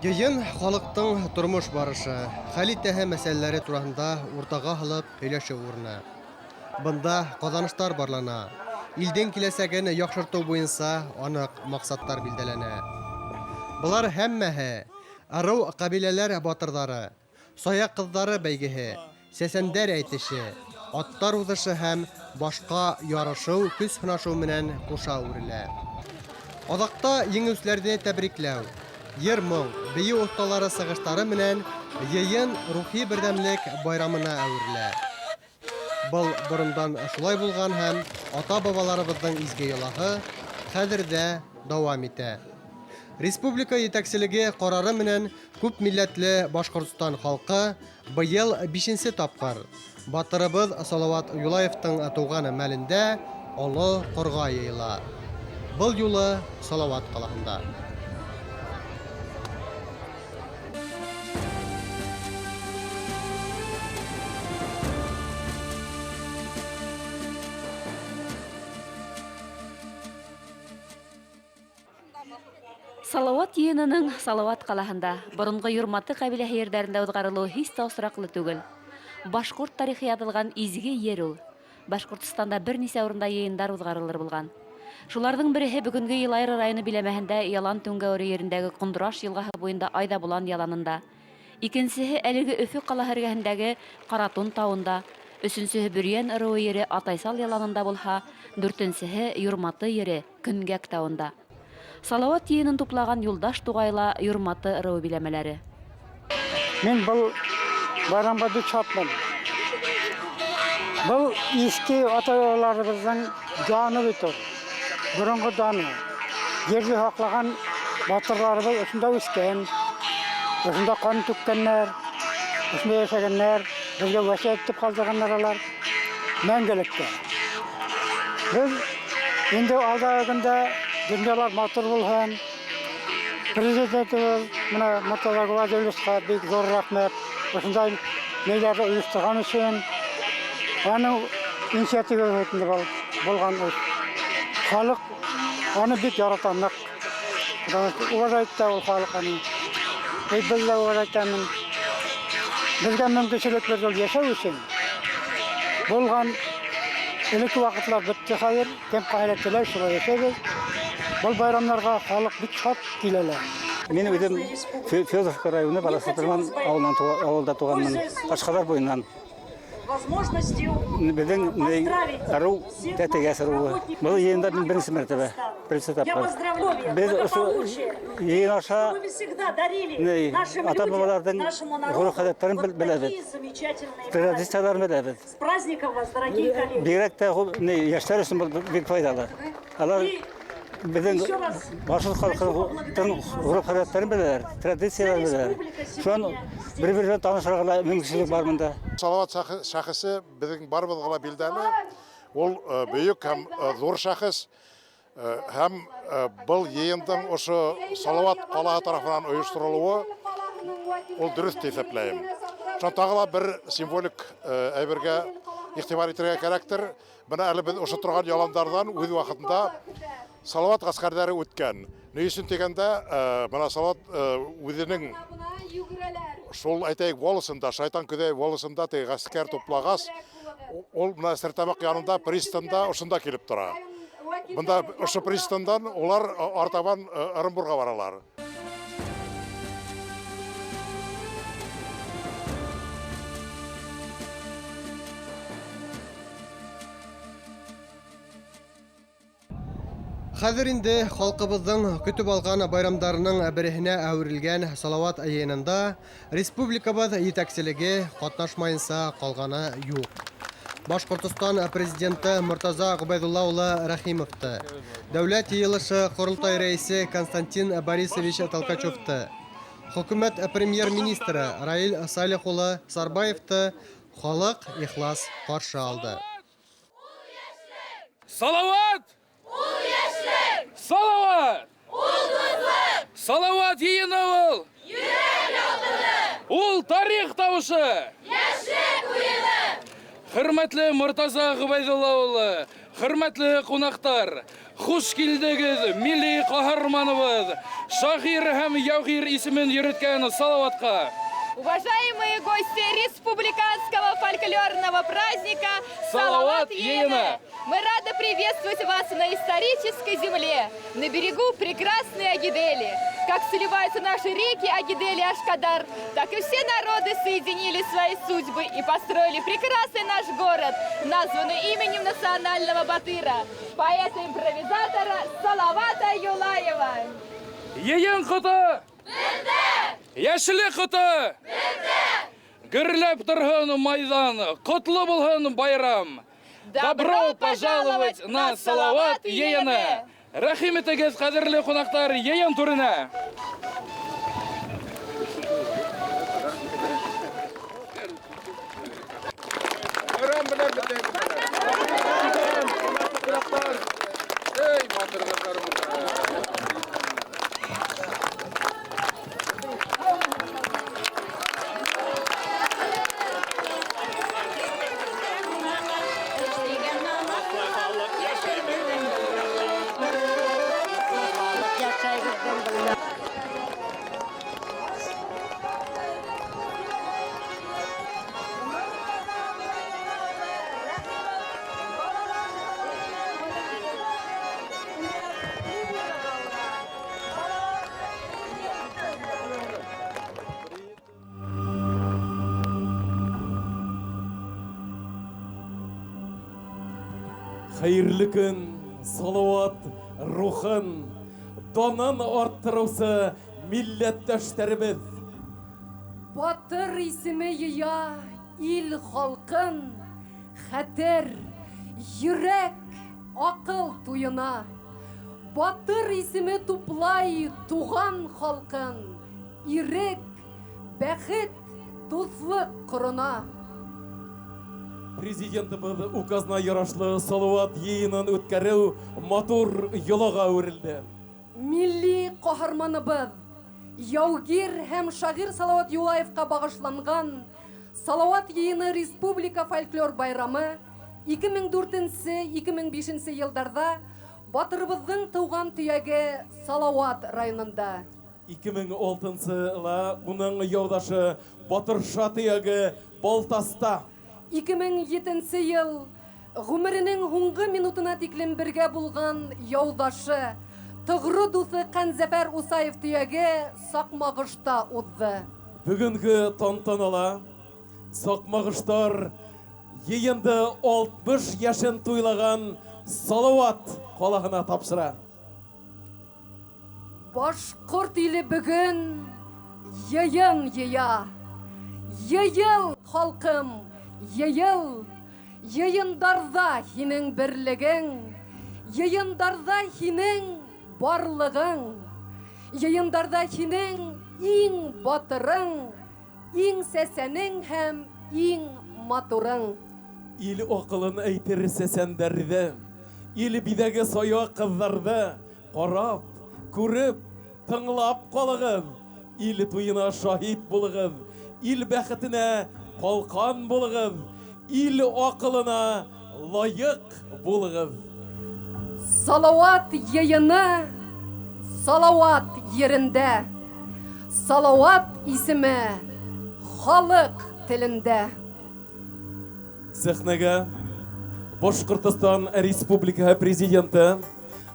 Йыйын халыҡтың тормош барышы, хәл итәһе мәсьәләләре тураһында уртаға һалып һөйләшеү урыны. Бында ҡаҙаныштар барлана, илдең киләсәген яҡшыртыу буйынса аныҡ маҡсаттар билдәләнә. Былар һәммәһе ырыу-ҡәбиләләр батырҙары, Сая ҡыҙҙары бәйгеһе, сәсәндәр әйтеше, аттар уҙышы һәм башҡа ярышыу, көс һынашыу менән ҡуша үрелә. Аҙаҡта еңеүселәрҙе тәбрикләү, йыр-моң, бейеү оҫталары сығыштары менән йыйын рухи берҙәмлек байрамына әүерелә. Был борондан шулай булған һәм ата-бабаларыбыҙҙың изге йолаһы хәҙер ҙә дауам итә. Республика етәкселеге ҡарары менән күп милләтле Башҡортостан халҡы быйыл бишенсе тапҡыр батырыбыҙ Салават Юлаевтың тыуған мәлендә Оло Ҡорға йыйыла. Был юлы Салават ҡалаһында. Салават йыйынының Салават ҡалаһында, боронғо Юрматы ҡәбиләһе ерҙәрендә уҙғарылыуы һис тә осраҡлы түгел. Башҡорт тарихы яҙылған изге ер ул. Башҡортостанда бер нисә урында йыйындар уҙғарылыр булған. Шуларҙың береһе бөгөнгө Йылайыр районы биләмәһендә Ялан түңгәүре ерендәге Ҡондораш йылғаһы буйында Айҙаболан яланында. Икенсеһе әлеге Өфө ҡалаһы эргәһендәге Ҡаратун тауында, өсөнсөһө Бөрйән ырыуы ере Атайсал яланында булһа, дүртенсеһе Юрматы ере Көнгәк тауында. Салават йыйынын туплаган Юлдаш тугай ла Юрматы ыруы биләмәләре. Мин был байрамға бик шатмын. Был иске ата-бабаларыбыҙҙың даны бит ул. Боронғо даны. Ерҙе һаҡлаған батырларыбыҙ ошонда үҫкән, ошонда ҡан түккәннәр, ошонда йәшәгәннәр, беҙгә вәсиәт итеп ҡалдырғаннар алар мәңгелеккә. Беҙ инде алдағы көндә дөньялар матур булһын. Президентыбыҙ менә Мортаза Губайдулловичҡа бик ҙур рәхмәт. Ошондай ниләрҙе ойошторған өсөн. Аның инициативаһы инде был булған эш. Халыҡ аны бик ярата, ныҡ. Уважает та ул халыҡ аны. Беҙ дә уважать итәмен. Беҙгә мөмкинселек бирҙе ул йәшәү өсөн. Булған элекке ваҡытлар бөттө хәҙер. Кем ҡайһылай теләй, шулай йәшәйбеҙ. Был байрамнарға халыҡ бик шат киләләр. Мин үҙем Федоровка районы Баласатырман ауылынан ауылда туғанмын. Ҡашҡаҙар буйынан. Беҙҙең ырыу Тәтегәс ыруы. Был йыйында мин беренсе мәртәбә, беренсе тапҡыр. Беҙ ошо йыйын аша ата-бабаларҙың ғөрөф-ғәҙәттәрен беләбеҙ. Традицияларын беләбеҙ. С праздником вас, дорогие коллеги! Бигерәк тә яшьтәр өсөн был бик файҙалы. Алар беҙҙең башҡорт халҡының ғөрөф-ғәҙәттәрен беләләр, традицияларын беләләр. Шунан бер-бер белән танышырға ла мөмкинселек бар монда. Салават шәхесе беҙҙең барыбыҙға ла билдәле. Ул бөйөк һәм ҙур шәхес. Һәм был йыйындың ошо Салават ҡалаһы тарафынан ойошторолоуы ул дөрөҫ тип иҫәпләйем. Шунан тағы ла бер символик әйбергә иғтибар итергә кәрәктер. Бына әле беҙ ошо торған яландарҙан үҙ ваҡытында Салават ғәскәрҙәре үткән. Ни өсөн тигәндә, бына Салават үҙенең шул әйтәйек волосында, Шайтан Көҙәй волосында теге ғәскәр туплағас, ул бына Стәрлетамаҡ янында пристанда ошонда килеп тора. Бында ошо пристандан улар артабан Ырымбурға баралар. Хәҙер инде халҡыбыҙҙың көтөп алған байрамдарының береһенә әүерелгән Салават йыйынында республикабыҙ етәкселеге ҡатнашмайынса ҡалғаны юҡ. Башҡортостан президенты Мортаза Ғөбәйҙулла улы Рәхимовты, Дәүләт йыйылышы Ҡоролтай рәйесе Константин Борисович Толкачевты, хөкүмәт премьер-министры Раил Салих улы Сарбаевты халыҡ ихлас ҡаршы алды. Салават! Ул яшьлек! Салават! Ул дуслык! Салават йыйыны ул! Йөрәк ялкыны! Ул тарих тавышы! Яшьлек уены! Хөрмәтле Мортаза Гобәйдулла улы, хөрмәтле кунактар! Хуш килдегеҙ, милли ҡаһарманыбыҙ, шағир һәм яугир исемен йөрөткән Салауатҡа. Уважаемые гости республиканского фольклорного праздника «Салават «Салават Йыйыны». Йыйыны!» Мы рады приветствовать вас на исторической земле, на берегу прекрасной Агидели. Как сливаются наши реки Агидель и Ашкадар, так и все народы соединили свои судьбы и построили прекрасный наш город, названный именем национального батыра, поэта-импровизатора Салавата Юлаева. Йыйын ҡото! Йәшлек ҡото! Гөрләп торһон майҙан, ҡотло булһын байрам. Добро пожаловать на Салават Йыйыны! Рәхим итегеҙ, ҡәҙерле ҡунаҡтар, йыйын түренә. Хәйерле көн, Салават рухын, данын арттырыусы милләттәштәребеҙ. Батыр исеме йыя ил халҡын, хәтер, йөрәк, аҡыл туйына. Батыр исеме туплай туған халҡын, ирек, бәхет, дуҫлыҡ ҡорона. Президентыбыҙ указына ярашлы Салават йыйынын үткәреү матур йолаға әүерелде. Милли ҡаһарманыбыҙ, яугир һәм шағир Салават Юлаевҡа бағышланған Салават йыйыны республика фольклор байрамы 2004-2005 йылдарҙа батырыбыҙҙың тыуған төйәге Салават районында. 2006-ла уның яуҙашы Батырша төйәге Балтаста. 2007 йыл ғүмеренең һуңғы минутына тиклем бергә булған яуҙашы, тоғро дуҫы Ҡәнзәфәр Усаев төйәге Саҡмағышта уҙҙы. Бөгөнгө тантанала Саҡмағыштар йыйынды 60 йәшен туйлаған Салават ҡалаһына тапшыра. Башҡорт иле бөгөн йыйын йыя. Йыйыл, халҡым, йыйыл. Йыйындарҙа һинең берлегең, йыйындарҙа һинең барлығың, йыйындарҙа һинең иң батырың, иң сәсәнең һәм иң матурың. Ил аҡылын әйтер сәсәндәрҙе, ил биҙәге сая ҡыҙҙарҙы ҡарап, күреп, тыңлап ҡалығыҙ. Ил туйына шаһит булығыҙ, ил бәхетенә ҡалҡан булығыҙ, ил аҡылына лайыҡ булығыҙ. Салават йыйыны Салават ерендә, Салават исеме халыҡ телендә. Сәхнәгә Башҡортостан Республикаһы президенты,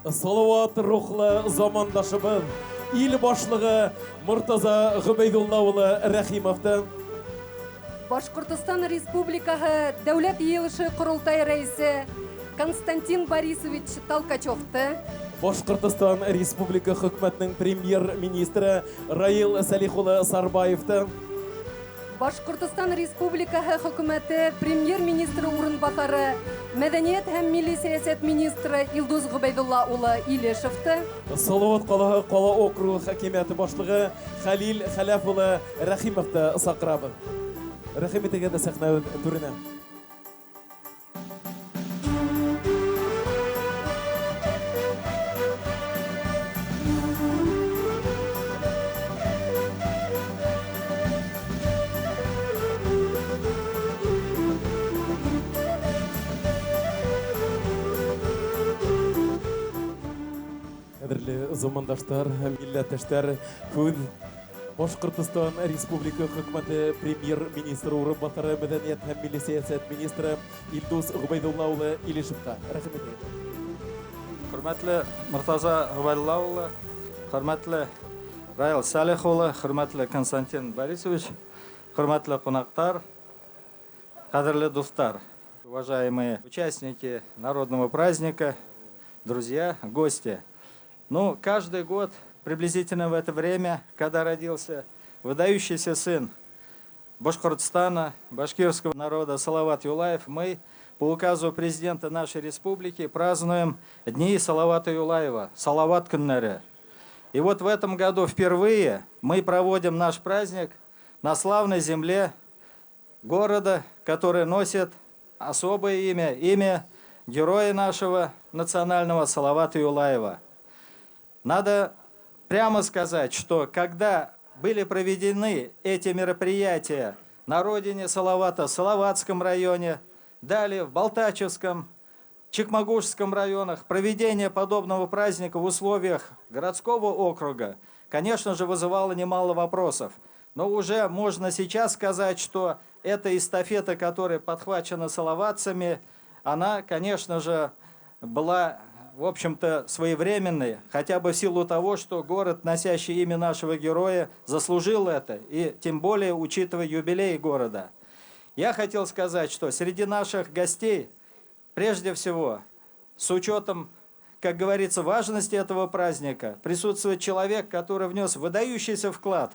Салават рухлы замандашыбыҙ, ил башлығы Мортаза Ғөбәйҙулла улы Рәхимовты, Башҡортостан Республикаһы Дәүләт Йыйылышы Ҡоролтай рәйесе Константин Борисович Толкачевты, Башҡортостан Республика Хөкүмәтенең премьер-министры Раил Сәлих улы Сарбаевты, Башҡортостан Республикаһы Хөкүмәте премьер-министры урынбаҫары, мәҙәниәт һәм милли сәйәсәт министры Илдус Ғөбәйҙулла улы Илешевты, Салават ҡалаһы ҡала округы хакимиәте башлығы Хәлил Хәләф улы Рәхимовты саҡырабыҙ. Рәхим итегеҙ сәхнә түренә. Замандаштар, милләттәштәр, һүҙ Башҡортостан Республика Хөкүмәте Премьер-министры урынбаҫары, мәҙәниәт һәм милли сәйәсәт министры Илдус Ғөбәйҙулла улы Илешевҡа. Рәхим итегеҙ. Хөрмәтле Мортаза Ғөбәйҙулла улы, хөрмәтле Раил Сәлих улы, хөрмәтле Константин Борисович, хөрмәтле ҡунаҡтар, ҡәҙерле дуҫтар, уважаемые участники народного праздника, друзья, гости. Ну, каждый год приблизительно в это время, когда родился выдающийся сын Башкортостана, башкирского народа Салават Юлаев, мы по указу президента нашей республики празднуем Дни Салавата Юлаева, Салават көндәре. И вот в этом году впервые мы проводим наш праздник на славной земле города, который носит особое имя, имя героя нашего национального Салавата Юлаева. Надо прямо сказать, что когда были проведены эти мероприятия на родине Салавата, в Салаватском районе, далее в Балтачевском, Чекмагушском районах, проведение подобного праздника в условиях городского округа, конечно же, вызывало немало вопросов. Но уже можно сейчас сказать, что эта эстафета, которая подхвачена салаватцами, она, конечно же, была, в общем-то, своевременной, хотя бы в силу того, что город, носящий имя нашего героя, заслужил это, и тем более учитывая юбилей города. Я хотел сказать, что среди наших гостей, прежде всего, с учетом, как говорится, важности этого праздника, присутствует человек, который внес выдающийся вклад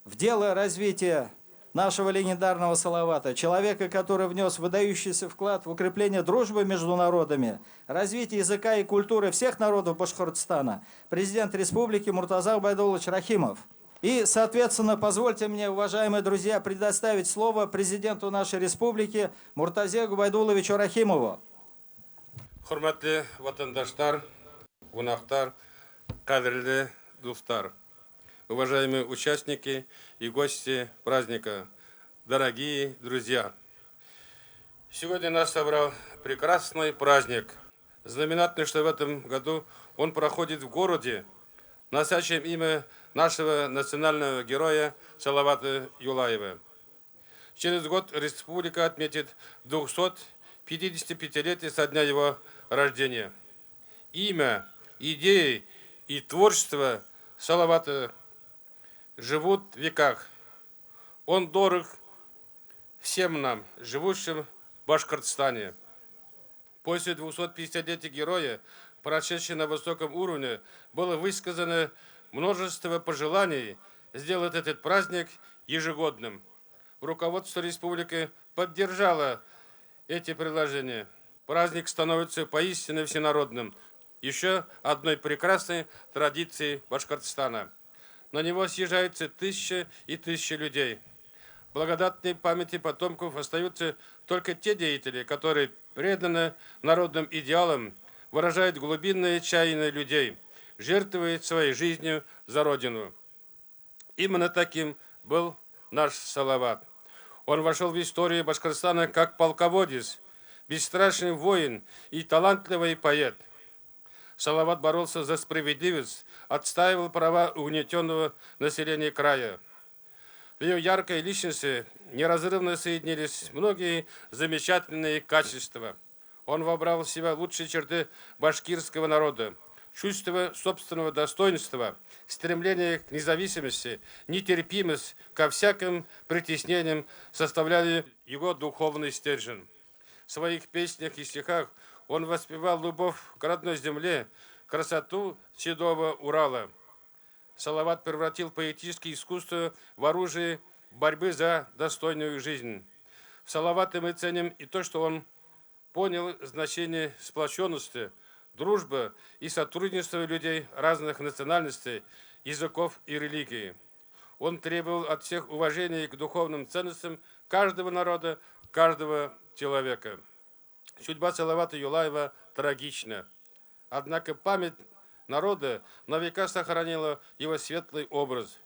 в дело развития нашего легендарного Салавата, человека, который внес выдающийся вклад в укрепление дружбы между народами, развитие языка и культуры всех народов Башкортостана, президент республики Муртаза Губайдуллович Рахимов. И, соответственно, позвольте мне, уважаемые друзья, предоставить слово президенту нашей республики Муртазе Губайдулловичу Рахимову. Хөрмәтле ватандаштар, ҡунаҡтар, ҡәҙерле дуҫтар, уважаемые участники и гости праздника, дорогие друзья. Сегодня нас собрал прекрасный праздник. Знаменательно, что в этом году он проходит в городе, носящем имя нашего национального героя Салавата Юлаева. Через год республика отметит 255-летие со дня его рождения. Имя, идеи и творчество Салавата живут в веках. Он дорог всем нам, живущим в Башкортостане. После 250-летия героя, прошедшего на высоком уровне, было высказано множество пожеланий сделать этот праздник ежегодным. Руководство республики поддержало эти предложения. Праздник становится поистине всенародным, еще одной прекрасной традицией Башкортостана. На него съезжаются тысячи и тысячи людей. Благодатной памяти потомков остаются только те деятели, которые преданы народным идеалам, выражают глубинное чаяние людей, жертвуют своей жизнью за Родину. Именно таким был наш Салават. Он вошел в историю Башкортостана как полководец, бесстрашный воин и талантливый поэт. Салават боролся за справедливость, отстаивал права угнетенного населения края. В его яркой личности неразрывно соединились многие замечательные качества. Он вобрал в себя лучшие черты башкирского народа, чувство собственного достоинства, стремление к независимости, нетерпимость ко всяким притеснениям составляли его духовный стержень. В своих песнях и стихах он воспевал любовь к родной земле, красоту седого Урала. Салават превратил поэтическое искусство в оружие борьбы за достойную жизнь. В Салавате мы ценим и то, что он понял значение сплоченности, дружбы и сотрудничества людей разных национальностей, языков и религий. Он требовал от всех уважения к духовным ценностям каждого народа, каждого человека. Судьба Салавата Юлаева трагична. Однако память народа на века сохранила его светлый образ.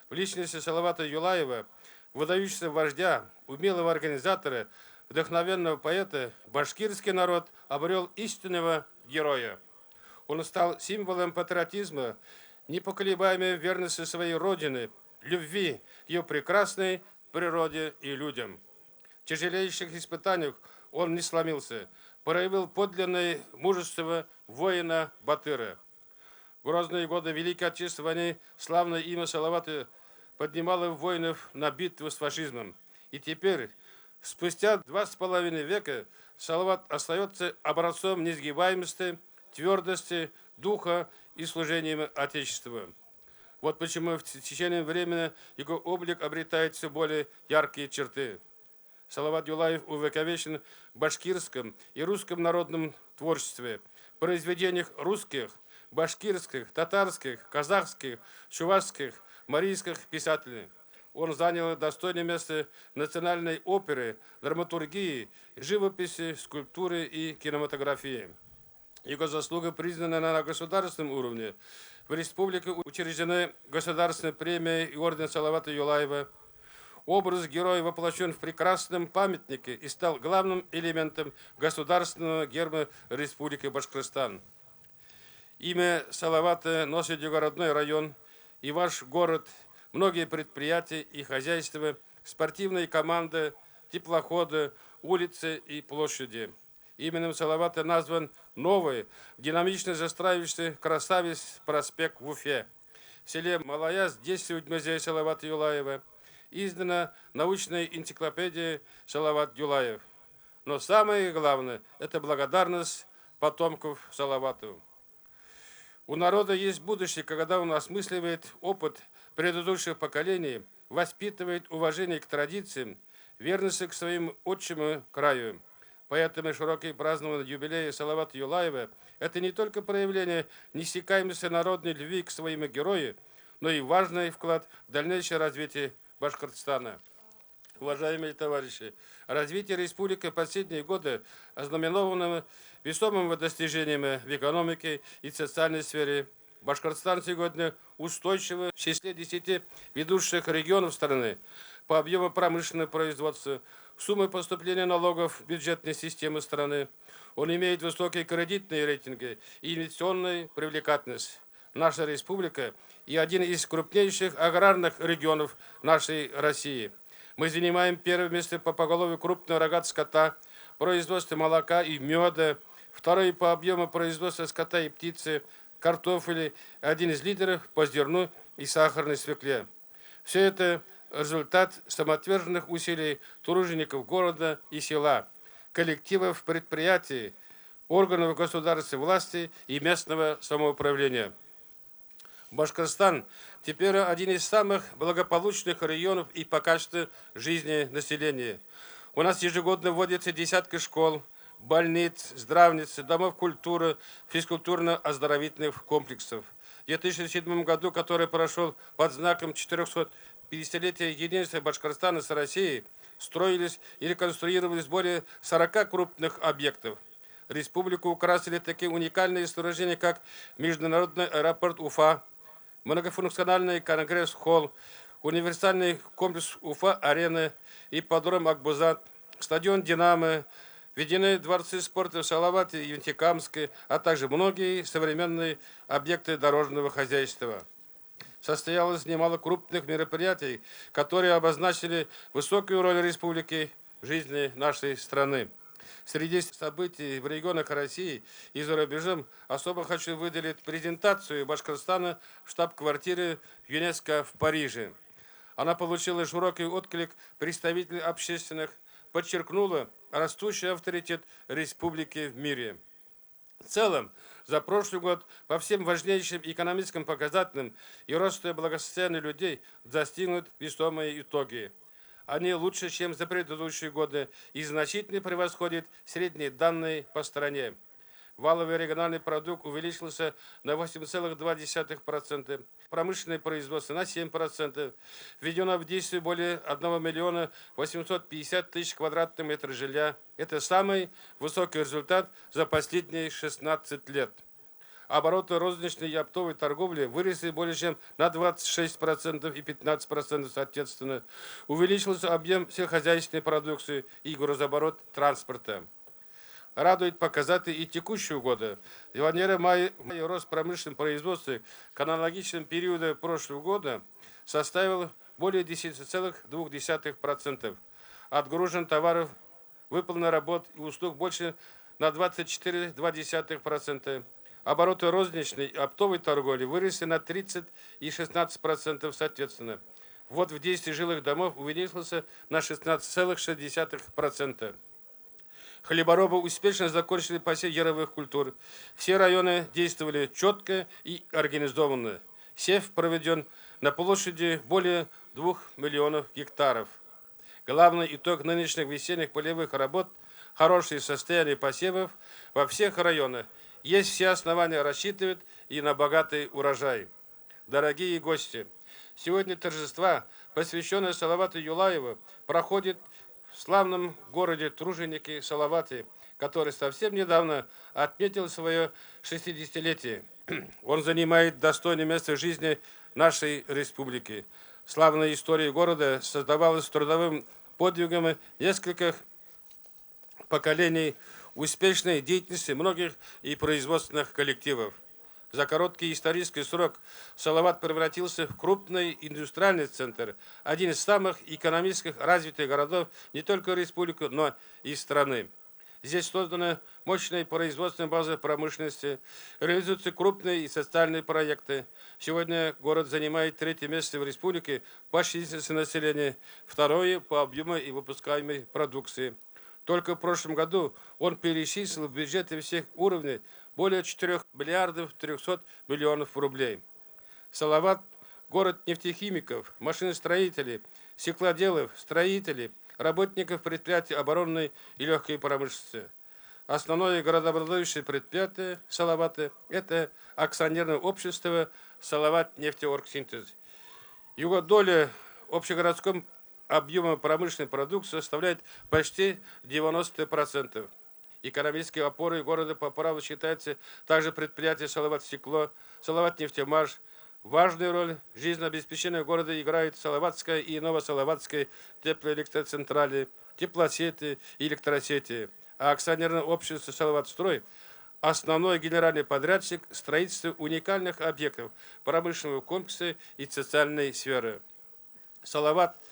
В личности Салавата Юлаева, выдающегося вождя, умелого организатора, вдохновенного поэта, башкирский народ обрел истинного героя. Он стал символом патриотизма, непоколебаемой верности своей родины, любви к ее прекрасной природе и людям. В тяжелейших испытаниях он не сломился, проявил подлинное мужество воина-батыра. В грозные годы Великой Отечественной войны славное имя Салавата поднимало воинов на битву с фашизмом. И теперь, спустя 2,5 века, Салават остается образцом несгибаемости, твердости, духа и служения Отечеству. Вот почему в течение времени его облик обретает все более яркие черты. Салават Юлаев увековечен в башкирском и русском народном творчестве, произведениях русских, башкирских, татарских, казахских, чувашских, марийских писателей. Он занял достойное место в национальной опере, драматургии, живописи, скульптуре и кинематографии. Его заслуга признана на государственном уровне. В республике учреждены государственная премия и орден Салавата Юлаева. Образ героя воплощен в прекрасном памятнике и стал главным элементом государственного герба Республики Башкортостан. Имя Салавата носит его родной район и ваш город, многие предприятия и хозяйства, спортивные команды, теплоходы, улицы и площади. Именем Салавата назван новый, динамично застраивающийся красавец проспект в Уфе. В селе Малаяз действует музей Салавата Юлаева. Издана научная энциклопедия Салават Юлаев. Но самое главное – это благодарность потомков Салавату. У народа есть будущее, когда он осмысливает опыт предыдущих поколений, воспитывает уважение к традициям, верность к своему отчему краю. Поэтому широкое празднование юбилея Салавата Юлаева – это не только проявление несекаемости народной любви к своему герою, но и важный вклад в дальнейшее развитие Башкортостана. Уважаемые товарищи, развитие республики в последние годы ознаменовано весомыми достижениями в экономике и социальной сфере. Башкортостан сегодня устойчиво в числе 10 ведущих регионов страны по объему промышленного производства, суммы поступления налогов в бюджетной системы страны. Он имеет высокие кредитные рейтинги и инвестиционную привлекательность. Наша республика и один из крупнейших аграрных регионов нашей России. Мы занимаем первое место по поголовью крупного рогатого скота, производстве молока и меда, второе по объему производства скота и птицы, картофеля, один из лидеров по зерну и сахарной свекле. Все это результат самоотверженных усилий тружеников города и села, коллективов предприятий, органов государственной власти и местного самоуправления. Башкортостан теперь один из самых благополучных районов и по качеству жизни населения. У нас ежегодно вводятся десятки школ, больниц, здравниц, домов культуры, физкультурно-оздоровительных комплексов. В 2007 году, который прошел под знаком 450-летия единства Башкортостана с Россией, строились и реконструировались более 40 крупных объектов. Республику украсили такие уникальные сооружения, как Международный аэропорт Уфа, многофункциональный конгресс-холл, универсальный комплекс Уфа-арена, ипподром Акбузат, стадион «Динамо», введены дворцы спорта в Салавате и Нефтекамске, а также многие современные объекты дорожного хозяйства. Состоялось немало крупных мероприятий, которые обозначили высокую роль республики в жизни нашей страны. Среди событий в регионах России и за рубежом особо хочу выделить презентацию Башкортостана в штаб-квартире ЮНЕСКО в Париже. Она получила широкий отклик представителей общественных, подчеркнула растущий авторитет республики в мире. В целом, за прошлый год по всем важнейшим экономическим показателям и росту благосостояния людей достигнут весомые итоги. Они лучше, чем за предыдущие годы, и значительно превосходят средние данные по стране. Валовый региональный продукт увеличился на 8,2%, промышленное производство на 7%. Введено в действие более 1 миллиона 850 тысяч квадратных метров жилья. Это самый высокий результат за последние 16 лет. Обороты розничной и оптовой торговли выросли более чем на 26% и 15% соответственно. Увеличился объем сельскохозяйственной продукции и грузооборот транспорта. Радует показатели и текущего года. В январе-мае рост промышленного производства к аналогичному периоду прошлого года составил более 10,2%. Отгружен товаров, выполнено работ и услуг больше на 24,2%. Обороты розничной и оптовой торговли выросли на 30 и 16% соответственно. Ввод в действие жилых домов увеличился на 16,6%. Хлеборобы успешно закончили посев яровых культур. Все районы действовали четко и организованно. Сев проведен на площади более 2 миллионов гектаров. Главный итог нынешних весенних полевых работ – хорошее состояние посевов во всех районах. Есть все основания рассчитывать и на богатый урожай. Дорогие гости, сегодня торжества, посвященные Салавату Юлаеву, проходят в славном городе Труженики Салавате, который совсем недавно отметил свое 60-летие. Он занимает достойное место в жизни нашей республики. Славная история города создавалась трудовым подвигом нескольких поколений, успешной деятельности многих и производственных коллективов. За короткий исторический срок Салават превратился в крупный индустриальный центр, один из самых экономически развитых городов не только республики, но и страны. Здесь создана мощная производственная база промышленности, реализуются крупные и социальные проекты. Сегодня город занимает третье место в республике по численности населения, второе по объему и выпускаемой продукции. Только в прошлом году он перечислил в бюджеты всех уровней более 4 миллиардов 300 миллионов рублей. Салават – город нефтехимиков, машиностроителей, стеклоделов, строителей, работников предприятий оборонной и легкой промышленности. Основное городообразующее предприятие Салавата – это акционерное общество «Салават нефтеоргсинтез». Его доля в общегородском объеме промышленной продукции составляет почти 90%. Экономической опорой города по праву считается также предприятие «Салават Стекло», «Салават Нефтемаш». Важную роль в жизнеобеспечении города играют Салаватская и Новосалаватская теплоэлектроцентрали, теплосети и электросети. А акционерное общество «Салаватстрой» – основной генеральный подрядчик строительства уникальных объектов промышленного комплекса и социальной сферы. Салават –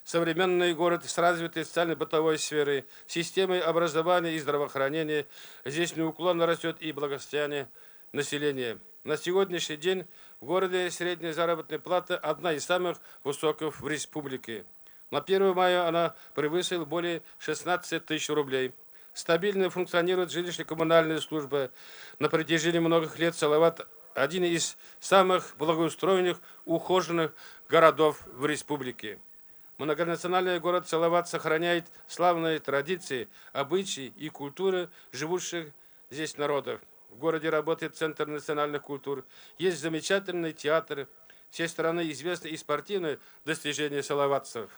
современный город с развитой социально-бытовой сферой, системой образования и здравоохранения. Здесь неуклонно растет и благосостояние населения. На сегодняшний день в городе средняя заработная плата одна из самых высоких в республике. На 1 мая она превысила более 16 тысяч рублей. Стабильно функционирует жилищно-коммунальная служба. На протяжении многих лет Салават один из самых благоустроенных, ухоженных городов в республике. Многонациональный город Салават сохраняет славные традиции, обычаи и культуры живущих здесь народов. В городе работает Центр национальных культур. Есть замечательный театр. Всей страны известны и спортивные достижения салаватцев.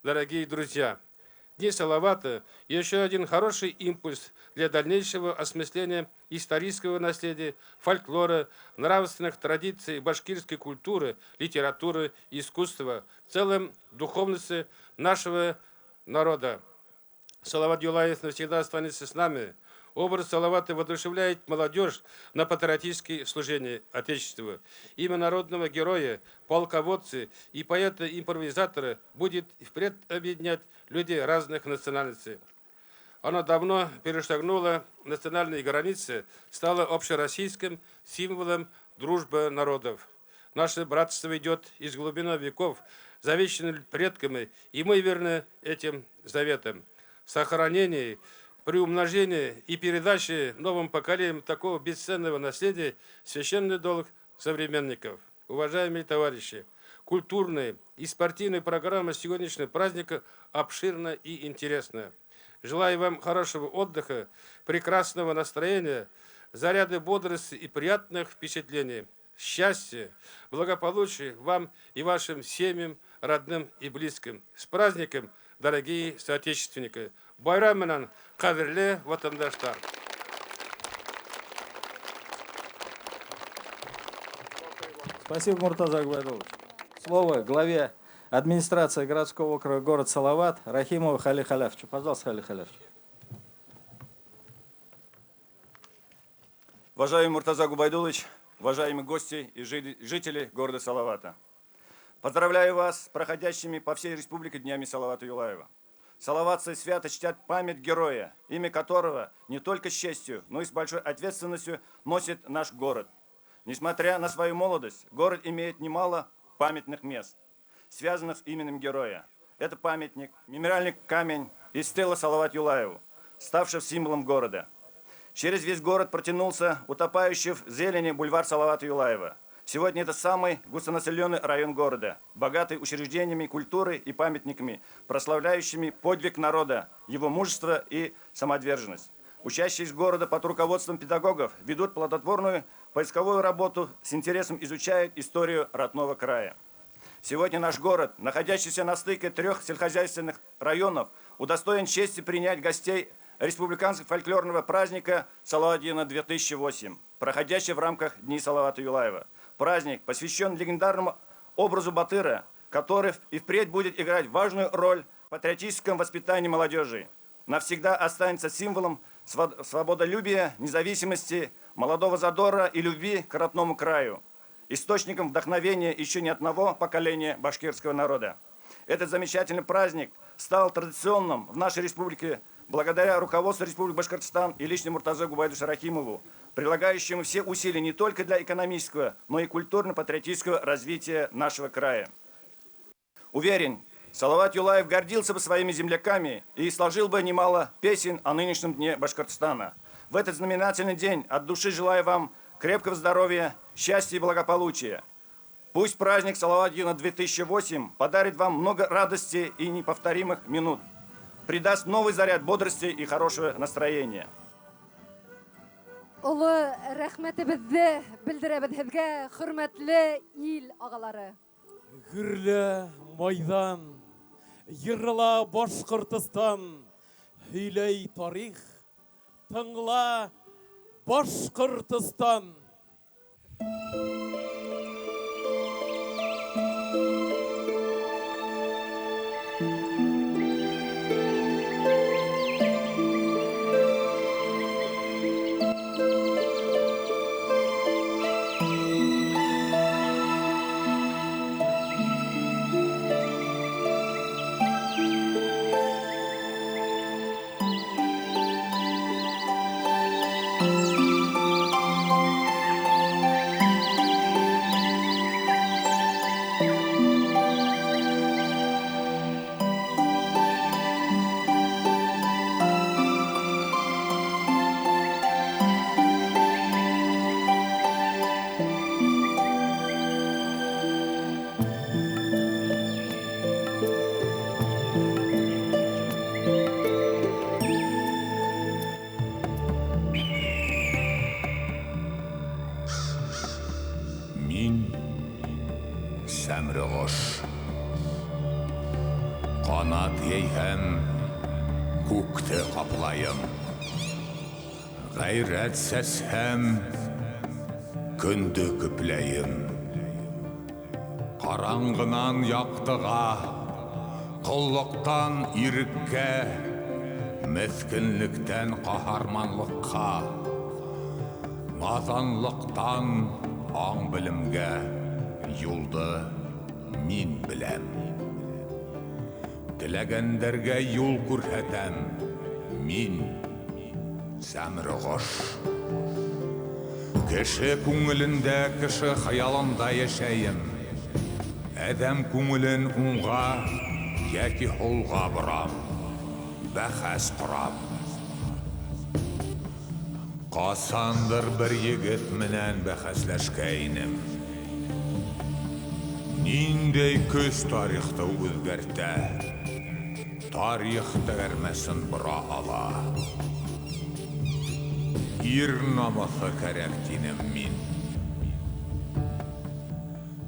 Дорогие друзья, Дни Салавата – еще один хороший импульс для дальнейшего осмысления исторического наследия, фольклора, нравственных традиций башкирской культуры, литературы, искусства, в целом духовности нашего народа. Салават Юлаев навсегда останется с нами. Образ Салавата воодушевляет молодежь на патриотическое служение Отечеству. Имя народного героя, полководца и поэта-импровизатора будет впредь объединять людей разных национальностей. Оно давно перешагнуло национальные границы, стало общероссийским символом дружбы народов. Наше братство идет из глубины веков, завещанное предками, и мы верны этим заветам. Сохранение, приумножение и передаче новым поколениям такого бесценного наследия – священный долг современников. Уважаемые товарищи, культурная и спортивная программа сегодняшнего праздника обширна и интересна. Желаю вам хорошего отдыха, прекрасного настроения, заряда бодрости и приятных впечатлений. Счастья, благополучия вам и вашим семьям, родным и близким. С праздником, дорогие соотечественники! Байрам менән, ҡәҙерле ватандаштар! Спасибо, Муртаза Губайдуллович. Слово главе администрации городского округа город Салават Рахимову Хали Халяфовичу. Пожалуйста, Хали Халяфович. Уважаемый Муртаза Губайдулович, уважаемые гости и жители города Салавата. Поздравляю вас с проходящими по всей республике днями Салавата Юлаева. Салаватцы свято чтят память героя, имя которого не только с честью, но и с большой ответственностью носит наш город. Несмотря на свою молодость, город имеет немало памятных мест, связанных с именем героя. Это памятник, мемориальный камень и стела Салават Юлаеву, ставший символом города. Через весь город протянулся утопающий в зелени бульвар Салавата Юлаева. Сегодня это самый густонаселенный район города, богатый учреждениями культуры и памятниками, прославляющими подвиг народа, его мужество и самоотверженность. Учащиеся города под руководством педагогов ведут плодотворную поисковую работу, с интересом изучают историю родного края. Сегодня наш город, находящийся на стыке трех сельскохозяйственных районов, удостоен чести принять гостей республиканского фольклорного праздника «Салават-2008», проходящий в рамках Дней Салавата Юлаева. Праздник посвящен легендарному образу Батыра, который и впредь будет играть важную роль в патриотическом воспитании молодежи. Навсегда останется символом свободолюбия, независимости, молодого задора и любви к родному краю, источником вдохновения еще не одного поколения башкирского народа. Этот замечательный праздник стал традиционным в нашей республике благодаря руководству Республики Башкортостан и лично Муртазе Губайдулловичу Рахимову, прилагающему все усилия не только для экономического, но и культурно-патриотического развития нашего края. Уверен, Салават Юлаев гордился бы своими земляками и сложил бы немало песен о нынешнем дне Башкортостана. В этот знаменательный день от души желаю вам крепкого здоровья, счастья и благополучия. Пусть праздник Салават Юлаева 2008 подарит вам много радости и неповторимых минут, придаст новый заряд бодрости и хорошего настроения. Оло рәхмәтебеҙҙе белдерәбеҙ һеҙгә, хөрмәтле ил ағалары. Гөрлә майҙан, йырла Башҡортостан, һөйләй тарих, тыңла Башҡортостан. Мин Сәмреғош. Ҡанат йәйһәм, күкте ҡаплайым. Ғәйрәт сәсһәм, көндө көпләйем. Ҡараңғынан яҡтыға, ҡоллоҡтан иреккә, меҫкенлектән ҡаһарманлыҡҡа, наҙанлыҡтан аң-белемгә юлды мин беләм. Теләгәндәргә юл күрһәтәм, мин Сәмреғош. Кеше күңелендә, кеше хыялында йәшәйем. Әҙәм күңелен уңға йәки һулға борам, бәхәс ҡорам. Ҡасандыр бер егет менән бәхәсләшкәйнем. Ниндәй көс тарихты үҙгәртә, тарих тәгәрмәсен бора ала. Ир намыҫы кәрәк тинем мин.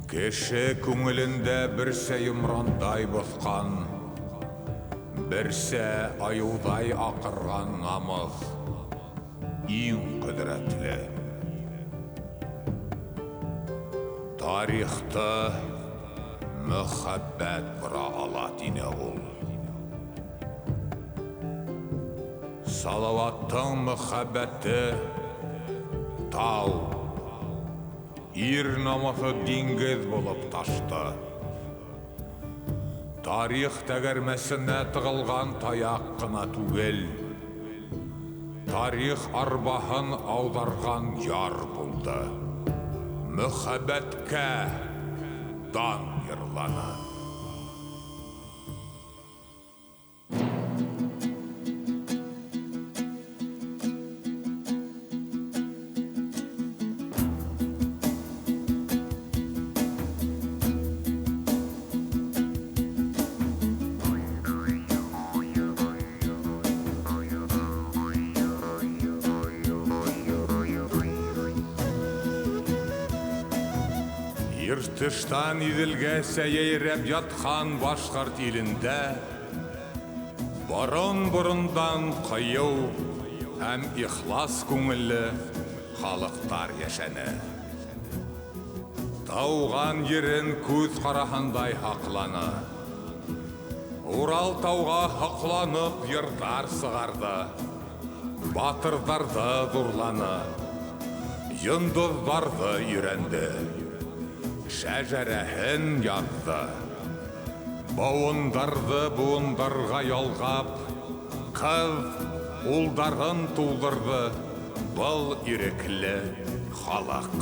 Кеше күңелендә берсә йомрандай боҫҡан, берсә айыуҙай аҡырған намыҫ иң ҡөҙрәтле. Тарихты мөхәббәт бора ала, тине ул. Салаваттың мөхәббәте тау. Ир намыҫы диңгеҙ булып ташты. Тарих тәгәрмәсенә тығылған таяҡ ҡына түгел, тарих арбаһын ауҙарған яр булды. Мөхәббәткә дан йырланы. Иртыштан Иҙелгәсә йәйрәп ятҡан башҡорт илендә борон-борондан ҡыйыу һәм ихлас күңелле халыҡтар йәшәне. Тыуған ерен күҙ ҡараһындай һаҡланы. Урал тауға һоҡланып йырҙар сығарҙы, батырҙарҙы ҙурланы, йондоҙҙарҙы өйрәнде. Шәжәрәһен яҙҙы. Быуындарҙы быуындарға ялғап, ҡыҙ улдарын тыуҙырҙы был ирекле халыҡ.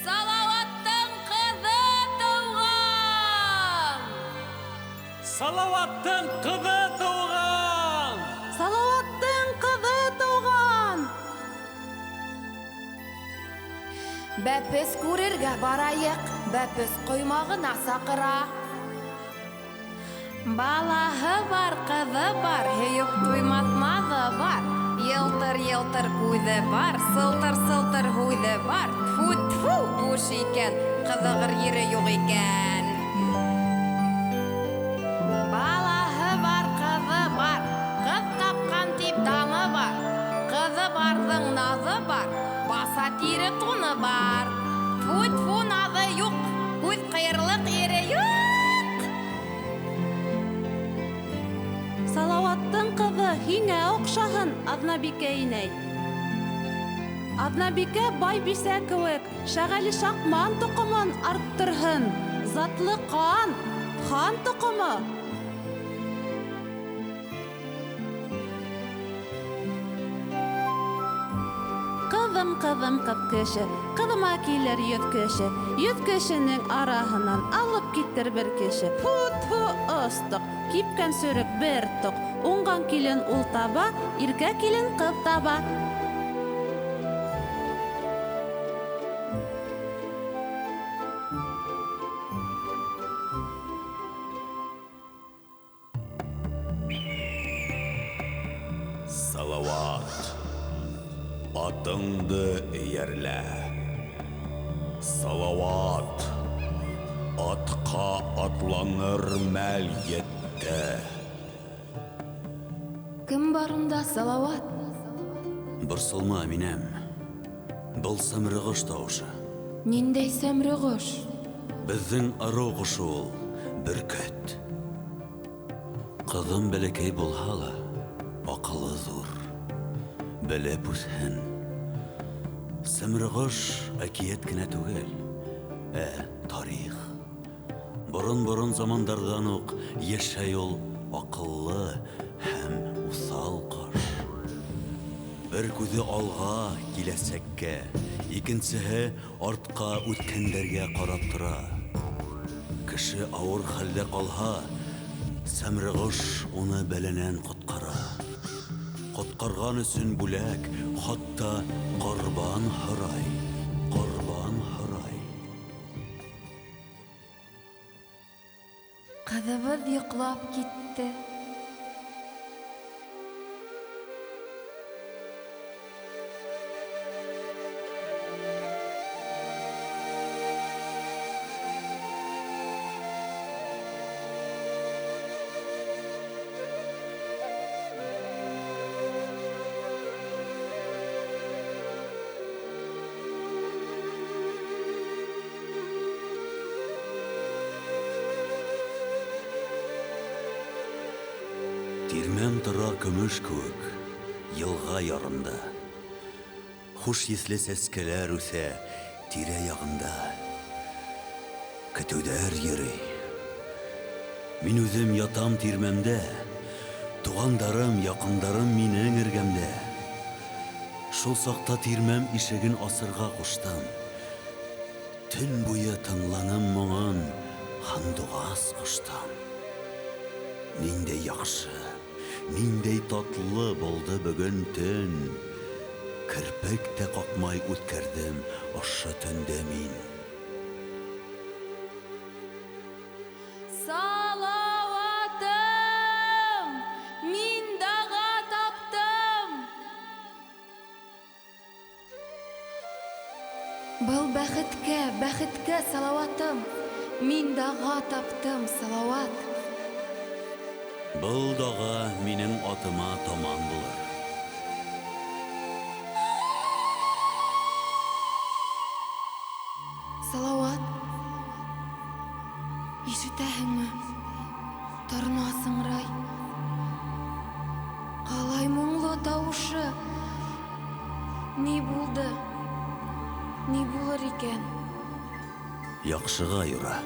Салауаттың ҡыҙы тыуған! Салауаттың ҡыҙы тыуған! Салауаттың ҡыҙы тыуған! Бәпес күрергә барайыҡ, бәпес ҡоймағына саҡыра. Балаһы бар, ҡыҙы бар, һөйөп туймаҫ наҙы бар. Йылтыр-йылтыр күҙе бар, сылтыр-сылтыр һүҙе бар. Тфү-тфү, буш икән, ҡыҙығыр ере юҡ икән. Балаһы бар, ҡыҙы бар, ҡыҙ тапҡан тип даны бар. Ҡыҙы барҙың наҙы бар, баса тире туны бар. Тфү-тфү, наҙы юҡ, күҙ ҡыйырлыҡ ере юҡ. Салауаттың ҡыҙы һиңә оҡшаһын, Аҙнабикә инәй. Аҙнабикә бай бисә кеүек, Шәғәли Шаҡман тоҡомон арттырһын. Затлы ҡан, хан тоҡомо. Ҡыҙым, ҡыҙым, ҡыҙ кеше, ҡыҙыма килер 100 кеше. 100 кешенең араһынан алып китер бер кеше. Фу-тфу, остоҡ, кипкән сөрөк бер тоҡ. Уңған килен ул таба, иркә килен ҡыҙ таба. Салауат, атыңды эйәрлә. Салауат, атҡа атланыр мәл етте. Кем бар унда, Салауат? Борсолма, Әминәм. Был сәмреғош тауышы. Ниндәй сәмреғош? Беҙҙең ырыу ҡошо ул, бөркөт. Ҡыҙым бәләкәй булһа ла, аҡылы ҙур. Белеп үҫһен. Сәмреғош әкиәт кенә түгел, ә тарих. Борон-борон замандарҙан уҡ йәшәй ул аҡыллы һәм уҫал ҡош. Бер күҙе алға, киләсәккә, икенсеһе артҡа, үткәндәргә ҡарап тора. Кеше ауыр хәлдә ҡалһа, сәмреғош уны бәләнән ҡотҡара. Ҡотҡарған өсөн бүләк, хатта ҡорбан һорай, ҡорбан һорай. Ҡыҙыбыҙ йоҡлап китте. Тирмәм тора көмөш кеүек йылға ярында. Хуш еҫле сәскәләр үҫә тирә-яғында. Көтөүҙәр йөрөй. Мин үҙем ятам тирмәмдә. Туғандарым, яҡындарым минең эргәмдә. Шул саҡта тирмәм ишеген асырға ҡуштым. Төн буйы тыңланым моңон һандуғас ҡоштоң. Ниндәй яҡшы, ниндәй татлы булды бөгөн төн. Керпек тә ҡаҡмай үткәрҙем ошо төндө мин. Салауатым, мин даға таптым. Был бәхеткә, бәхеткә, Салауатым, мин даға таптым, Салауат. Был даға минең атыма таман булыр. Салауат, ишетәһеңме? Торна сыңрай. Ҡалай моңло тауышы. Ни булды? Ни булыр икән? Яҡшыға юра.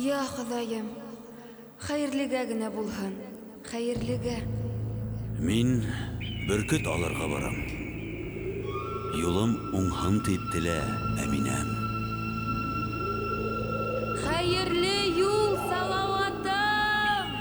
Я Хоҙайым, хәйерлегә генә булһын, хәйерлегә. Мин бөркөт алырға барам. Юлым уңһын тип телә, Әминәм. Хәйерле юл, Салауатым!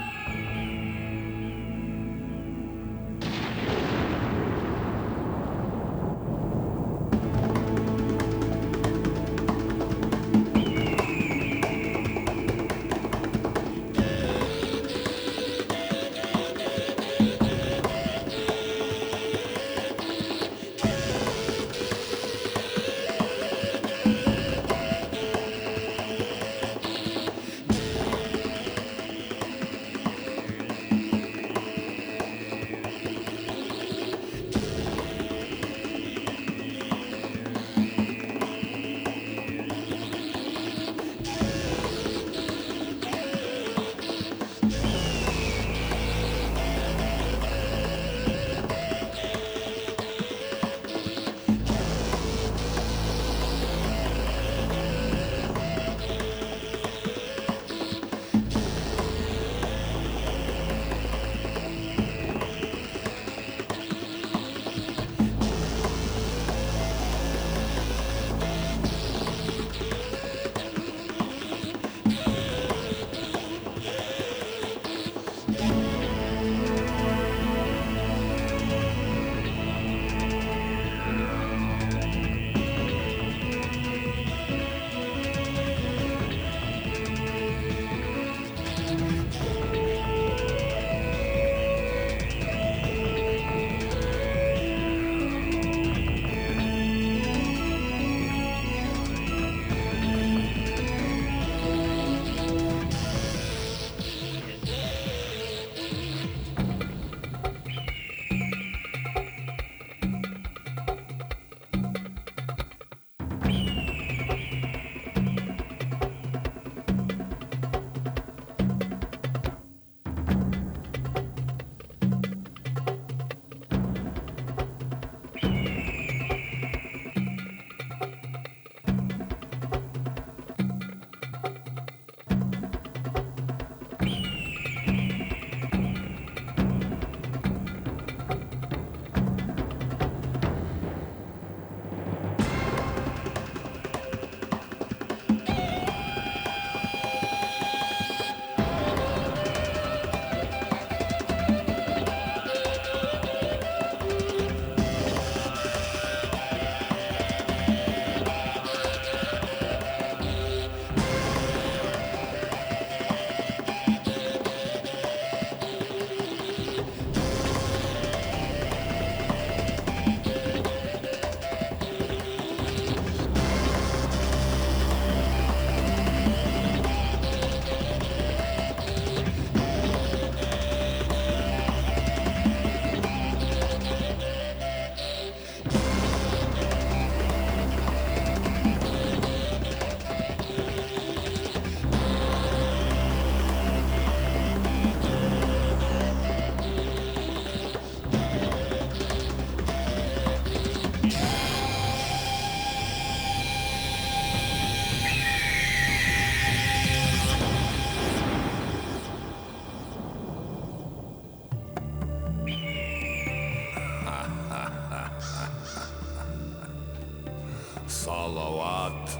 Салават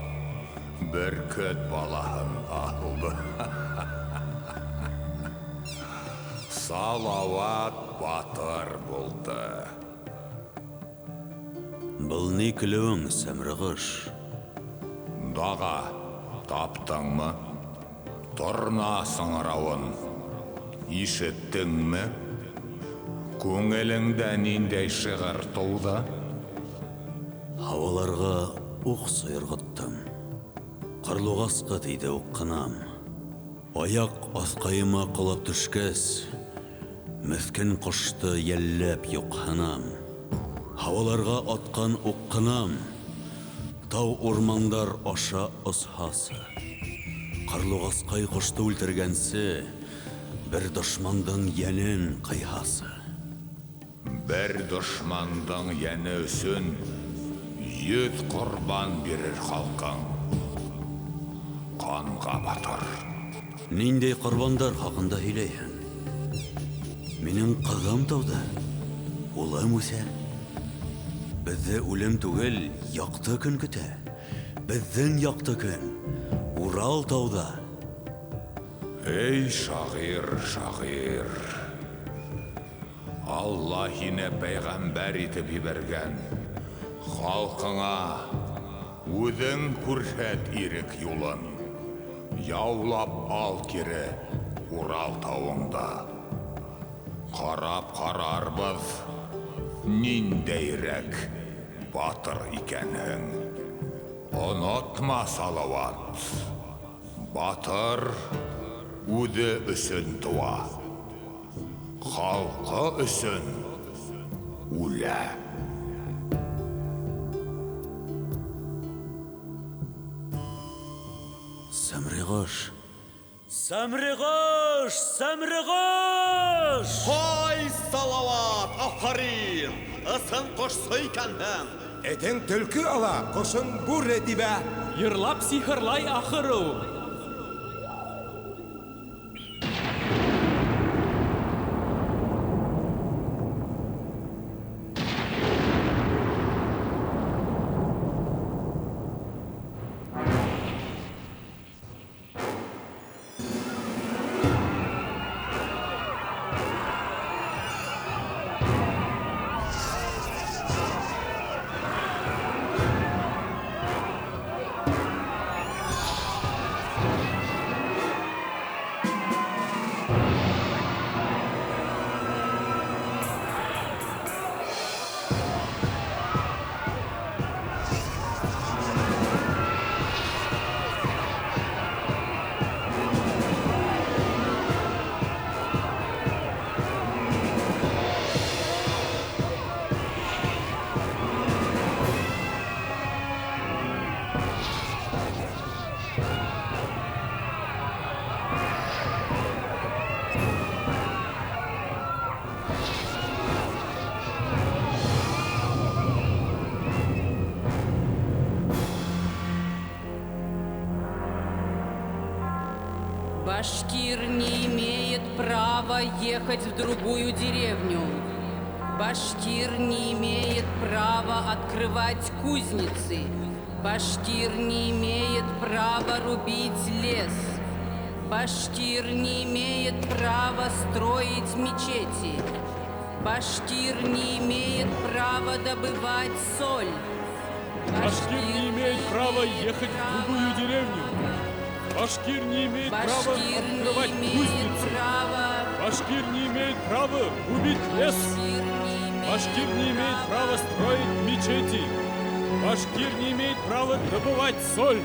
бөркөт балаһын алды. Салават батыр булды. Был ни көлөүең, Сәмреғош? Даға таптыңмы? Торна сыңрауын ишеттеңме? Күңелеңдә ниндәй шиғыр тыуҙы? Һауаларға уҡ сойорғоттом. Ҡарлуғасҡа тейҙе уҡҡынам. Аяҡ аҫҡайыма ҡолап төшкәс, меҫкен ҡошто йәлләп юҡһынам. Һауаларға атҡан уҡҡынам, тау-урмандар аша осһасы. Ҡарлуғасҡай ҡошто үлтергәнсе, бер дошмандың йәнен ҡыйһасы. Бер дошмандың йәне өсөн 100 ҡорбан бирер халҡың. Ҡанға батыр. Ниндәй ҡорбандар хаҡында һөйләйһең? Минең ҡыҙым тыуҙы, улым үҫә. Беҙҙе үлем түгел, яҡты көн көтә. Беҙҙең яҡты көн Урал тауҙа. Эй, шағир, шағир. Алла һине пәйғәмбәр итеп ебәргән. Халҡыңа үҙең күрһәт ирек юлын. Яулап ал кире Урал тауыңда. Ҡарап ҡарарбыҙ, ниндәйерәк батыр икәнһең. Онотма, Салават, батыр үҙе өсөн тыуа, халҡы өсөн үлә. Сәмреғош! Сәмреғош! Сәмреғош! Һай, Салават, афарин! Ысын ҡошсо икәнһең. Этең төлкө ала, ҡошоң бүре тибә. Йырлап сихырлай ахыры ул. Башкир не имеет права ехать в другую деревню. Башкир не имеет права открывать кузницы. Башкир не имеет права рубить лес. Башкир не имеет права строить мечети. Башкир не имеет права добывать соль. Башкир не имеет права ехать в другую деревню. Башкир не имеет права открывать кузницы. Башкир не имеет права рубить лес. Башкир не имеет права строить мечети. Башкир не имеет права добывать соль.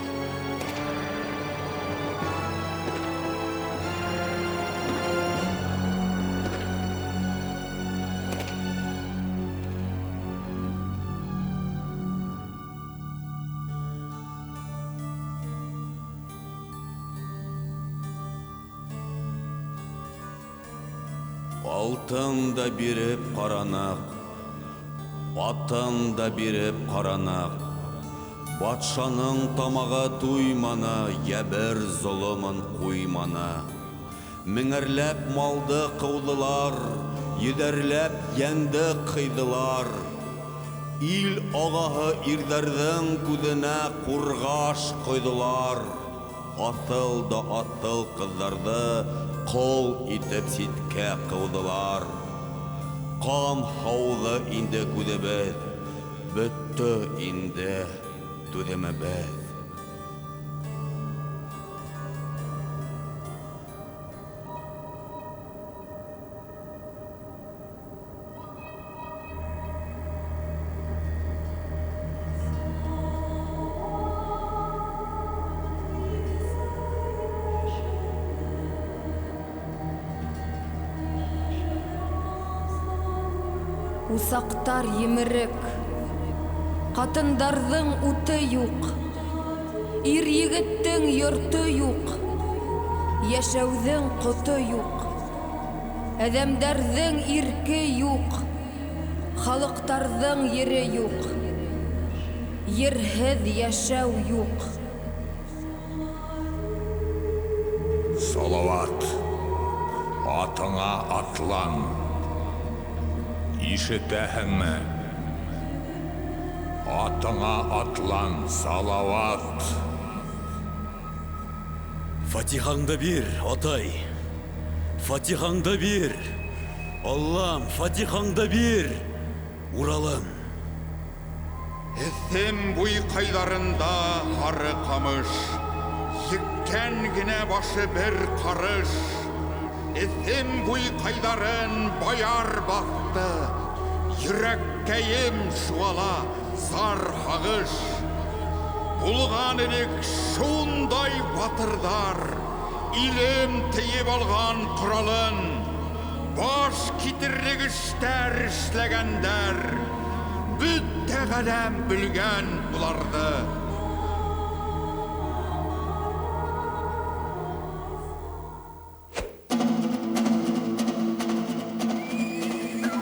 Алтын да биреп ҡараныҡ, атын да биреп ҡараныҡ. Батшаның тамағы туйманы, йәбер золомон ҡуйманы. Меңәрләп малды ҡыуҙылар, йөҙәрләп йәнде ҡыйҙылар. Ил ағаһы ирҙәрҙең күҙенә ҡурғаш ҡойҙолар. Аҫыл да аҫыл ҡыҙҙарҙы ҡол итеп ситкә ҡыуҙылар. Ҡан һауҙы инде күҙебеҙ, бөттө инде түҙемебеҙ. Усаҡтар емерек, ҡатындарҙың уты юҡ, ир-егеттең йорто юҡ, йәшәүҙең ҡото юҡ, әҙәмдәрҙең ирке юҡ, халыҡтарҙың ере юҡ, ерһеҙ йәшәү юҡ. Салават, атыңа атлан. Ишетәһеңме? Атыңа атлан, Салават. Фатихаңды бир, атай. Фатихаңды бир. Аллам, фатихаңды бир. Уралым. Эҫем буйҡайҙарында һары ҡамыш, еккән генә башы бер ҡарыш. Эҫем буйҡайҙарын баяр баҫты, йөрәккәйем шыуала зар һағыш. Булған элек шундай батырҙар, илем тейеп алған ҡоралын, баш китерлек эштәр эшләгәндәр, бөтә ғаләм белгән уларҙы.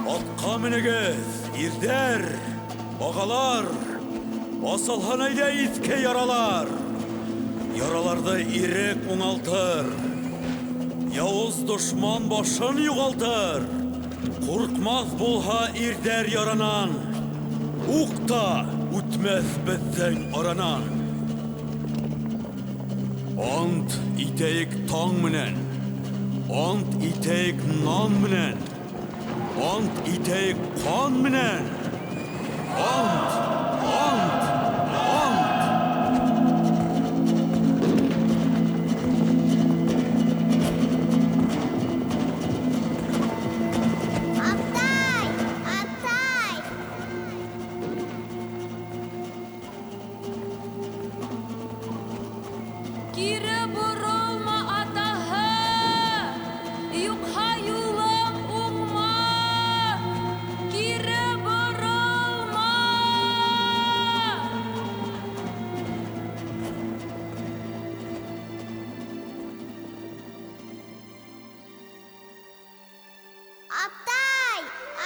Атҡа менегеҙ, ирҙәр, ағалар, асылһын әйҙә иҫке яралар. Яраларҙы ирек уңалтыр, яуыз дошман башын юғалтыр. Ҡурҡмаҫ булһа ирҙәр яранан, уҡ та үтмәҫ беҙҙең аранан. Ант итәйек таң менән, ант итәйек нан менән, ант итәйек ҡан менән. Ант, ант, ант. Атай, атай. Кире боролма, атаһы, юҡһа юлың уңмаҫ. Кире боролма. Атай,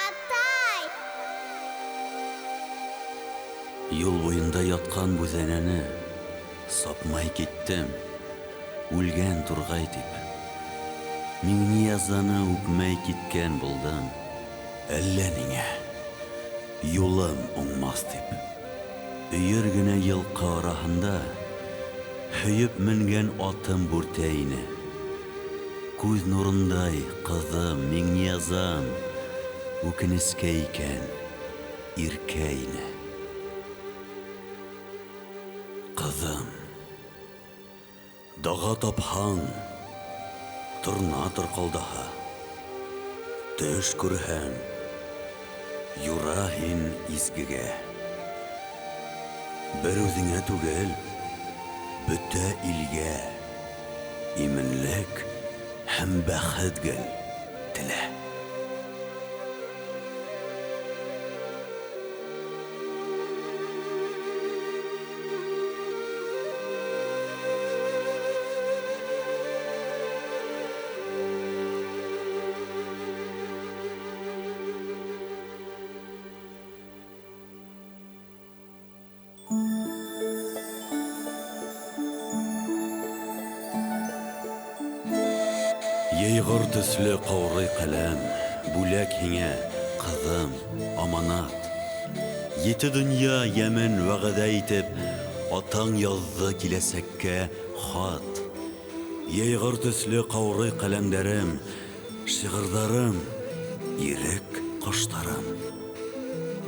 атай. Юл буйында ятҡан бүҙәнәне сапмай киттем, үлгән турғай тип. Миңниязаны үпмәй киткән булдым, әллә ниңә юлым уңмаҫ тип. Өйөр генә йылҡы араһында һөйөп менгән атым бүртә ине. Күҙ нурындай ҡыҙым Миңниязам үкенескә икән, иркә ине. Ҡыҙым, даға тапһаң, торна торҡолдаһа, төш күрһәң, юра һин изгегә. Бер үҙеңә түгел, бөтә илгә именлек һәм бәхет гел телә. Йәйғор төҫлө ҡаурый ҡәләм, бүләк һиңә, ҡыҙым, аманат. Ете донъя йәмен вәғәҙә итеп, Атаң яҙҙы киләсәккә хат. Йәйғор төҫлө ҡаурый ҡәләмдәрем, Шиғырҙарым, ирек ҡоштарым.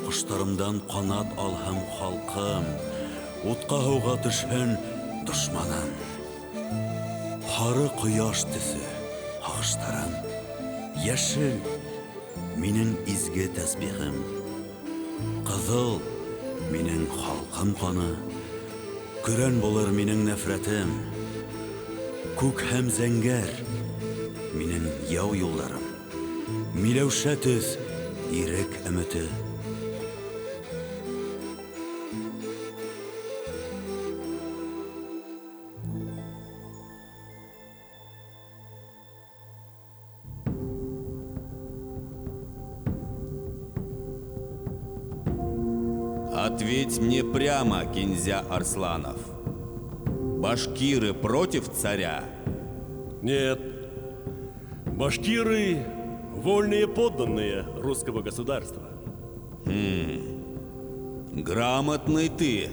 Ҡоштарымдан ҡанат алһын халҡым, Утҡа-һыуға төшһөн дошманым. Һары ҡояш төҫө һағыштарым, Йәшел минең изге тәсбихем. Ҡыҙыл минең халҡым ҡаны, Көрән булыр минең нәфрәтем. Күк һәм зәңгәр минең яу юлдарым. Миләүшә төҫ ирек өмөтө. Ответь мне прямо, Кинзя Арсланов. Башкиры против царя? Нет. Башкиры – вольные подданные русского государства. Хм. Грамотный ты,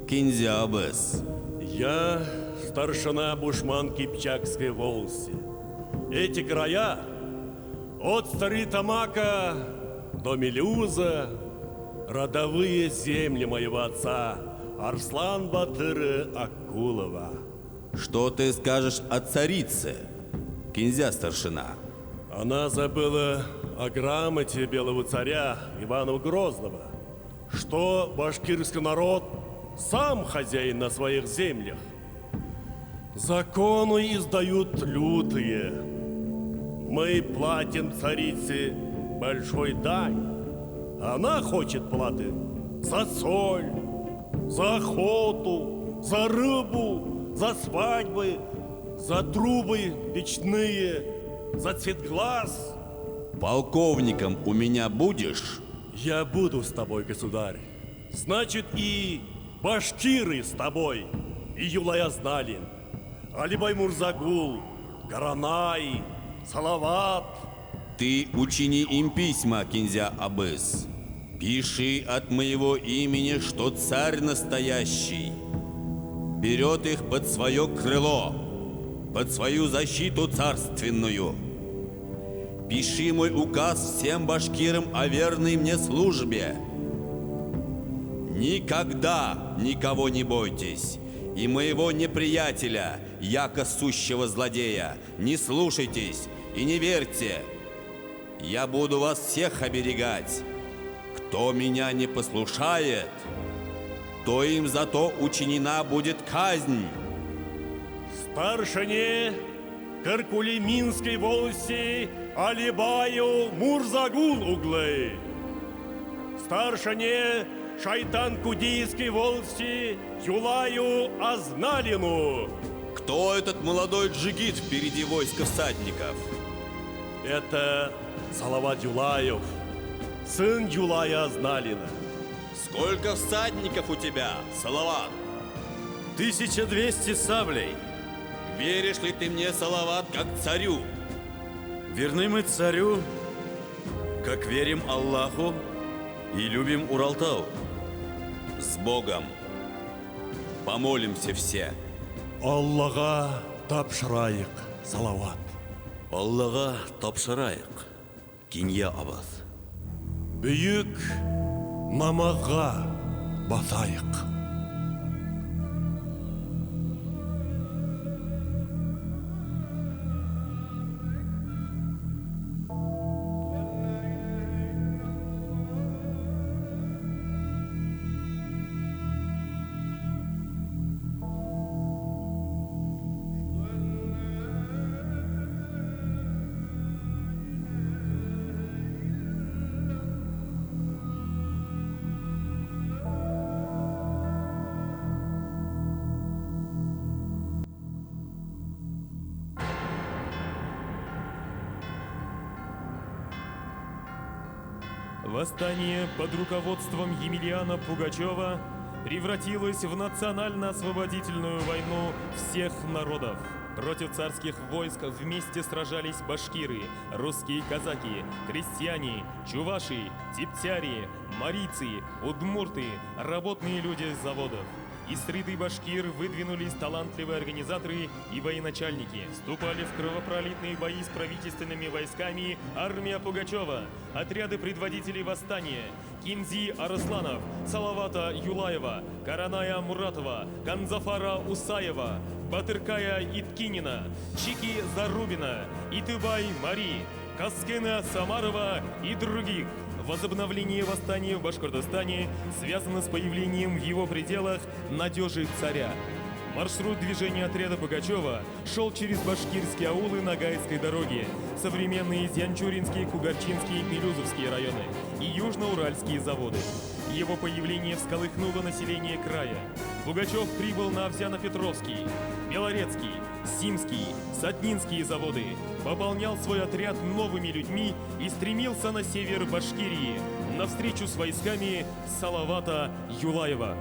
Кинзя Абыс. Я старшина бушман Кипчакской волости. Эти края от Старлитамака до Мелеуза родовые земли моего отца Арслан Батыра Акулова. Что ты скажешь о царице, Кинзя старшина? Она забыла о грамоте белого царя Ивана Грозного, что башкирский народ сам хозяин на своих землях. Законы издают лютые. Мы платим царице большой дань. Она хочет платы за соль, за охоту, за рыбу, за свадьбы, за трубы печные, за цвет глаз. Полковником у меня будешь? Я буду с тобой, государь. Значит, и башкиры с тобой, и Юлай Азналин, Алибай Мурзагул, Каранай, Салават. Ты учини им письма, Кинзя Абыс. Пиши от моего имени, что царь настоящий берет их под свое крыло, под свою защиту царственную. Пиши мой указ всем башкирам о верной мне службе. Никогда никого не бойтесь, и моего неприятеля, яко сущего злодея, не слушайтесь и не верьте. Я буду вас всех оберегать. Кто меня не послушает, то им зато учинена будет казнь. Старшине Каркулиминской волости Алибаю Мурзагул углы. Старшине Шайтан Кудийской волости Юлаю Азналину. Кто этот молодой джигит впереди войска всадников? Это Салават Юлаев, сын Юлая Азналина. Сколько всадников у тебя, Салават? 1200 саблей. Веришь ли ты мне, Салават, как царю? Верны мы царю, как верим Аллаху и любим Уралтау. С Богом! Помолимся все. Аллаға тапшырайыҡ, Салават. Аллаға тапшырайыҡ, Кинйә абыҙ. Бөйөк намаҙға баҫайыҡ. Восстание под руководством Емельяна Пугачева превратилось в национально-освободительную войну всех народов. Против царских войск вместе сражались башкиры, русские казаки, крестьяне, чуваши, тептяри, марийцы, удмурты, работные люди с заводов. Из среды башкир выдвинулись талантливые организаторы и военачальники. Вступали в кровопролитные бои с правительственными войсками армия Пугачева, отряды предводителей восстания Кинзи Арсланов, Салавата Юлаева, Караная Муратова, Канзафара Усаева, Батыркая Иткинина, Чики Зарубина, Итыбай Мари, Каскена Самарова и других. Возобновление восстания в Башкортостане связано с появлением в его пределах надежи царя. Маршрут движения отряда Пугачева шел через башкирские аулы Ногайской дороги, современные Зянчуринские, Кугарчинские, Мелюзовские районы и южноуральские заводы. Его появление всколыхнуло население края. Пугачев прибыл на Овсяно-Петровский, Белорецкий, Симский, Сатнинские заводы, пополнял свой отряд новыми людьми и стремился на север Башкирии, на встречу с войсками Салавата Юлаева.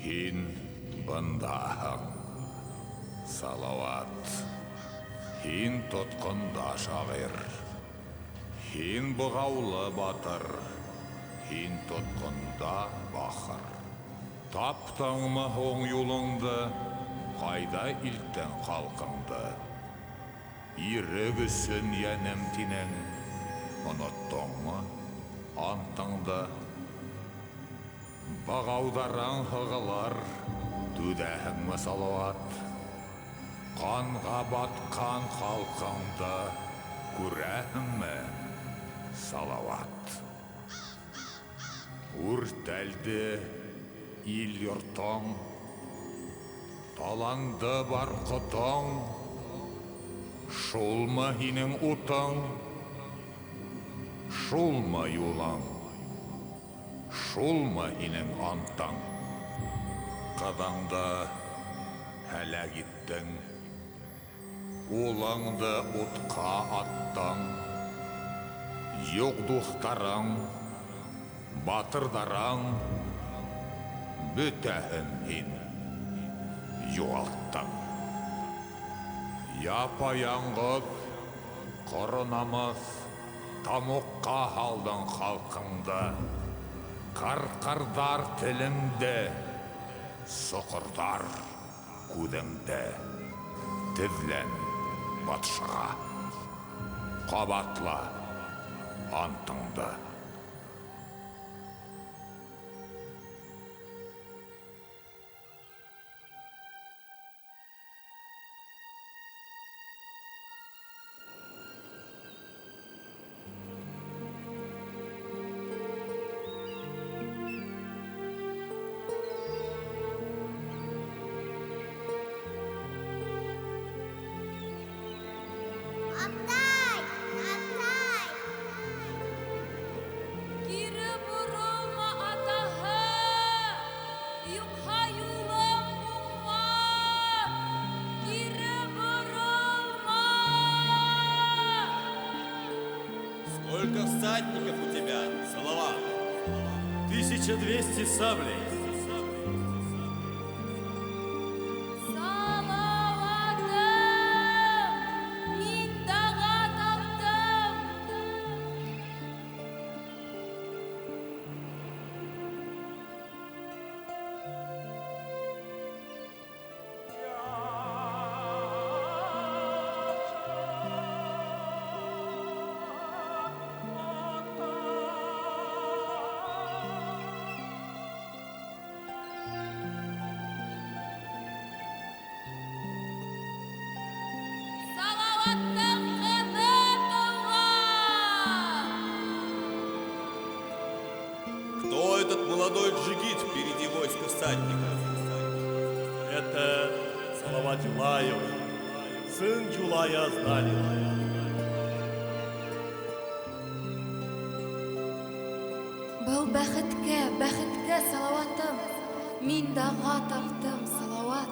Һин бындаһың, Салауат. Һин тотҡонда шағир. Һин бығаулы батыр. Һин тотҡонда бахыр. Таптыңмы һуң юлыңды, ҡайҙа илттең халҡыңды? Ирек өсөн йәнем тинең, оноттоңмо антыңды? Бағауҙарың һығылыр, түҙәһеңме, Салауат? Ҡанға батҡан халҡыңды күрәһеңме, Салауат? Үртәлде ил йортоң, таланды бар ҡотоң, шулмы һинең утың, шулмы юлың, шулмы һинең антың? Ҡыҙыңды һәләк иттең, улыңды утҡа аттың, юҡ дуҫтарың, батырҙарың, бөтәһен һин юғалттың. Япа-яңғыҙ, ҡоро намыҫ, Тамуҡҡа һалдың халҡыңды, ҡырҡырҙар телеңде, соҡорҙар күҙеңде. Теҙлән батшаға, ҡабатла антыңды. Атай! Атай! Кире боролма, атаһы, юҡһа юлың уңмаҫ. Кире боролма! Сколько всадников у тебя, Салават? 1200 саблей. Салаватым, мин даға таптым. Салаваттың ҡыҙы тыуған! Кто этот молодой джигит впереди войска всадников? Это Салават Юлаев, сын Юлая Азналина. Был бәхеткә, бәхеткә, Салаватым. Мин даға таптым, Салават.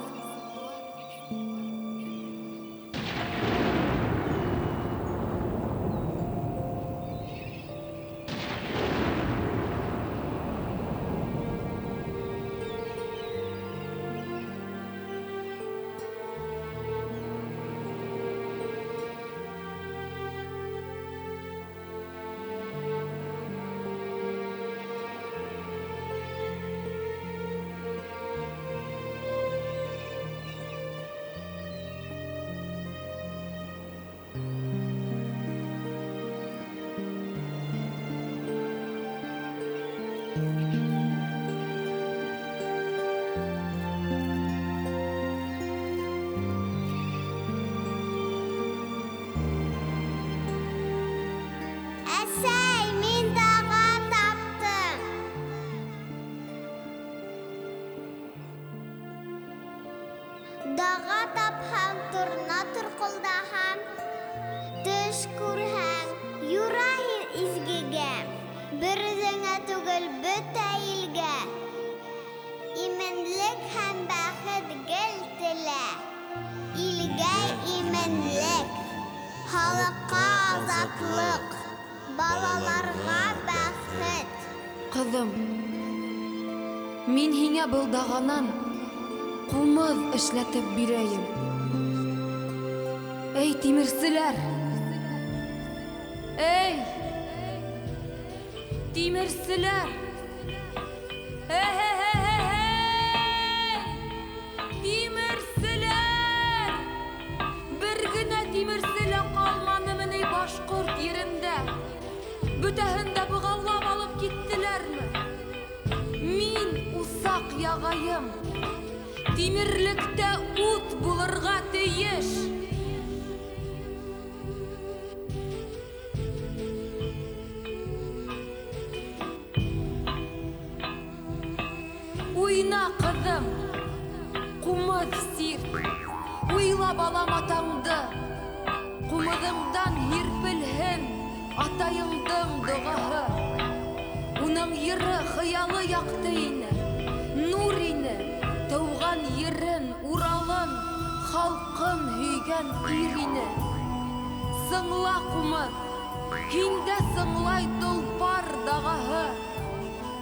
Әсәй, мин даға таптым. Даға тапһаң, торна торҡолдаһаң, төш күрһәң, юра һин изгегә. Бер үҙеңә түгел, бөтә илгә. Именлек һәм бәхет гел телә. Илгә именлек, халыҡҡа азатлыҡ, балаларға бәхет. Ҡыҙым, мин һиңә был дағанан ҡумыҙ эшләтеп бирәйем. Эй, тимерселәр! Эй, тимерселәр! Эй, тимерселәр! Бер генә тимерсе лә ҡалманымы ни башҡорт ерендә? Бөтәһен дә бығаулап алып киттеләрме? Мин усаҡ яғайым. Тимерлектә ут булырға тейеш. Уйна, ҡыҙым, ҡумыҙ сирт. Уйла, балам, атаңды. Ҡумыҙыңдан һирпелһен атайыңдың доғаһы. Уның йыры, хыялы яҡты ине, нур ине. Тыуған ерен, Уралын, халҡын һөйгән ир ине. Сыңла, ҡумыҙ, һиндә сыңлай толпар дағаһы.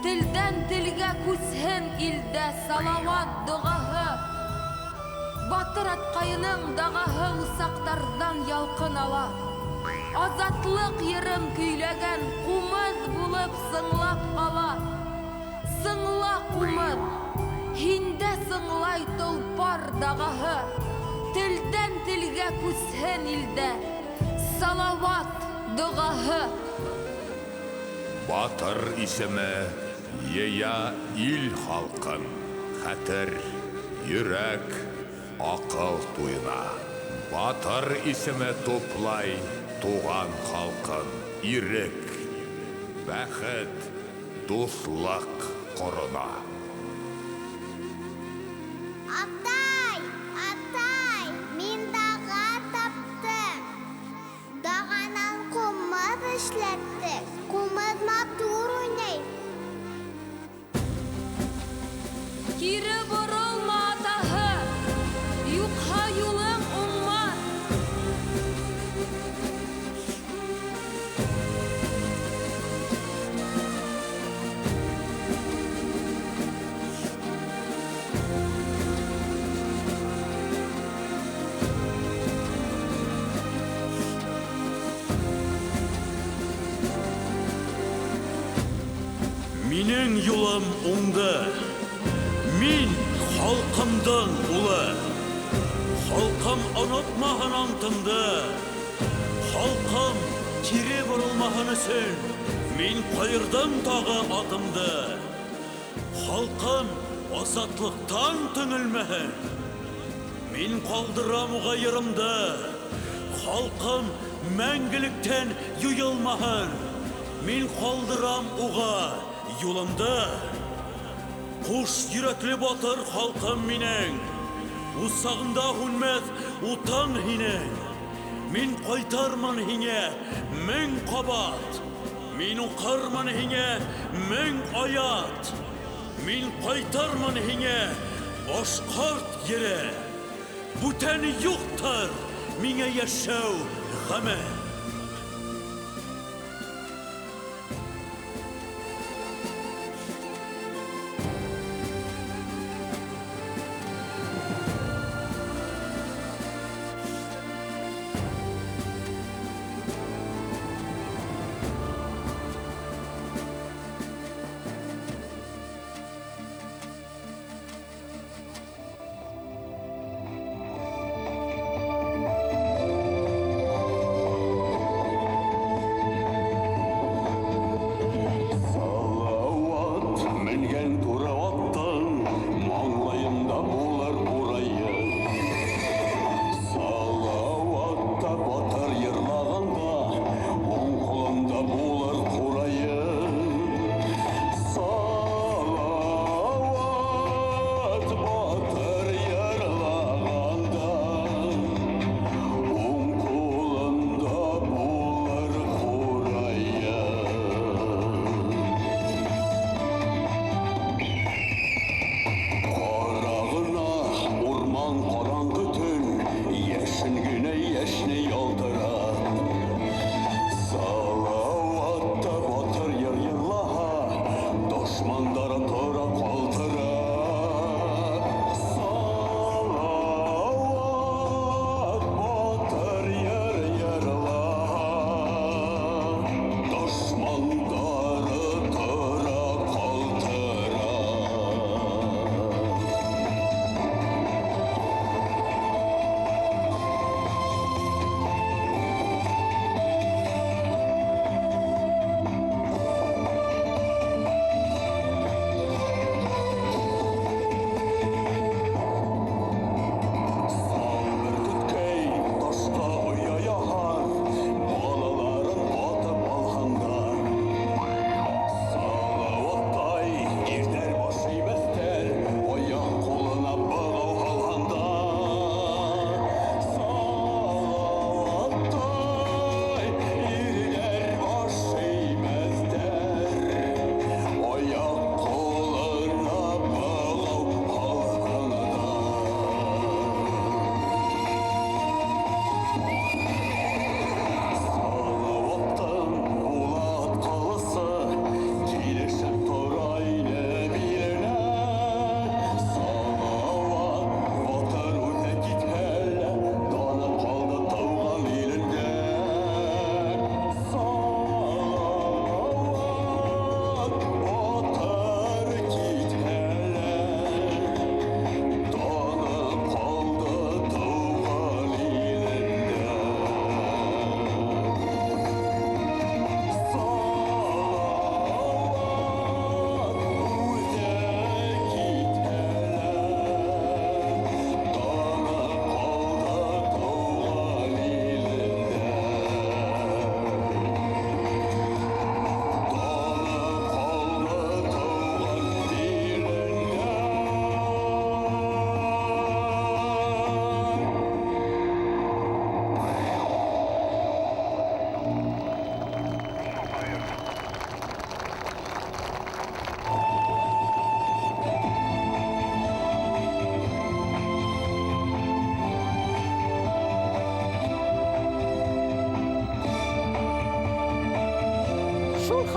Телдән телгә күсһен илдә Салават доғаһы. Батыр атҡайының дағаһы усаҡтарҙан ялҡын ала. Азатлыҡ йырын көйләгән ҡумыҙ булып сыңлап ҡала. Сыңла, ҡумыҙ, һиндә сыңлай толпар дағаһы. Телдән телгә күсһен илдә Салават доғаһы. Батыр исеме йыя ил халҡын, хәтер, йөрәк, аҡыл туйына. Батыр исеме туплай туған халҡын, ирек, бәхет, дуҫлыҡ ҡорона. Атай, атай, мин даға таптым. Дағанан ҡумыҙ эшләттек. Ҡумыҙ матур уйнай. Кире боролма, атаһы, юҡһа юлың уңмаҫ. Минең юлым уңды. Мин халҡымдың улы. Халҡым онотмаһын антымды. Халҡым кире боролмаһын өсөн мин ҡайырҙым тағы атымды. Халҡым азатлыҡтан төңөлмәһен. Мин ҡалдырам уға йырымды. Халҡым мәңгелектән юйылмаһын. Мин ҡалдырам уға юлымды. Ҡуш йөрәкле батыр халҡым минең. Усағында һүнмәҫ утың һинең. Мин ҡайтармын һиңә 1000 ҡабат. Мин уҡырмын һиңә 1000 аят. Мин ҡайтармын һиңә башҡорт ере. Бүтән юҡтыр миңә йәшәү ғәме.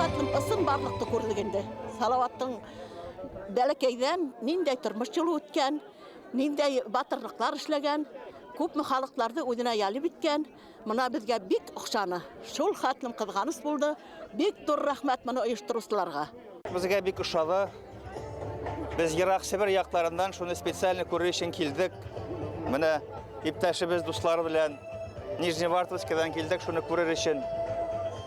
хәтлем ысынбарлыҡты күрҙек инде. Салаваттың бәләкәйҙән ниндәй тормош юлы үткән, ниндәй батырлыҡлар эшләгән, күпме халыҡларҙы үҙенә йәлеп иткән. Мына беҙгә бик оҡшаны. Шул хәтлем ҡыҙғаныс булды. Бик ҙур рәхмәт мыны ойоштороусыларға. Беҙгә бик ошады. Беҙ йыраҡ Себер яҡтарынан шуны специально күрер өсөн килдек. Мына иптәшебеҙ, дуҫлар белән Нижневартовскийҙан килдек шуны күрер өсөн.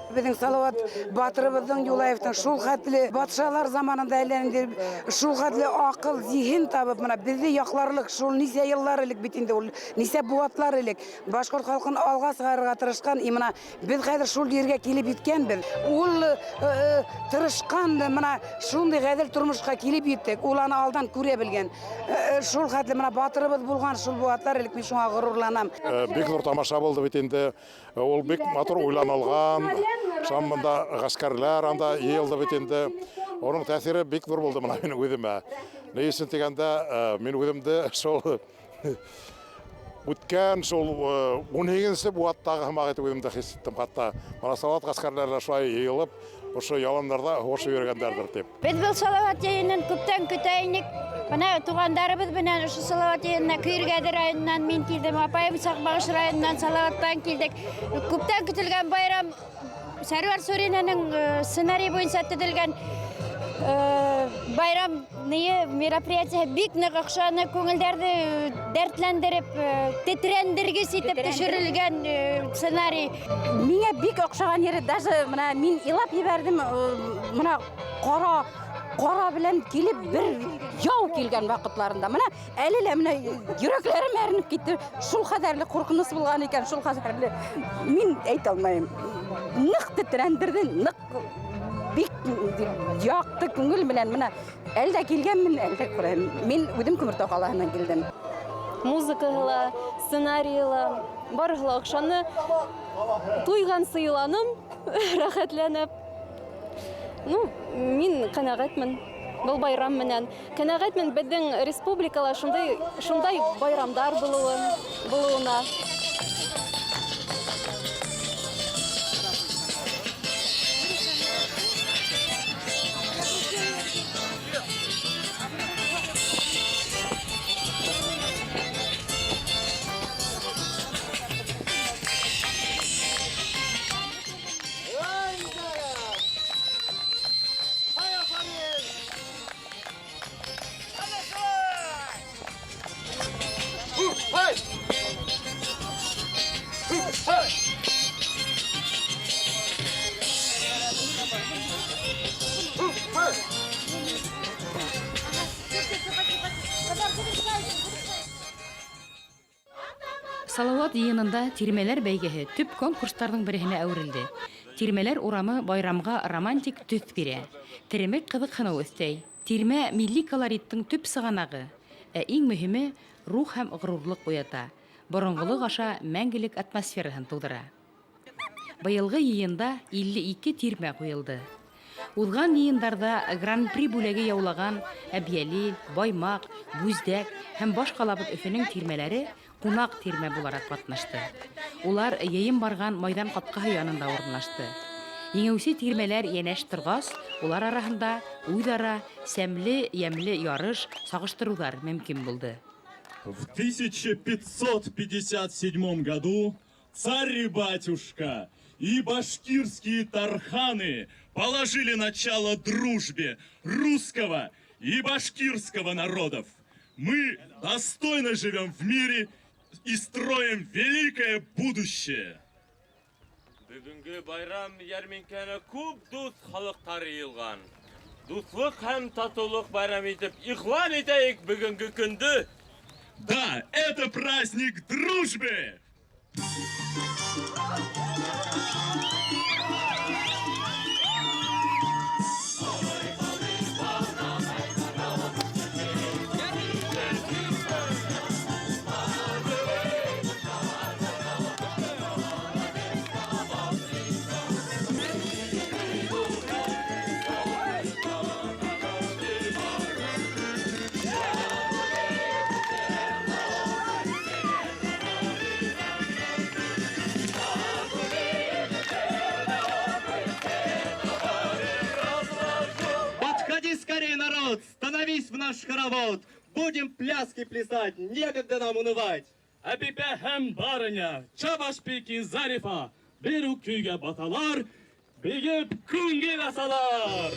Беҙҙең Салават батырыбыҙҙың Юлаевтың шул хәтле батшалар заманында әйләнде, шул хәтле аҡыл, зиһен табып, мына беҙҙе яҡларлыҡ шул нисә йыллар элек бит инде ул, нисә быуатлар элек башҡорт халҡын алға сығарырға тырышҡан, и мына беҙ хәҙер шул ергә килеп еткәнбеҙ. Ул тырышҡан, мына шундай ғәҙел тормошҡа килеп еттек, ул аны алдан күрә белгән. Шул хәтле мына батырыбыҙ булған шул быуатлар элек, мин шуңа ғорурланам. Бик ҙур тамаша булды бит инде. Ул бик матур уйланылған. Шамында ғәскәрләр анда йыйылды бит инде. Уның тәьҫире бик ҙур булды мына минең үҙемә. Ни өсөн тигәндә, мин үҙемде шул үткән шул 18-нсе быуаттағы һымаҡ итеп үҙемде хис иттем. Хатта мына Салават ғәскәрләре шулай йыйылып, ошо яландарҙа һуғышып йөрөгәндәрҙер тип. Беҙ был Салават йыйынын күптән көтә инек. Бына туғандарыбыҙ менән ошо Салават йыйынына Көйөргәҙе районынан мин килдем, апайым Саҡмағош районынан Салаваттан килдек. Күптән көтөлгән байрам Сәрүәр Суринаның сценарий буйынса төҙөлгән байрам мероприятие бик ныҡ оҡшаны, күңелдәрҙе дәртләндереп, тетрәндергес итеп төшөрөлгән сценарий. Миңә бик оҡшаған ере, даже мына мин илап ебәрҙем, мына ҡара белән килеп бер яу килгән ваҡытларында. Мына әле лә мына йөрәкләрем әрнеп китте. Шул хәҙәрле ҡурҡыныс булған икән, шул хәҙәрле мин әйтә алмайым. Ныҡ тетрәндерҙе, ныҡ бик яҡты күңел менән мына әле дә килгәнмен, әле дә күрәм. Мин үҙем Күмертау ҡалаһынан килдем. Музыкаһы ла, сценарийы ла, барыһы ла оҡшаны. Туйғансы иланым, рәхәтләнеп. Ну, мин ҡәнәғәтмен был байрам менән. Ҡәнәғәтмен беҙҙең республикала шундай байрамдар булыуына. Салават йыйынында тирмәләр бәйгеһе төп конкурстарҙың береһенә әүерелде. Тирмәләр урамы байрамға романтик төҫ бирә. Теремек ҡыҙыҡһыныу өҫтәй. Тирмә милли колориттың төп сығанағы, ә иң мөһиме рух һәм ғорурлыҡ уята. Боронғолоҡ аша мәңгелек атмосфераһын тыуҙыра. Быйылғы йыйында 52 тирмә ҡуйылды. Уҙған йыйындарҙа гран-при бүләге яулаған Әбйәлил, Баймаҡ, Бүздәк һәм баш ҡалабыҙ Өфөнөң тирмәләре ҡунаҡ тирмә булараҡ ҡатнашты. Улар йыйын барған майҙан ҡапҡаһы янында урынлашты. Еңеүсе тирмәләр йәнәш торғас, улар араһында үҙ-ара сәмле, йәмле ярыш, сағыштырыуҙар мөмкин булды. В 1557 году царь-батюшка и башкирские тарханы положили начало дружбе русского и башкирского народов. Мы достойно живем в мире и строим великое будущее. Бөгөнгө байрам йәрминкәне күп дуҫ халыҡтар йыйылған. Дуҫлыҡ һәм татыулыҡ байрам итеп иғлан итәйек бөгөнгө көндө. Да, это праздник дружбы! Врывись в наш хоровод. Будем пляски плясать, некогда нам унывать. Әбибә һәм барыня, Чабашбики Зарифа, бер үк көйгә баталар, биеп күңел асалар.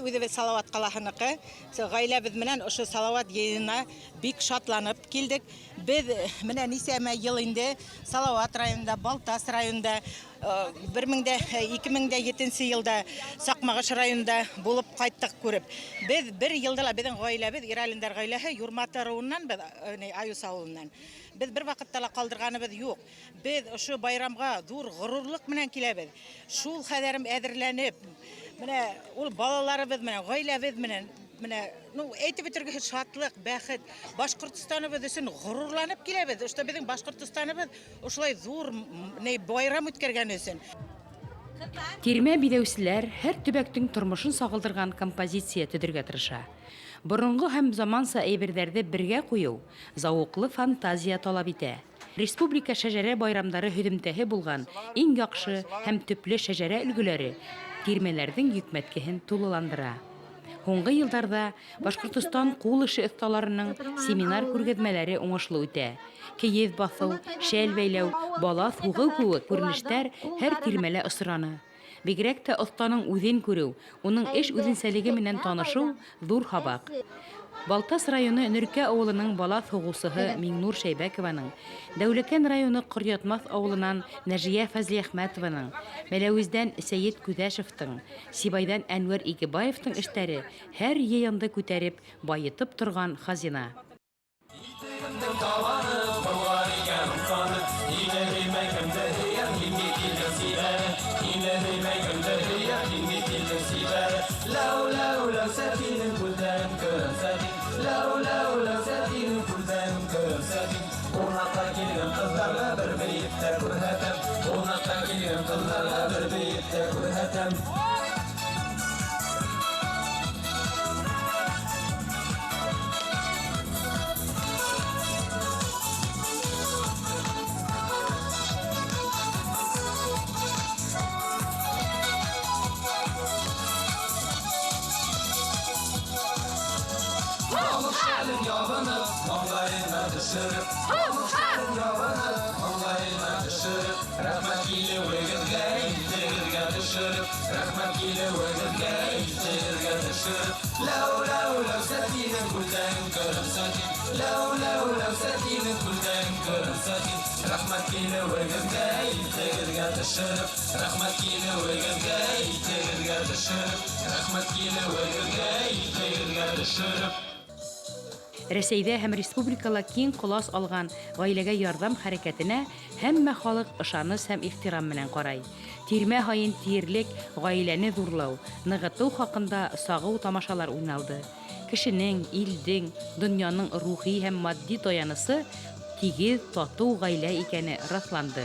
Үҙебеҙ Салауат ҡалаһыныҡы, ғаиләбеҙ менән ошо Салауат йыйынына бик шатланып килдек. Беҙ менә нисәмә йыл инде Салауат районында, Балтас районында, 2007 йылда Саҡмағыш районында булып ҡайттыҡ күреп. Беҙ бер йылда ла беҙҙең ғаиләбеҙ, Иралиндар ғаиләһе, Юрматы районынан, беҙ Аюс ауылынан. Беҙ бер ваҡытта ла ҡалдырғаныбыҙ юҡ. Беҙ ошо байрамға ҙур ғорурлыҡ менән киләбеҙ. Шул хәҙәрем әҙерләнеп, менә ул балаларыбыҙ менән, ғаиләбеҙ менән, менә, ну, әйтеп бөтөргөһөҙ шатлыҡ, бәхет. Башҡортостаныбыҙ өсөн ғорурланып киләбеҙ. Ошто беҙҙең Башҡортостаныбыҙ ошолай ҙур байрам үткәргән өсөн. Тирмә биҙәүселәр һәр төбәктең тормошон сағылдырған композиция төҙөргә тырыша. Боронғо һәм заманса әйберҙәрҙе бергә ҡуйыу зауыҡлы фантазия талап итә. Республика шәжәрә байрамдары һөҙөмтәһе булған иң яҡшы һәм төплө шәжәрә өлгөләре тирмәләрҙең йөкмәткеһен тулыландыра. Һуңғы йылдарҙа Башҡортостан ҡул эше оҫталарының семинар күргәҙмәләре уңышлы үтә. Кейеҙ баҫыу, шәл бәйләү, балаҫ һуғыу кеүек күренештәр һәр тирмәлә осраны. Бигерәк тә оҫтаның үҙен күреү, уның эш үҙенсәлеге менән танышыу ҙур һабаҡ. Балтас районы Нөркә ауылының балаҫ һуғыусыһы Миңнур Шәйбәкованың, Дәүләкән районы Ҡоръятмаҫ ауылынан Нәжиә Фәзлиәхмәтованың, Мәләүездән Сәйет Күҙәшевтың, Сибайҙан Әнүәр Игебаевтың эштәре һәр йыйынды күтәреп, байытып торған хазина. Рәсәйҙә һәм республикала киң ҡолас алған ғаиләгә ярҙам хәрәкәтенә һәммә халыҡ ышаныс һәм ихтирам менән ҡарай. Тирмә һайын тиерлек ғаиләне ҙурлау, нығытыу хаҡында сағыу тамашалар уйналды. Кешенең, илдең, донъяның рухи һәм матди таянысы тигеҙ, татыу ғаилә икәне раҫланды.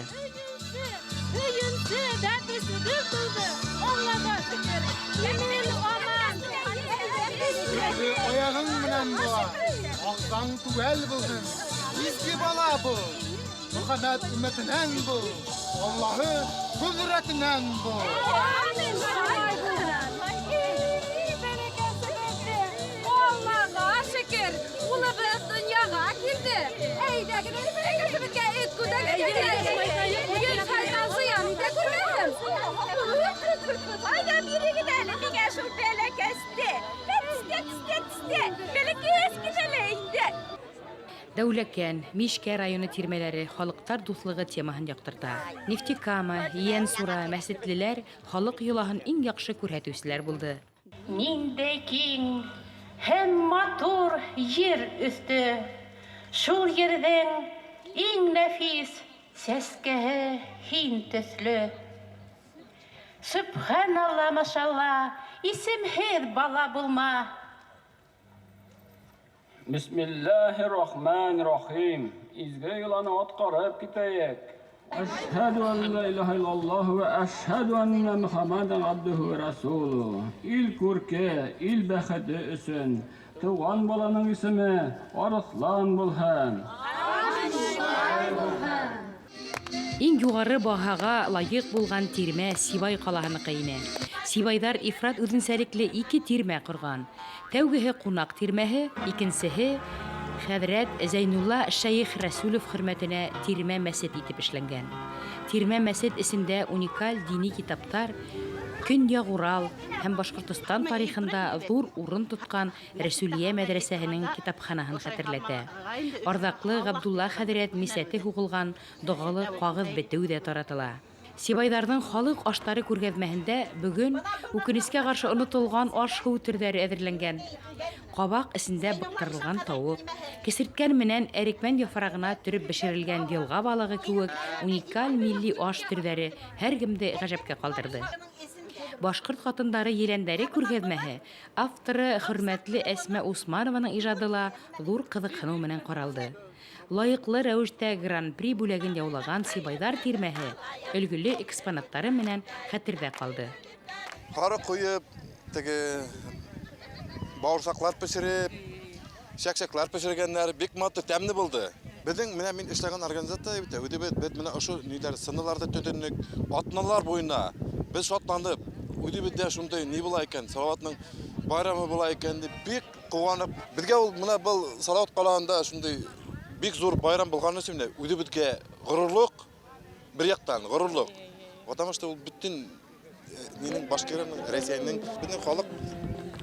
Аяғың менән була, ағзаң түгәл булһын, изге бала бул, Мөхәммәт өммәтенән бул, Аллаһы ҡөҙрәтенән бул. Беҙгә эт күлдәге зыян итә күрмәһен. Айҙа бирегеҙ әле миңә шул бәләкәсте. Тестә, тестә, тестә. Бәләкәс кенә лә инде. Дәүләкән, Мишкә районы тирмәләре халыҡтар дуҫлығы темаһын яҡтырта. Нефтекама, Ейәнсура, Мәсетлеләр халыҡ йолаһын иң яҡшы күрһәтеүселәр булды. Ниндәй киң һәм матур ер өҫтө. Шул ерҙең иң нәфис сәскәһе һин төҫлө. Сөбханалла, машалла, исемһеҙ бала булма. Бисмиллахир-рахманир-рахим. Изге йоланы атҡарып китәйек. Әшһәдү ан ла илаһа иллаллаһ вә әшһәдү анна Мухаммадан абдуһу вә расулуһу. Ил күрке, ил бәхете өсөн тыуған баланың исеме Арыҫлан булһын. Иң юғары баһаға лайыҡ булған тирмә Сибай ҡалаһыныҡы ине. Сибайҙар ифрат үҙенсәлекле ике тирмә ҡорған. Тәүгеһе ҡунаҡ тирмәһе, икенсеһе хәҙрәт Зәйнулла Шәйех Рәсүлов хөрмәтенә тирмә мәсет итеп эшләнгән. Тирмә мәсет эсендә уникаль дини китаптар, Көньяҡ Урал һәм Башҡортостан тарихында ҙур урын тотҡан Рәсүлиә мәҙрәсәһенең китапханаһын хәтерләтә. Арҙаҡлы Ғабдулла хәҙрәт мисәте һуғылған доғалы ҡағыҙ бетеү ҙә таратыла. Сибайҙарҙың халыҡ аштары күргәҙмәһендә бөгөн үкенескә ҡаршы онотолған аш-һыу төрҙәре әҙерләнгән. Ҡабаҡ эсендә быҡтырылған тауыҡ, кесерткән менән әрекмән яфрағына төрөп бешерелгән йылға балығы кеүек уникаль милли аш төрҙәре һәр кемде ғәжәпкә ҡалдырҙы. Башҡорт ҡатындары еләндәре күргәҙмәһе авторы хөрмәтле Әсмә Усманованың ижады ла ҙур ҡыҙыҡһыныу менән ҡаралды. Лайыҡлы рәүештә гран-при бүләген яулаған Сибайҙар тирмәһе өлгөлө экспонаттары менән хәтерҙә ҡалды. Һары ҡуйып, теге бауырсаҡлар бешереп, сәксәкләр бешергәннәр, бик матур, тәмле булды. Беҙҙең менә мин эшләгән организация бит, үҙебеҙ беҙ менә ошо ниләр сыныларҙы төҙөнөк, атналар буйына беҙ шатланып, үҙебеҙҙә шундай ни була икән, Салауатның байрамы була икән дип бик ҡыуанып, беҙгә ул менә был Салауат ҡалаһында шундай бик ҙур байрам булған өсөн менә үҙебеҙгә ғорурлыҡ, бер яҡтан ғорурлыҡ. Потому что ул бөтөн нинең Башкирияның, Рәсәйнең беҙҙең халыҡ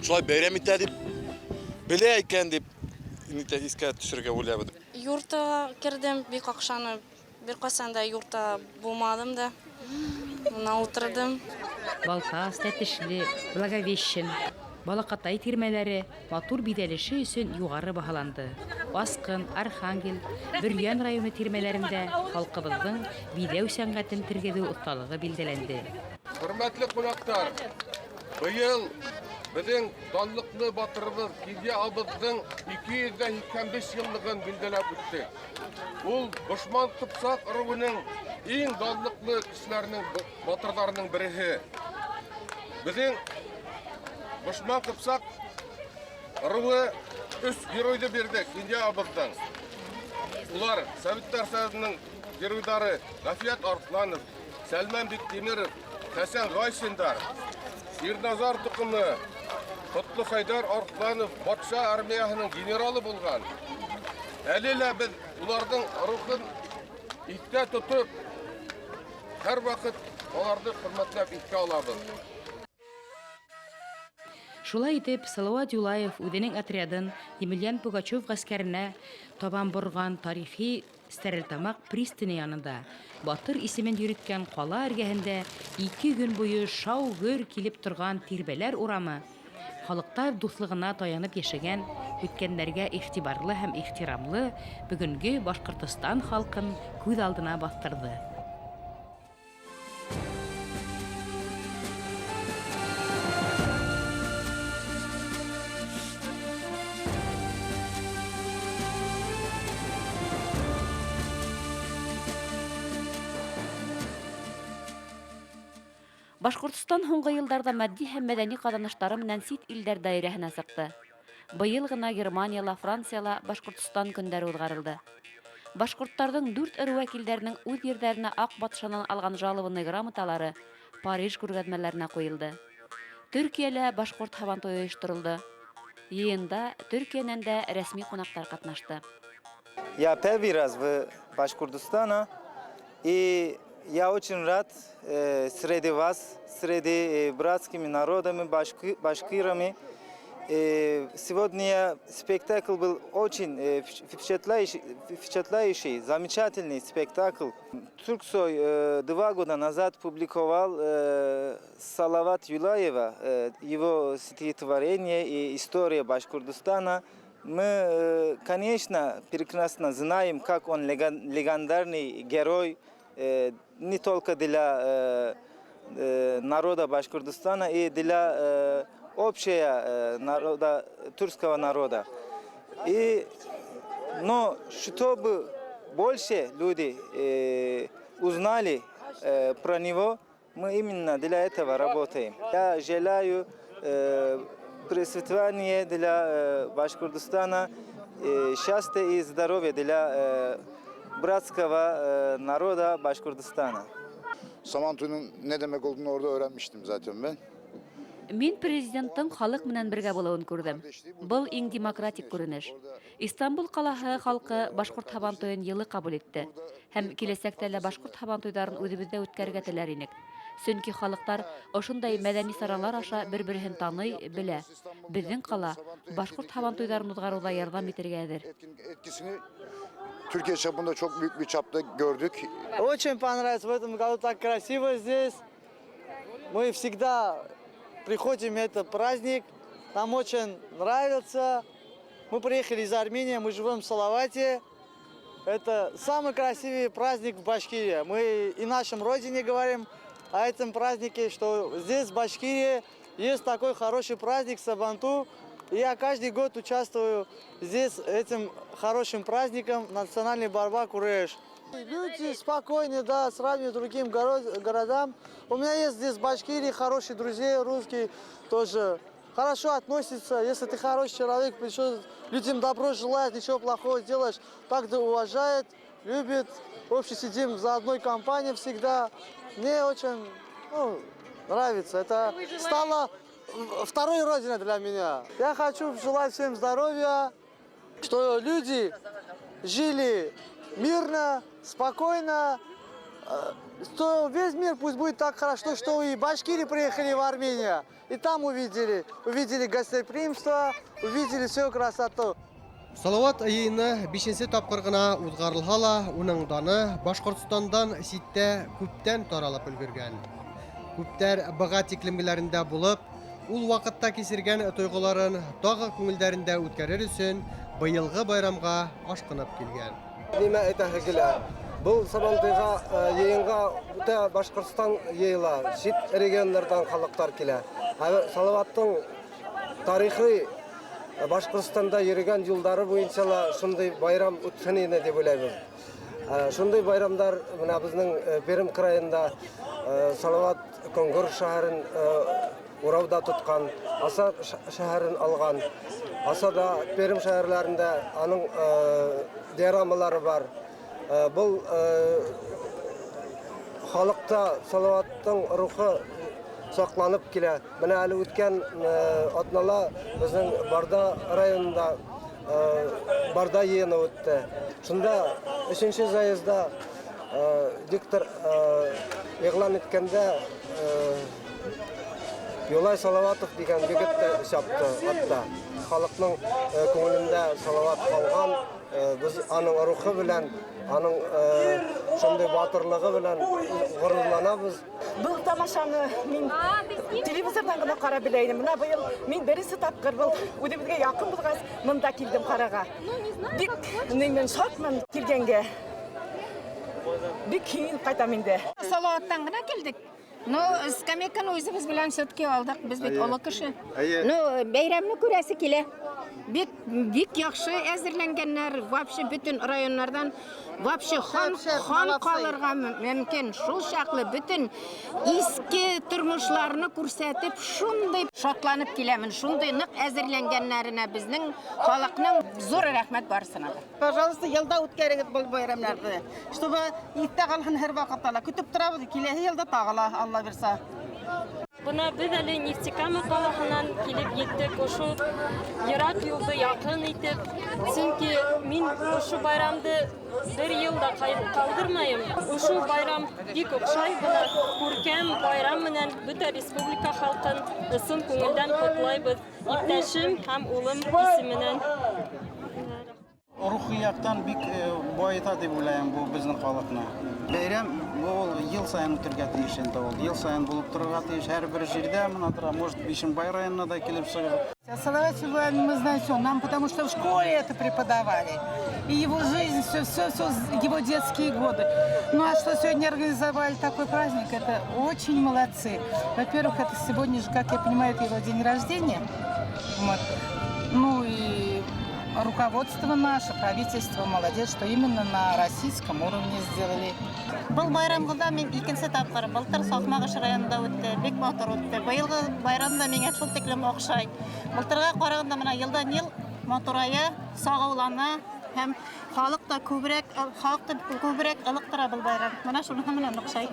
шулай бәйрәм итә дип белә икән дип нитә иҫкә төшөрөргә уйлайбыҙ. Юртаға керҙем, бик аҡшаны бер ҡасан да юрта булманым да. Бына ултырҙым. Балтас, Тәтешле, Благовещен, Балаҡатай тирмәләре матур биҙәлеше өсөн юғары баһаланды. Асҡын, Архангел, Бөрйән районы тирмәләрендә халҡыбыҙҙың биҙәү сәнғәтен тергеҙеү оҫталығы билдәләнде. Хөрмәтле ҡунаҡтар, быйыл беҙҙең данлыҡлы батырыбыҙ Кинйә абыҙҙың 285 йыллығын билдәләп үттек. Ул Бошман Ҡыпсаҡ ырыуының иң данлыҡлы кешеләренең, батырҙарының береһе. Беҙҙең Бошман Ҡыпсаҡ ырыуы өс геройҙы бирҙе Кинйә абыҙҙың. Улар Советтар Союзының геройҙары Ғәфиәт Арыҫланов, Сәлмән Биктимиров, Хәсән Ғайшиндар, Ирназар тоҡомо Ҡотлохәйҙәр Арыҫланов батша армияһының генералы булған. Әле лә беҙ уларҙың рухын иҫтә тотоп, һәр ваҡыт уларҙы хөрмәтләп иҫкә алабыҙ. Шулай итеп, Салауат Юлаев үҙенең отрядын Емельян Пугачев ғәскәренә табан борған тарихи Стәрлетамаҡ пристане янында батыр исемен йөрөткән ҡала эргәһендә 2 көн буйы шау-гөр килеп торған Тирбәләр урамы халыҡтар дуҫлығына таянып йәшәгән үткәндәргә иғтибарлы һәм ихтирамлы бөгөнгө Башҡортостан халҡын күҙ алдына баҫтырҙы. Башҡортостан һуңғы йылдарҙа матди һәм мәҙәни ҡаҙаныштары менән сит илдәр даирәһенә сыҡты. Быйыл ғына Германияла, Францияла Башҡортостан көндәре уҙғарылды. Башҡорттарҙың 4 ырыу вәкилдәренең үҙ ерҙәренә аҡ батшанан алған жалованный грамоталары Париж күргәҙмәләренә ҡуйылды. Төркиәлә башҡорт һабантуйы ойошторолдо. Йыйында Төркиәнән дә рәсми ҡунаҡтар ҡатнашты. Я первый раз в Башкортостане, и я очень рад среди вас, среди братскими народами, башкирами. Сегодня спектакль был очень впечатляющий, замечательный спектакль. Турксой 2 года назад публиковал Салават Юлаева, его стихотворение и история Башкортостана. Мы, конечно, прекрасно знаем, как он легендарный герой не только для народа Башкортостана и для общего народа, тюркского народа. Но чтобы больше люди узнали про него, мы именно для этого работаем. Я желаю процветания для Башкортостана, счастья и здоровья для братского народа Башкортостана. Sabantuy'un ne demek olduğunu orada öğrenmiştim zaten ben. Мин президенттың халыҡ менән бергә булыуын күрҙем. Был иң демократик күренеш. Истанбул ҡалаһы халҡы башҡорт һабантуйын йылы ҡабул итте. Һәм киләсәктә лә башҡорт һабантуйҙарын үҙебеҙҙә үткәрергә теләр инек. Сөнки халыҡтар ошондай мәҙәни саралар аша бер-береһен таный, белә. Беҙҙең ҡала башҡорт һабантуйҙарын уҙғарыуҙа ярҙам итергә әҙер. Etkisini Türkiye çapında çok büyük bir çapta gördük. Очень понравилось в этом году, так красиво здесь. Мы всегда приходим, это праздник, нам очень нравится. Мы приехали из Армении, мы живем в Салавате. Это самый красивый праздник в Башкирии. Мы и нашем родине говорим о этом празднике, что здесь, в Башкирии, есть такой хороший праздник Сабанту. И я каждый год участвую здесь этим хорошим праздником национальной борьба Куреш. Люди спокойнее, да, сравнивают с другим городам. У меня есть здесь в Башкирии хорошие друзья, русские тоже. Хорошо относятся, если ты хороший человек, пришел, людям добро желает, ничего плохого делаешь, так-то уважает, любит. Вообще сидим за одной компанией всегда. Мне очень, ну, нравится. Это стало второй родиной для меня. Я хочу желать всем здоровья, что люди жили мирно, спокойно, что весь мир пусть будет так хорошо, что и башкиры приехали в Армению, и там увидели, увидели гостеприимство, увидели всю красоту. Салават йыйыны бишенсе тапҡыр ғына уҙғарылһа ла, уның даны Башҡортостандан ситтә күптән таралып өлгөргән. Күптәр быға тиклемгеләрендә булып, ул ваҡытта кисергән тойғоларын тағы күңелдәрендә үткәрер өсөн быйылғы байрамға ашҡынып килгән. Нимә әйтәһе килә? Был Сабантуйға, йыйынға бөтә Башҡортостан йыйыла, сит региондарҙан халыҡтар килә. Ә Салаваттың тарихи Башҡортостанда йөрөгән юлдары буйынса ла шундай байрам үтһен ине тип уйлайбыҙ. Шундай байрамдар бына беҙҙең Пермь крайында Салават Кунгур шәһәрен урауҙа тотҡан, Аса шәһәрен алған. Асада Пермь шәһәрләрендә аның диорамалары бар. Был халыҡта Салаваттың рухы саҡланып килә. Бына әле үткән аҙнала беҙҙең Барҙа районында Барҙа йыйыны үтте. Шунда өсөнсө заездда диктор иғлан иткәндә Юлай Салаватов тигән егет тә сапты атта. Халыҡның күңелендә Салават ҡалған, беҙ аның рухы белән, аның шундай батырлығы белән ғорурланабыҙ. Был тамашаны мин телевизорҙан ғына ҡарап белә инем. Бына быйыл мин беренсе тапҡыр был үҙебеҙгә яҡын булғас, мында килдем ҡарарға. Бик мин шатмын килгәнгә. Бик һөйөнөп ҡайтам инде. Салаваттан ғына килдек. Ну, скамейканы үҙебеҙ белән все-таки алдыҡ. Беҙ бит Эйе. оло кеше. Эйе. Ну, бәйрәмне күрәсе килә. Бик бик яҡшы әҙерләнгәннәр. Вообще бөтөн районнарҙан вообще хан хан ҡалырға мөмкин. Шул саҡлы бөтөн иҫке тормошларны күрһәтеп, шундай шатланып киләмен. Шундай ныҡ әҙерләнгәннәренә беҙҙең халыҡның ҙур рәхмәт барысына да. Пожалуйста, йылда үткәрегеҙ был байрамдарҙы. Чтобы иҫтә ҡалһын һәр ваҡытта ла. Көтөп торабыҙ, киләһе йылда тағы ла, Алла бирһә. Бына беҙ әле Нефтекама ҡалаһынан килеп еттек, ошо йыраҡ юлды яҡын итеп, сөнки мин ошо байрамды бер йыл да ҡалдырмайым. Ошо байрам бик оҡшай, бына күркәм байрам менән бөтә республика халҡын ысын күңелдән ҡотлайбыҙ. Иптәшем һәм улым исеменән. Рухи яҡтан бик байыта тип уйлайым был беҙҙең халыҡны. Бәйрәм ул йыл сайын үтергә тейеш инде ул. Йыл сайын булып торорға тейеш. Һәр бер җирдә менә тора, может, Бишембай районына да килеп сығыр. О Салавате Юлаеве мы знаем все, нам потому что в школе это преподавали. И его жизнь, все, все, все, его детские годы. Ну а что сегодня организовали такой праздник, это очень молодцы. Во-первых, это сегодня же, как я понимаю, это его день рождения. Вот. Ну и руководство наше, правительство молодец, что именно на российском уровне сделали. Был байрамға мин икенсе тапҡыр. Былтыр Саҡмағош районында үтте, бик матур үтте. Быйылғы байрам да миңә шул тиклем оҡшай. Былтырға ҡарағанда мына йылдан йыл матурая, сағыулана һәм халыҡ та күберәк, халыҡ та күберәк ылыҡтыра был байрам. Мына шуныһы менән оҡшай.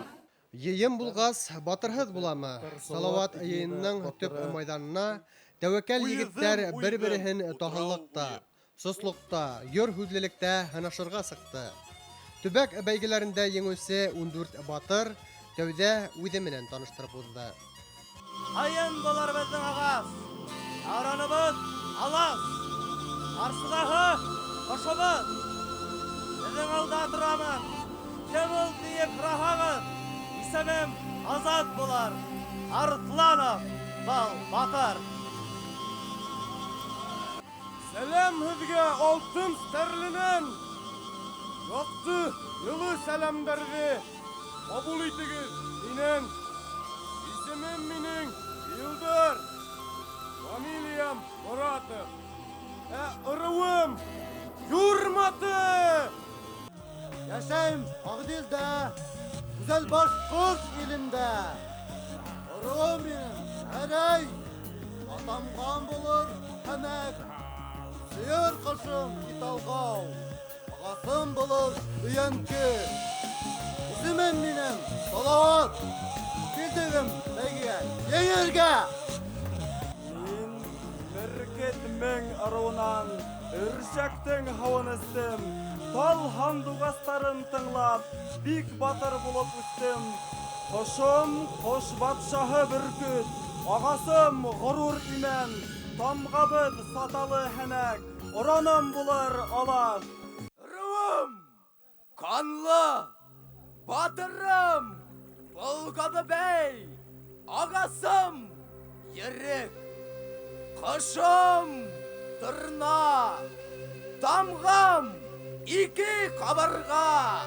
Йыйын булғас, батырһыҙ буламы? Салауат йыйынының төп майҙанына тәүәккәл егеттәр бер-береһен таһыллыҡта, сослоҡта, йор һүҙлелектә һынашырға сыҡты. Төбәк бәйгеләрендә еңеүсе 14 батыр тәүҙә үҙе менән таныштырып уҙҙы. Айын булыр беҙҙең ағас, аураныбыҙ алас, ҡаршылағы ошобоҙ. Беҙҙең алда торамын, кем ул тиеп һораһағыҙ, исемем Азат булыр, Арыҫланов был батыр. Сәләм һеҙгә алтын стәрленән. Яҡты, йылы сәләмдәрҙе ҡабул итегеҙ минән. Исемем минең Илдар, фамилиям Моратов, ә ырыуым Юрматы. Йәшәйем Ағиҙелдә, гүзәл башҡорт илендә. Ырыуым минең Гәрәй, атамған булыр Һәнәк, сыйыр ҡошом Италғау, ағасым булыр Өйәнке. Исемем минең Салауат, килдегем бәйгегә еңергә. Мин Мөркет мең ырыуынан өршәктең һыуын эстем, тал һандуғастарын тыңлап, бик батыр булып үҫтем. Ҡошом ҡош батшаһы бөркөт, ағасым ғорур имән, тамғабыҙ саталы һәнәк, ораным булыр алас. Ырыуым ҡанлы, батырым Болғаны бей, ағасым ерек, ҡошом торна, тамғам ике ҡабырға,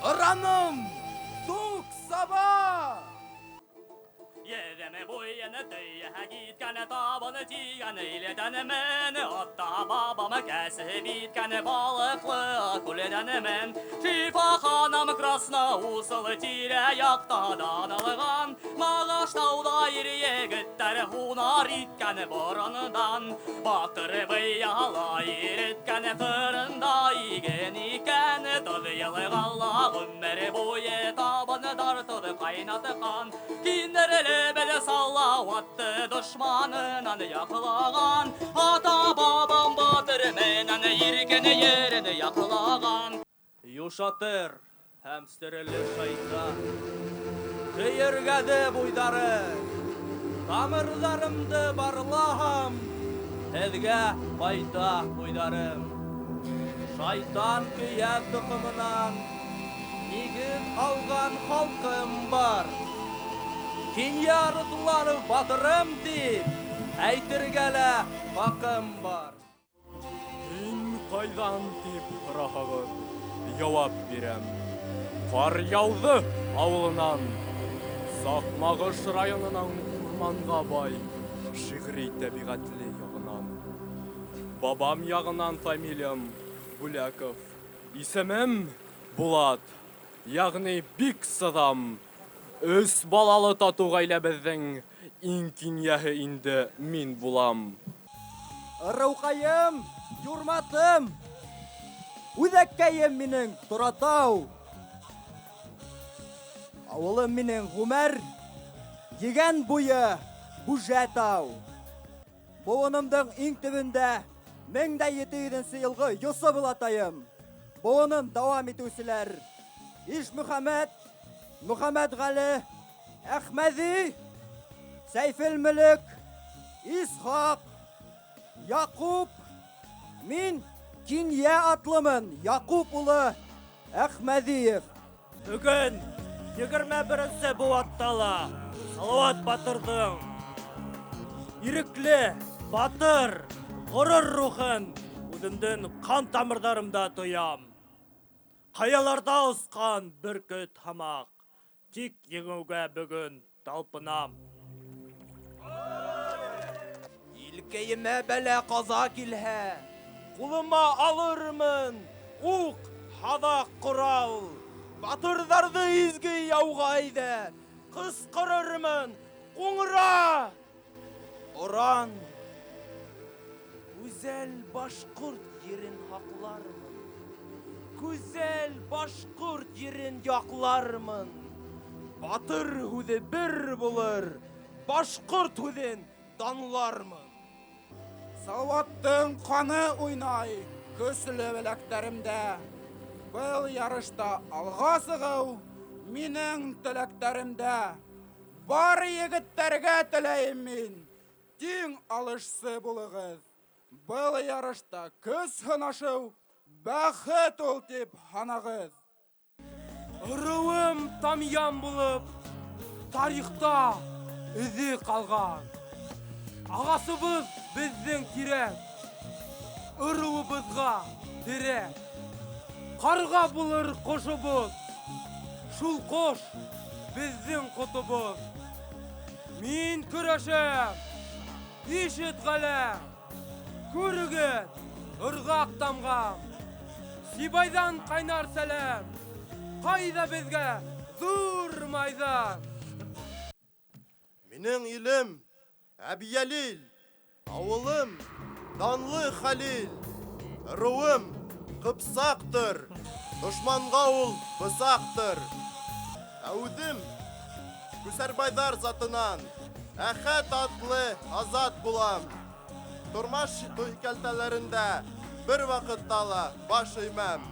ыраным тук саба. Еҙеме буйыны төйәһә киткән, табаны тигән, илдәнмен, ата бабам кәсеп иткән, балыҡлы күлдәнмен. Шифаханам Красноусыл тирә-яҡта данылған, Мағаштауҙа ир егеттәр һунар иткән борондан. Батыр быяла иреткән, ҡырында иген икән, тоҙ йылғала ғүмер буйы табаны тартып ҡайнатҡан. Киндерле бел Салауатты дошманынан яҡлаған, ата-бабам батыр менән иркен ерен яҡлаған. Юшатыр һәм стереле шайтан көйөргәде буйҙары, тамырҙарымды барлаһам, һеҙгә ҡайта буйҙарым. Шайтан көйә тоҡомонан нигеҙ алған халҡым бар. Кинйә Арыҫланов батырым тип әйтергә лә хаҡым бар. Һин ҡайҙан тип һораһағыҙ, яуап бирәм. Ҡаръяуҙы ауылынан, Саҡмағош районының урманға бай, шиғри тәбиғәтле яғынан. Бабам яғынан фамилиям Бүләков, исемем Булат, ягъни бик сыҙам. Өс балалы татыу ғаиләбеҙҙең иң кинйәһе инде мин булам. Ырыуҡайым, юрматым, үҙәккәйем минең Торатау, ауылым минең Ғүмәр, Егән буйы Бүжәтау. Быуынымдың иң төбөндә 1700 йылғы Йосоп олатайым. Быуынын дауам итеүселәр Ишмөхәмәт, Мөхәммәтғәле, Әхмәҙи, Сәйфелмөлөк, Исхаҡ, Яҡуп. Мин Кинйә атлымын, Яҡуп улы Әхмәҙиев. Бөгөн 21-нсе быуатта ла Салауат батырҙың ирекле, батыр, ғорур рухын үҙемдең ҡан тамырҙарымда тоям. Ҡаяларҙа осҡан бөркөт һымаҡ, тик еңеүгә бөгөн талпынам. Илкәйемә бәлә ҡаза килһә, ҡулыма алырмын уҡ, һаҙаҡ, ҡорал. Батырҙарҙы изге яуға әйҙәп, ҡысҡырырмын ҡуңра, оран. Гүзәл башҡорт ерен һаҡлармын, гүзәл башҡорт ерен яҡлармын. Батыр һүҙе бер булыр, башҡорт һүҙен данлармын. Салауаттың ҡаны уйнай көслө беләктәремдә. Был ярышта алға сығыу минең теләктәремдә. Бар егеттәргә теләйем мин, тиң алышсы булығыҙ. Был ярышта көс һынашыу бәхет ул тип һанағыҙ. Ырыуым тамъян булып, тарихта эҙе ҡалған. Ағасыбыҙ беҙҙең тирәк, ырыуыбыҙға терәк. Ҡарға булыр ҡошобоҙ, шул ҡош беҙҙең ҡотобоҙ. Мин көрәшәм, ишет ғаләм, күрегеҙ ырғаҡ тамғам. Сибайҙан ҡайнар сәләм, ҡайҙа беҙгә ҙур майҙан. Минең илем Әбйәлил, ауылым Данлы Хәлил, ырыуым Ҡыпсаҡтыр, дошманға ул бысаҡтыр. Ә үҙем Күсәрбайҙар затынан, Әхәт атлы азат булам. Тормош һикәлтәләрендә бер ваҡытта ла баш эймәм.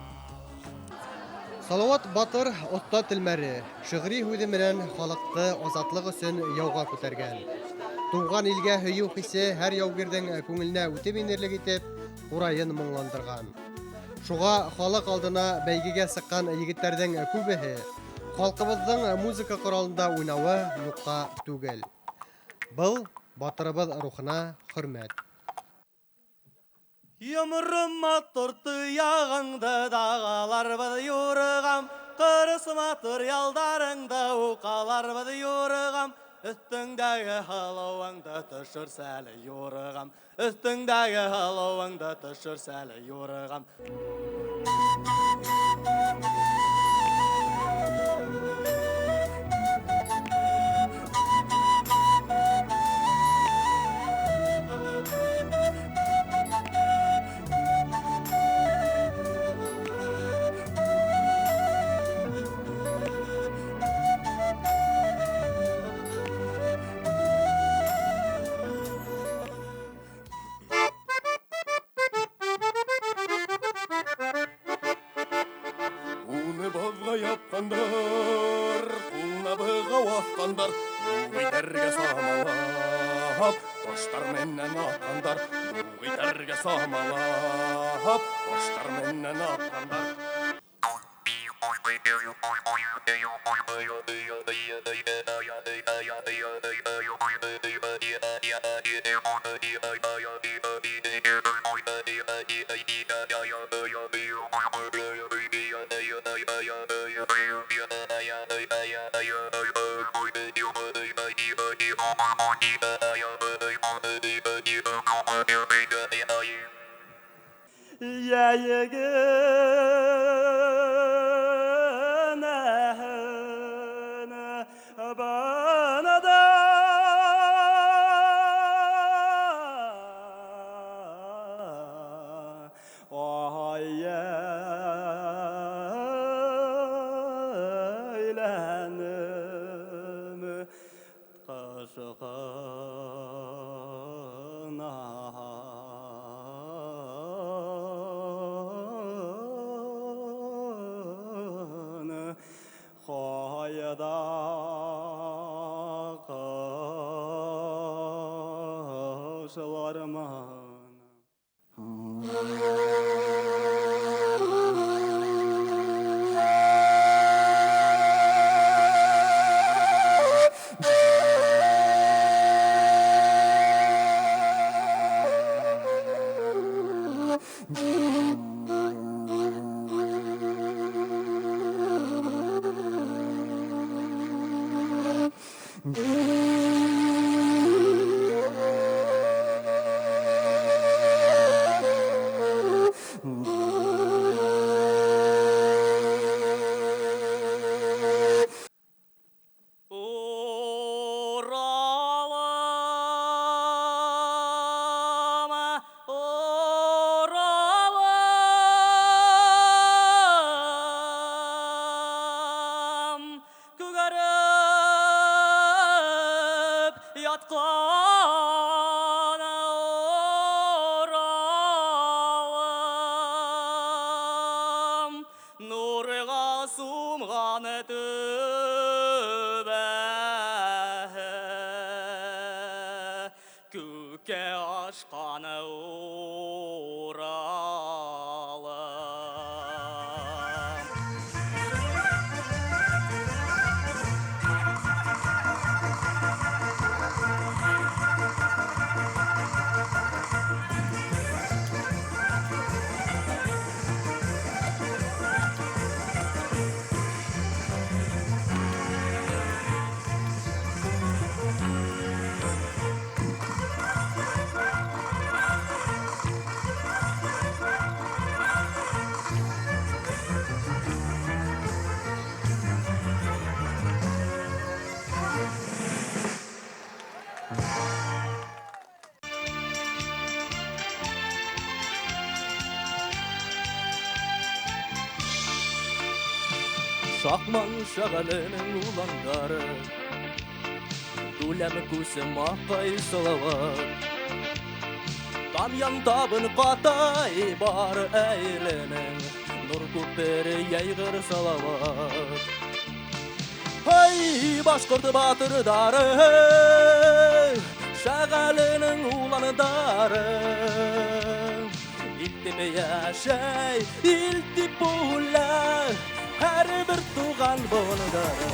Салауат батыр оҫта телмәре, шиғри һүҙе менән халыҡты азатлыҡ өсөн яуға күтәргән. Тыуған илгә һөйөү хисе һәр яугирҙең күңеленә үтеп инерлек итеп, ҡурайын моңландырған. Шуға халыҡ алдына бәйгегә сыҡҡан егеттәрҙең күбеһе халҡыбыҙҙың музыка ҡоралында уйнауы юҡҡа түгел. Был батырыбыҙ рухына хөрмәт. Йомром матур тояғыңды дағаларбыҙ юрығам, ҡырыс матур ялдарыңды уҡаларбыҙ юрығам. Өҫтөңдәге һылыуыңды төшөрсә әле юрығам, өҫтөңдәге һылыуыңды төшөрсә әле юрығам. Япҡандар, ҡулына бығау аҫҡандар, юҡ итәргә самалап, таштар менән атҡандар, юҡ итәргә самалап, таштар менән атҡандар. Bana da Ҡайҙа ҡышлармын. Шаҡман Шәғәленең уландары, Түләм күсем аҡай Салауат. Тамъян табын ҡатай бар әйленең, Нур күпере йәйғыр Салауат. Ай, башҡорт батырҙары, Шәғәленең уландары, Илтеп йәшәй, илтеп үлә һәр бер туған быуындары.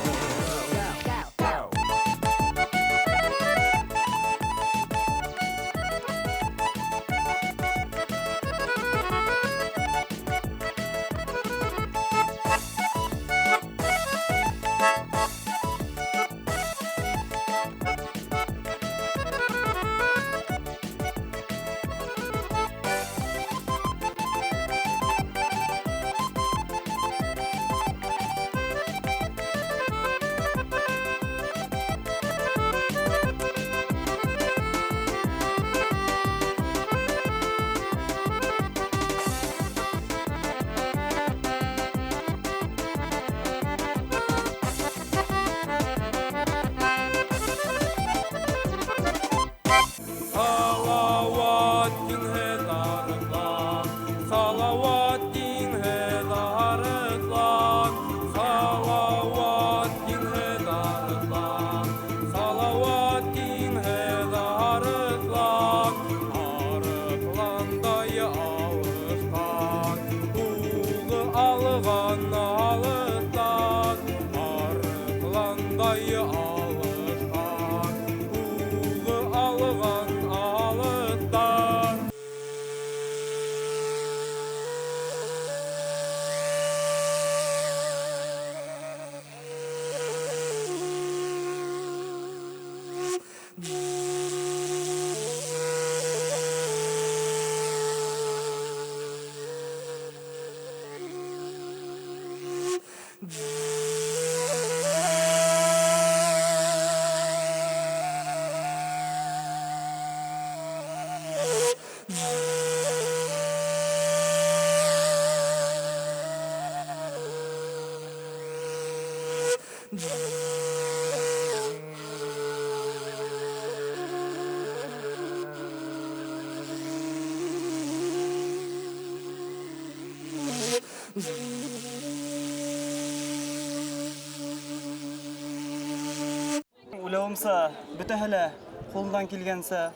Уйлауымса, бөтәһе лә ҡулынан килгәнсә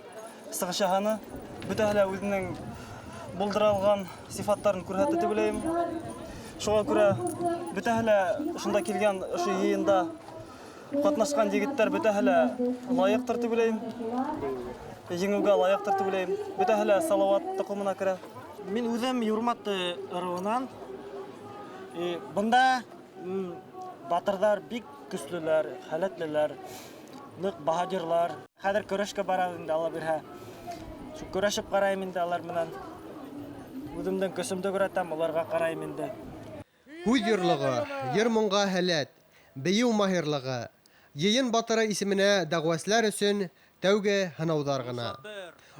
сығыш яһаны, бөтәһе лә үҙенең булдыра алған сифаттарын күрһәтте тип уйлайым. Шуға күрә бөтәһе лә шунда килгән ошо йыйында ҡатнашҡан егеттәр бөтәһе лә лайыҡтыр тип уйлайым. Еңеүгә лайыҡтыр тип уйлайым. Бөтәһе лә Салауат тоҡомона керә. Мин үҙем Юрматы ырыуынан. Бында батырҙар бик көслөләр, һәләтлеләр, ныҡ баһадирлар. Хәҙер көрәшкә барабыҙ инде, Алла бирһә. Шул көрәшеп ҡарайым инде алар менән. Үҙемдең көсөмдө күрһәтәм, уларға ҡарайым инде. Һүҙ йорлоғо, йыр-моңға һәләт, бейеү маһирлығы, йыйын батыры исеменә дәғүәселәр өсөн тәүге һынауҙар ғына.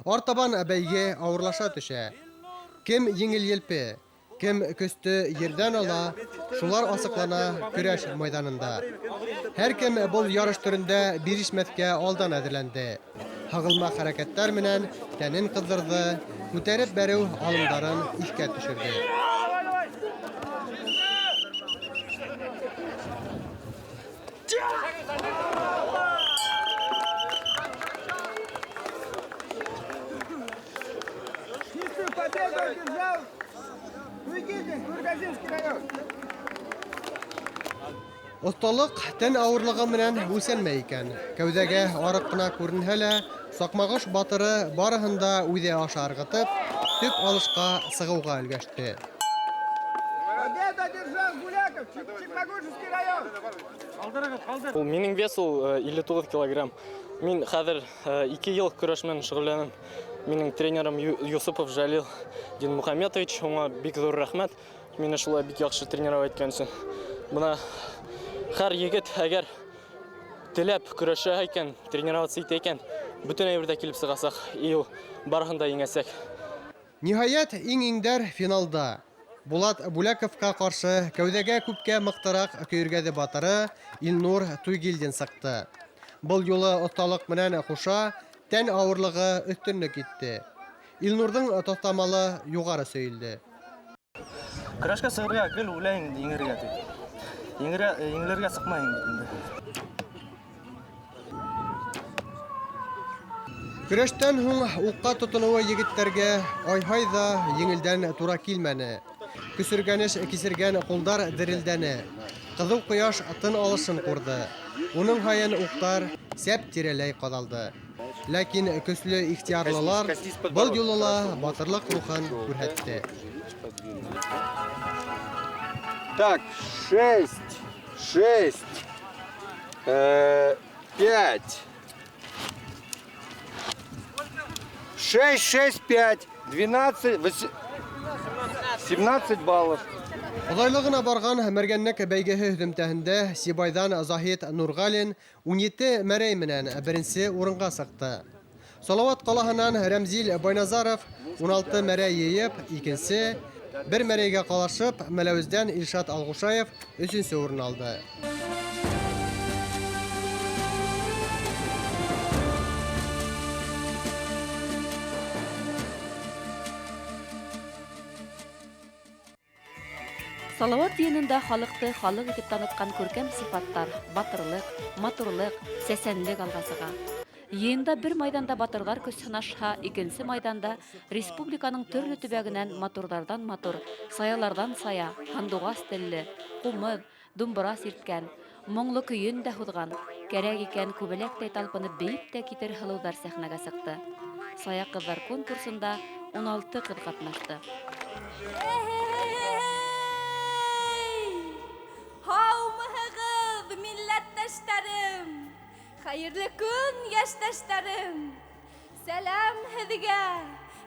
Артабан бәйге ауырлаша төшә. Кем еңел-елпе, кем көстө ерҙән ала, шулар асыҡлана көрәш майҙанында. Һәр кем был ярыш төрөндә бирешмәҫкә алдан әҙерләнде. Һағылма хәрәкәттәр менән тәнен ҡыҙҙырҙы, күтәреп бәреү алымдарын иҫкә төшөрҙө. Чистую победу одержал Туйгильдин, Кургазинский район. Оҫталыҡ тән ауырлығы менән үлсәнмәй икән. Кәүҙәгә арыҡ ҡына күренһә лә, Саҡмағош батыры барыһын да үҙе аша ырғытып, төп алышҡа сығыуға өлгәште. Победу одержал Гуляков, Чекмагушевский район. Ул минең вес ул 59 килограмм. Мин хәҙер 2 йыл көрәш менән шөғөлләнәм. Минең тренерым Юсупов Жалил Динмухаметович, уңа бик ҙур рәхмәт. Мине шулай бик яҡшы тренировать иткән өсөн. Бына һәр егет әгәр теләп көрәшә икән, тренироваться итә икән, бөтөн әйберҙә килеп сығасаҡ, и ул барыһын да еңәсәк. Ниһайәт, иң-иңдәр финалда. Булат Бүләковҡа ҡаршы кәүҙәгә күпкә мыҡтыраҡ Көйөргәҙе батыры Илнур Туйгилдин сыҡты. Был юлы оҫталыҡ менән ҡуша тән ауырлығы өҫтөнлөк итте. Илнурҙың таҫтамалы юғары сөйөлдө. Көрәшкә сығырға гел уйлайым инде, еңергә тип. Еңелергә сыҡмайым бит инде. Көрәштән һуң уҡҡа тотоноуы егеттәргә ай-һай ҙа еңелдән тура килмәне. Көсөргәнеш кисергән ҡулдар дерелдәне. Ҡыҙыу ҡояш тын алышын ҡурҙы. Уның һайын уҡтар сәп тирәләй ҡаҙалды. Ләкин көслө ихтыярлылар был юлы ла батырлыҡ рухын күрһәтте. Так, 6, 6, 5. 6, 6, 5, 12, 17 баллов. Оҙайлы ғына барған мәргәнлек бәйгеһе һөҙөмтәһендә Сибайҙан Заһид Нурғалин 17 мәрәй менән беренсе урынға сыҡты. Салауат ҡалаһынан Рәмзил Байназаров 16 мәрәй йыйып, икенсе, бер мәрәйгә ҡалашып, Мәләүездән Илшат Алғушаев өсөнсө урын алды. Салауат йыйынында халыҡты халыҡ итеп танытҡан күркәм сифаттар, батырлыҡ, матурлыҡ, сәсәнлек алға сыға. Йыйында бер майҙанда батырҙар көс һынашһа, икенсе майҙанда республиканың төрлө төбәгенән матурҙарҙан матур, саяларҙан сая, һандуғас телле, ҡумыҙ, думбыра сирткән, моңло көйөн дә һуҙған, кәрәк икән күбәләктәй талпынып бейеп тә китер һылыуҙар сәхнәгә сыҡты. Сая ҡыҙҙар конкурсында 16 ҡыҙ ҡатнашты. Һаумыһығыҙ, милләттәштәрем! Хәйерле көн, йәштәштәрем! Сәләм һеҙгә,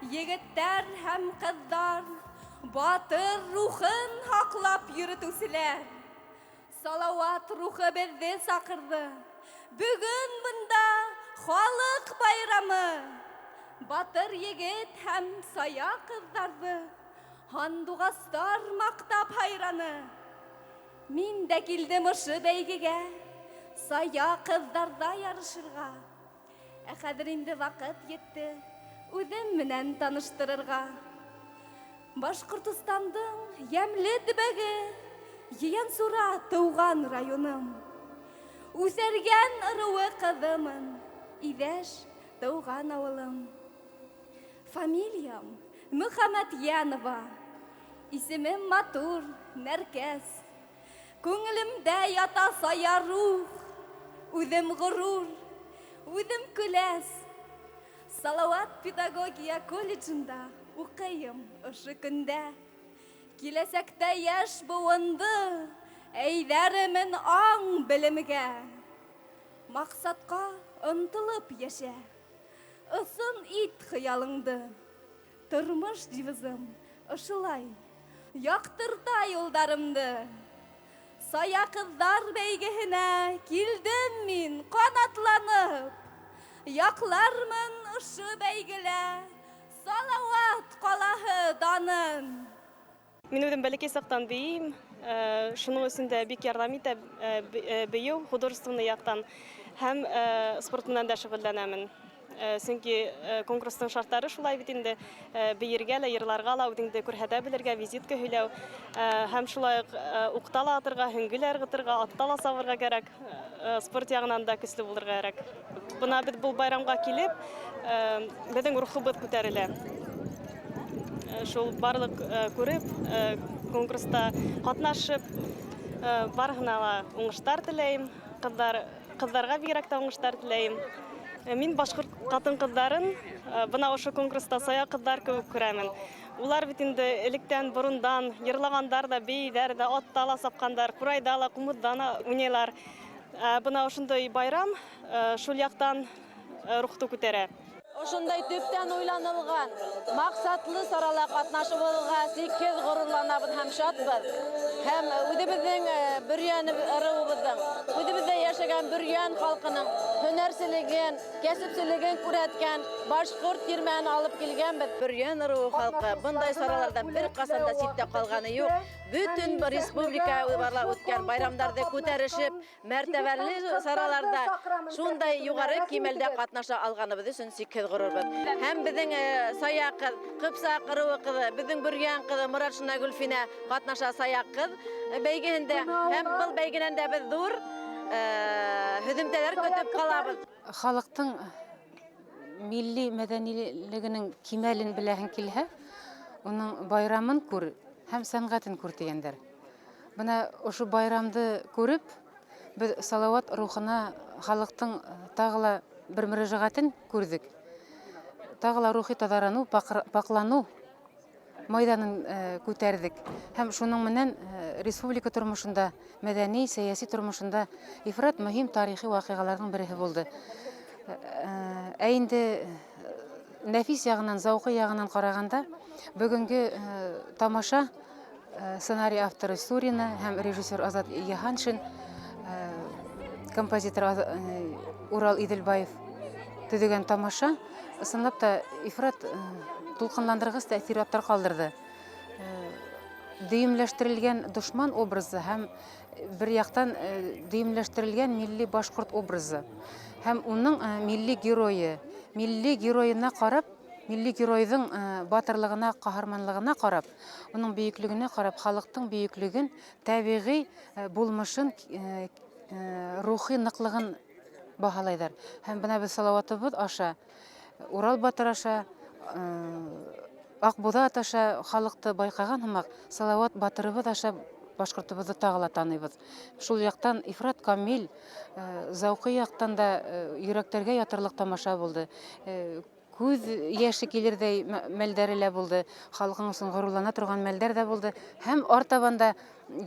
егеттәр һәм ҡыҙҙар, батыр рухын һаҡлап йөрөтөүселәр. Салауат рухы беҙҙе саҡырҙы. Бөгөн бында халыҡ байрамы. Батыр егет һәм сая ҡыҙҙарҙы һандуғастар маҡтап һайраны. Мин дә килдем ошо бәйгегә, сая ҡыҙҙарҙа ярышырға. Ә хәҙер инде ваҡыт етте үҙем менән таныштырырға. Башҡортостандың йәмле төбәге, Ейәнсура тыуған районым. Үҫәргән ырыуы ҡыҙымын, Иҙәш тыуған ауылым. Фамилиям Мөхәмәтйәнова, исемем матур, Нәркәс. Күңелемдә ята сая рух, үҙем ғорур, үҙем көләс. Салауат педагогия колледжында уҡыйым ошо көндә. Киләсәктә йәш быуынды әйҙәремен аң белемгә. Маҡсатҡа ынтылып йәшә, ысын ит хыялыңды. Тормош девизым ошолай, яҡтырта юлдарымды. Сая ҡыҙҙар бәйгеһенә килдем мин ҡанатланып. Яҡлармын ошо бәйгелә Салауат ҡалаһы данын. Мин үҙем бәләкәй саҡтан бейейм, шуның өсөн дә бик ярҙам итә бейеү художественный яҡтан һәм спорт менән дә шөғөлләнәмен. Сөнки конкурстың шарттары шулай бит инде, бейергә лә, йырларға ла, үҙеңде күрһәтә белергә, визитка һөйләү һәм шулай уҡ уҡта ла атырға, һөңгө лә ырғытырға, атта ла сабырға кәрәк, спорт яғынан да көслө булырға кәрәк. Бына беҙ был байрамға килеп, беҙҙең рухыбыҙ күтәрелә. Шул барлыҡ күреп, конкурста ҡатнашып, барыһына ла уңыштар теләйем, ҡыҙҙарға бигерәк тә уңыштар теләйем. Мин башҡорт ҡатын-ҡыҙҙарын бына ошо конкурста сая ҡыҙҙар кеүек күрәмен. Улар бит инде электән борондан йырлағандар ҙа, бейейҙәр ҙә, атта ла сапҡандар, ҡурайҙа ла, ҡумыҙҙа ла уйнайҙар. Бына ошондай байрам шул яҡтан рухты күтәрә. Ошондай төптән уйланылған, маҡсатлы сарала ҡатнашыуыбыҙға сикһеҙ ғорурланабыҙ һәм шатбыҙ. Һәм үҙебеҙҙең Бөрйән ырыуыбыҙҙың, үҙебеҙҙә йәшәгән Бөрйән халҡының һөнәрселеген, кәсепселеген күрһәткән башҡорт тирмәһен алып килгәнбеҙ. Бөрйән ырыуы халҡы бындай сараларҙан бер ҡасан да ситтә ҡалғаны юҡ. Бөтөн республика барлап үткән байрамдарҙы күтәрешеп, мәртәбәле сараларҙа шундай юғары кимәлдә ҡатнаша алғаныбыҙ өсөн сикһеҙ ғорурбыҙ. Һәм беҙҙең Сая ҡыҙ, Ҡыпсаҡ ырыуы ҡыҙы, беҙҙең Бөрйән ҡыҙы Моратшина Гөлфинә ҡатнаша Сая ҡыҙ бәйгеһендә. Һәм был бәйгенән дә беҙ ҙур һөҙөмтәләр көтөп ҡалабыҙ. Халыҡтың милли мәҙәнилегенең кимәлен беләһең килһә, уның байрамын күр һәм сәнғәтен күр тигәндәр. Бына ошо байрамды күреп, беҙ Салауат рухына халыҡтың тағы ла бер мөрәжәғәтен күрҙек. Тағы ла рухи таҙараныу, паҡланыу майҙанын күтәрҙек. Һәм шуның менән республика тормошонда, мәҙәни, сәйәси тормошонда ифрат мөһим тарихи ваҡиғаларҙың береһе булды. Ә инде нәфис яғынан, зауҡы яғынан ҡарағанда, бөгөнгө тамаша сценарий авторы Сурина һәм режиссер Азат Яһаншин, композитор Урал Иҙелбаев төҙөгән тамаша ысынлап та ифрат тулҡынландырғыс тәьҫораттар ҡалдырҙы. Дөйөмләштерелгән дошман образы һәм бер яҡтан дөйөмләштерелгән милли башҡорт образы һәм уның милли геройы, милли геройына ҡарап, милли геройҙың батырлығына, ҡаһарманлығына ҡарап, уның бөйөклөгөнә ҡарап, халыҡтың бөйөклөгөн, тәбиғи булмышын, рухи ныҡлығын баһалайҙар. Һәм бына беҙ Салауатыбыҙ аша, Урал батыр аша, Аҡбуҙат аша халыҡты байҡаған һымаҡ, Салауат батырыбыҙ аша башҡортобоҙҙо тағы ла таныйбыҙ. Шул яҡтан ифрат камил, зауҡи яҡтан да йөрәктәргә ятырлыҡ тамаша булды. Күҙ йәше килерҙәй мәлдәре лә булды, халҡың өсөн ғорурлана торған мәлдәр ҙә булды. Һәм артабан да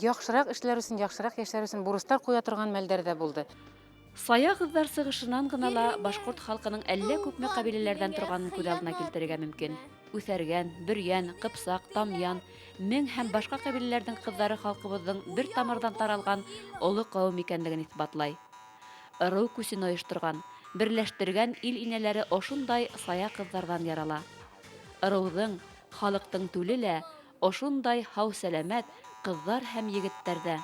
яҡшыраҡ эшләр өсөн, яҡшыраҡ йәшәр өсөн бурыстар ҡуя торған мәлдәр ҙә булды. Сая ҡыҙҙар сығышынан ғына ла башҡорт халҡының әллә күпме ҡәбиләләрҙән торғанын күҙ алдына килтерергә мөмкин. Үҫәргән, Бөрйән, Ҡыпсаҡ, Тамъян, Мең һәм башҡа ҡәбиләләрҙең ҡыҙҙары халҡыбыҙҙың бер тамырҙан таралған оло ҡәүем икәнлеген иҫбатлай. Ырыу күсен ойошторған, берләштергән ил инәләре ошондай сая ҡыҙҙарҙан ярала. Ырыуҙың, халыҡтың түле лә ошондай һау-сәләмәт ҡыҙҙар һәм егеттәрҙә.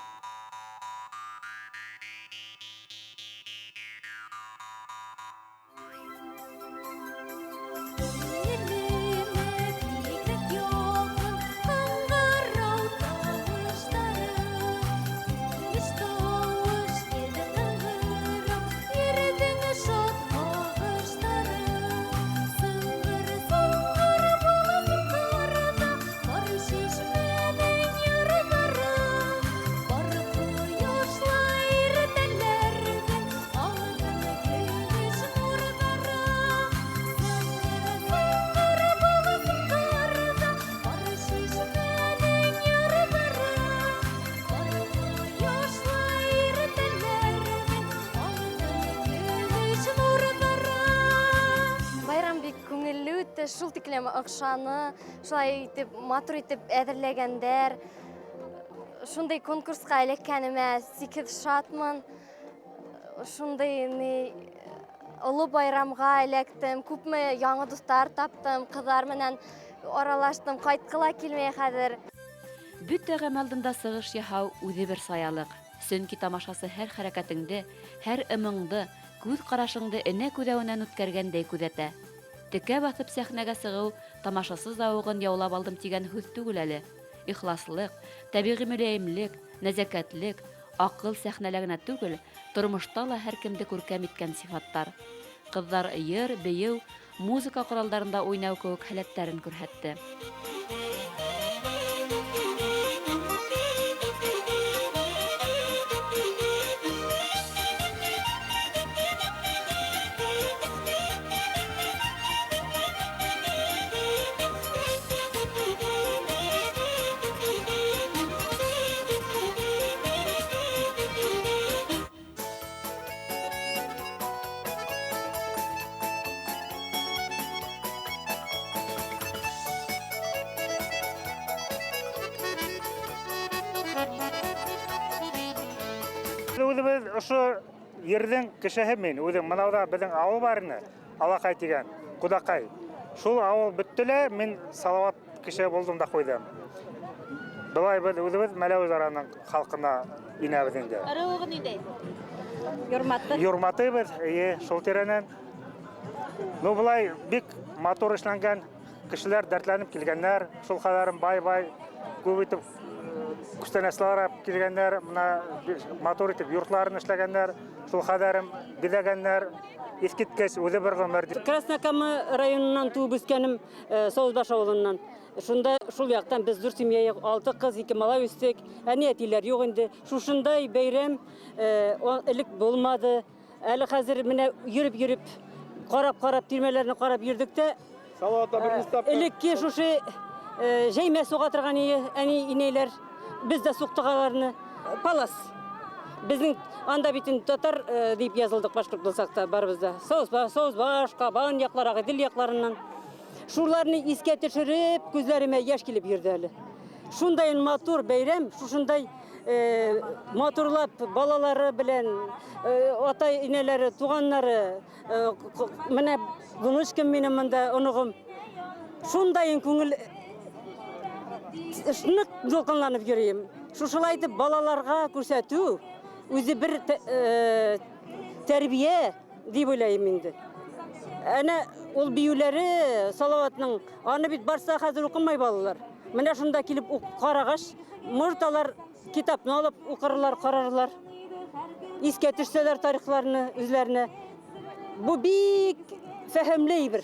Шул тиклем оҡшаны, шулай итеп, матур итеп әҙерләгәндәр. Шундай конкурсҡа эләккәнемә сикһеҙ шатмын. Шундай ни оло байрамға эләктем, күпме яңы дуҫтар таптым, ҡыҙҙар менән аралаштым, ҡайтҡы ла килмәй хәҙер. Бөтә ғәм алдында сығыш яһау үҙе бер саялыҡ. Сөнки тамашасы һәр хәрәкәтеңде, һәр ымыңды, күҙ ҡарашыңды энә күҙәүенән үткәргәндәй күҙәтә. Текә баҫып сәхнәгә сығыу тамашасы зауығын яулап алдым тигән һүҙ түгел әле. Ихласлыҡ, тәбиғи мөләйемлек, нәзәкәтлек, аҡыл сәхнәлә генә түгел, тормошта ла һәр кемде күркәм иткән сифаттар. Ҡыҙҙар йыр, бейеү, музыка ҡоралдарында уйнау кеүек һәләттәрен күрһәтте. Үҙебеҙ ошо ерҙең кешеһе мин, үҙем мынауҙа беҙҙең ауыл бар ине, Алаҡай тигән, Ҡуҙаҡай. Шул ауыл бөттө лә, мин Салауат кеше булдым да ҡуйҙым. Былай беҙ үҙебеҙ Мәләүез районының халҡына инәбеҙ инде. Ырыуығыҙ ниндәй? Юрматы. Юрматыбыҙ, эйе, шул тирәнән. Ну, былай бик матур эшләнгән, кешеләр дәртләнеп килгәндәр, шул ҡәҙәрен бай-бай күп итеп күстәнәсләр алып килгәндәр, мына матур итеп йортларын эшләгәндәр, шул ҡәҙәрен биҙәгәндәр, иҫ киткес үҙе бер ғүмер. Краснокама районынан тыуып үҫкәнем, Сауызбаш ауылынан. Шунда шул яҡтан беҙ ҙур семья, 6 ҡыҙ, 2 малай үҫтек. Әни әтиләр юҡ инде. Шушындай бәйрәм элек булмады. Әле хәҙер менә йөрөп-йөрөп, ҡарап-ҡарап, тирмәләрне ҡарап йөрдөк тә. Салауатта бер нистап. Элекке шушы жәймә суға торған әни инәйләр, беҙ ҙә суҡтыҡ аларны. Палас. Беҙҙең анда бит инде татар дип язылдыҡ башҡорт булсаҡ та барыбыҙ да. Сауызбаш, Ҡабан яҡлары, Ағиҙел яҡларынан. Шуларны иҫкә төшөрөп, күҙҙәремә йәш килеп йөрҙө әле. Шундай матур бәйрәм, шушындай матурлап балалары белән, атай инәләре, туғаннары, менә внучкам минең монда, оноғом. Шундай күңел ныҡ дулҡынланып йөрөйөм. Шушылай итеп балаларға күрсәтеү үҙе бер тәрбиә дип уйлайым инде. Әнә ул бейеүләре Салауатның, аны бит барса хәҙер уҡымай балалар. Менә шунда килеп ҡарағас, может алар китапны алып уҡырлар, ҡарарлар. Иҫкә төшсәләр тарихларны үҙләренә. Бу бик фәһемле бер.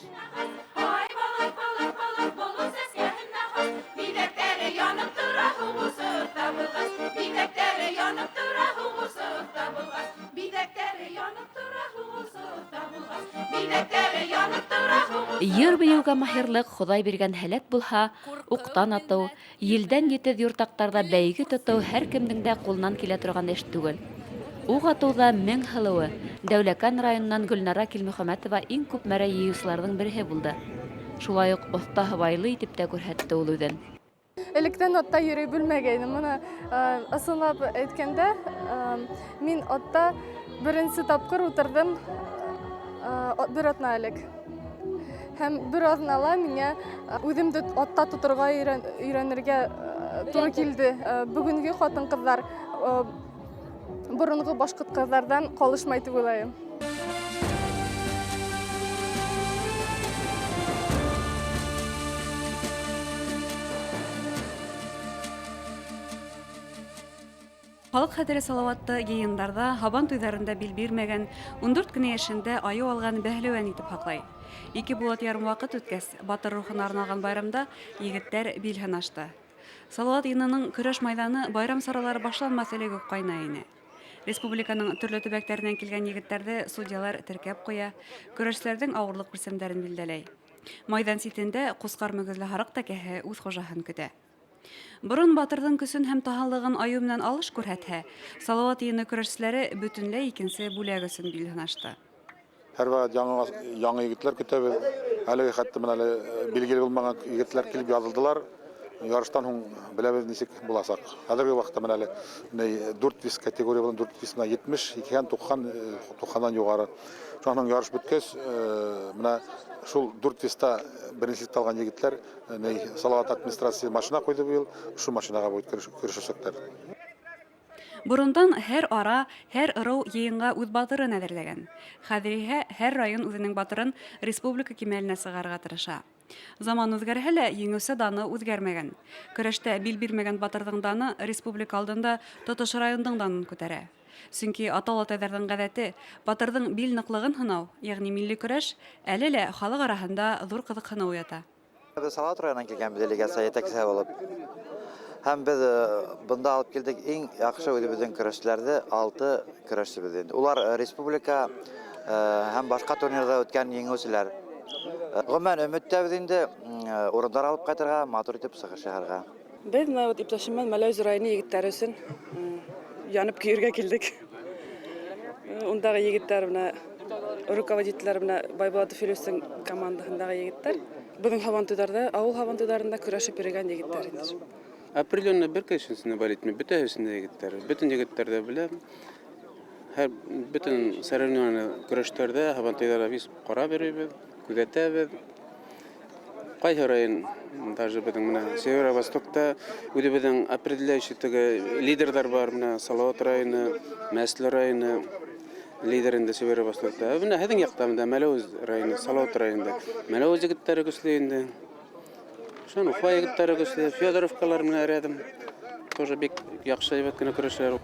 Ай, балыҡ, балыҡ, балыҡ, болон сәскәһенә хас. Биҙәктәре янып тора, һуғыусы оҫта булғас. Биҙәктәре янып тора, һуғыусы оҫта булғас. Биҙәктәре янып тора, һуғыусы оҫта булғас. Биҙәктәре янып тора, һуғыусы Йыр бейеүгә маһирлыҡ Хоҙай биргән һәләт булһа, уҡтан атыу, елдән етеҙ юртаҡтарҙа бәйге тотоу һәр кемдең дә ҡулынан килә торған эш түгел. Уҡ атыуҙа мең һылыуы Дәүләкән районынан Гөлнара Килмөхәмәтова иң күп мәрә йыйыусыларҙың береһе булды. Шулай уҡ оҫта һыбайлы итеп тә күрһәтте ул үҙен. Электән атта йөрөй белмәгәйнем. Мына, ысынлап әйткәндә, мин атта беренсе тапҡыр ултырҙым, бер аҙна элек. Һәм бер аҙнала миңә үҙемде атта тоторға өйрәнергә тура килде. Бөгөнгө ҡатын-ҡыҙҙар, боронғо башҡорт ҡыҙҙарҙан ҡалышмай тип уйлайым. Халыҡ хәтере Салауатты йыйындарҙа, һабан туйҙарында бил бирмәгән, 14 кенә йәшендә айыу алған бәһлеүән итеп һаҡлай. 2 булат ярым ваҡыт үткәс, батыр рухына арналған байрамда егеттәр бил һынашты. Салауат йыйынының көрәш майҙаны байрам саралары башланмаҫ элек үк ҡайнай ине. Республиканың төрлө төбәктәренән килгән егеттәрҙе судьялар теркәп ҡуя, көрәшселәрҙең ауырлыҡ үлсәмдәрен билдәләй. Майҙан ситендә ҡусҡар мөгөҙлө һарыҡ тәкәһе үҙ хужаһын көтә. Борон батырҙың көсөн һәм таһаллығын айыу менән алыш күрһәтһә, Салауат йыйыны көрәшселәре бөтөнләй икенсе бүләк өсөн бил һынашты. Һәр ваҡыт яңы егетләр көтәбеҙ. Әлеге хәтта менә әле билгеле булмаған егетләр килеп яҙылдылар. Ярыштан һуң беләбеҙ нисек буласаҡ. Хәҙерге ваҡытта менә әле 4 вес категория булған, 4 вес менә 72 һәм 90-дан юғары. Шунан һуң ярыш бөткәс, менә шул 4 веста беренселекте алған егетләр Салават администрация машина ҡуйҙы быйыл, шул машинаға көрәшәсәктәр. Борондан һәр ара, һәр ырыу йыйынға үҙ батырын әҙерләгән. Хәҙер иһә һәр район үҙенең батырын республика кимәленә сығарырға тырыша. Заман үҙгәрһә лә, еңеүсе даны үҙгәрмәгән. Көрәштә бил бирмәгән батырҙың даны республика алдында тотош райондың данын күтәрә. Сөнки ата-олатайҙарҙың ғәҙәте батырҙың бил ныҡлығын һынау, йәғни милли көрәш, әле лә халыҡ араһында ҙур ҡыҙыҡһыныу уята. Беҙ Салават районынан килгән делегация етәксеһе булып. Һәм беҙ бында алып килдек иң яҡшы үҙебеҙҙең көрәшселәрҙе, 6 көрәшсебеҙ инде. Улар республика һәм башҡа турнирҙа үткән еңеүселәр. Ғөмүмән, өмөттәбеҙ инде урындар алып ҡайтырға, матур итеп сығыш яһарға. Беҙ бына вот иптәшем менән Мәләүез районы егеттәре өсөн янып көйөргә килдек. Ундағы егеттәр менә руководителдәр менә Байбулатов Филүстең командаһындағы егеттәр. Беҙҙең һабантуйҙарҙа, ауыл һабантуйҙарында көрәшеп йөрөгән егеттәр инде. Определенно бер кешесенә болеть итмәй, бөтәһе өсөн дә егеттәр. Бөтөн егеттәр ҙә белә. Һәр бөтөн соревнование көрәштәрҙә, һабантуйҙарҙа беҙ ҡарап йөрөйбөҙ, күҙәтәбеҙ. Ҡайһы район, даже беҙҙең менә Северо-Востокта үҙебеҙҙең определяющий теге лидерҙар бар, менә Салават районы, Мәсле районы лидер инде Северо-Востокта. Менә һеҙҙең яҡта менә Мәләүез районы, Салават районында. Мәләүез егеттәре көслө инде. Шунан Уфа егеттәре көслө, Федоровкалар менән рядом. Тоже бик яҡшы әйбәт кенә көрәшәләр.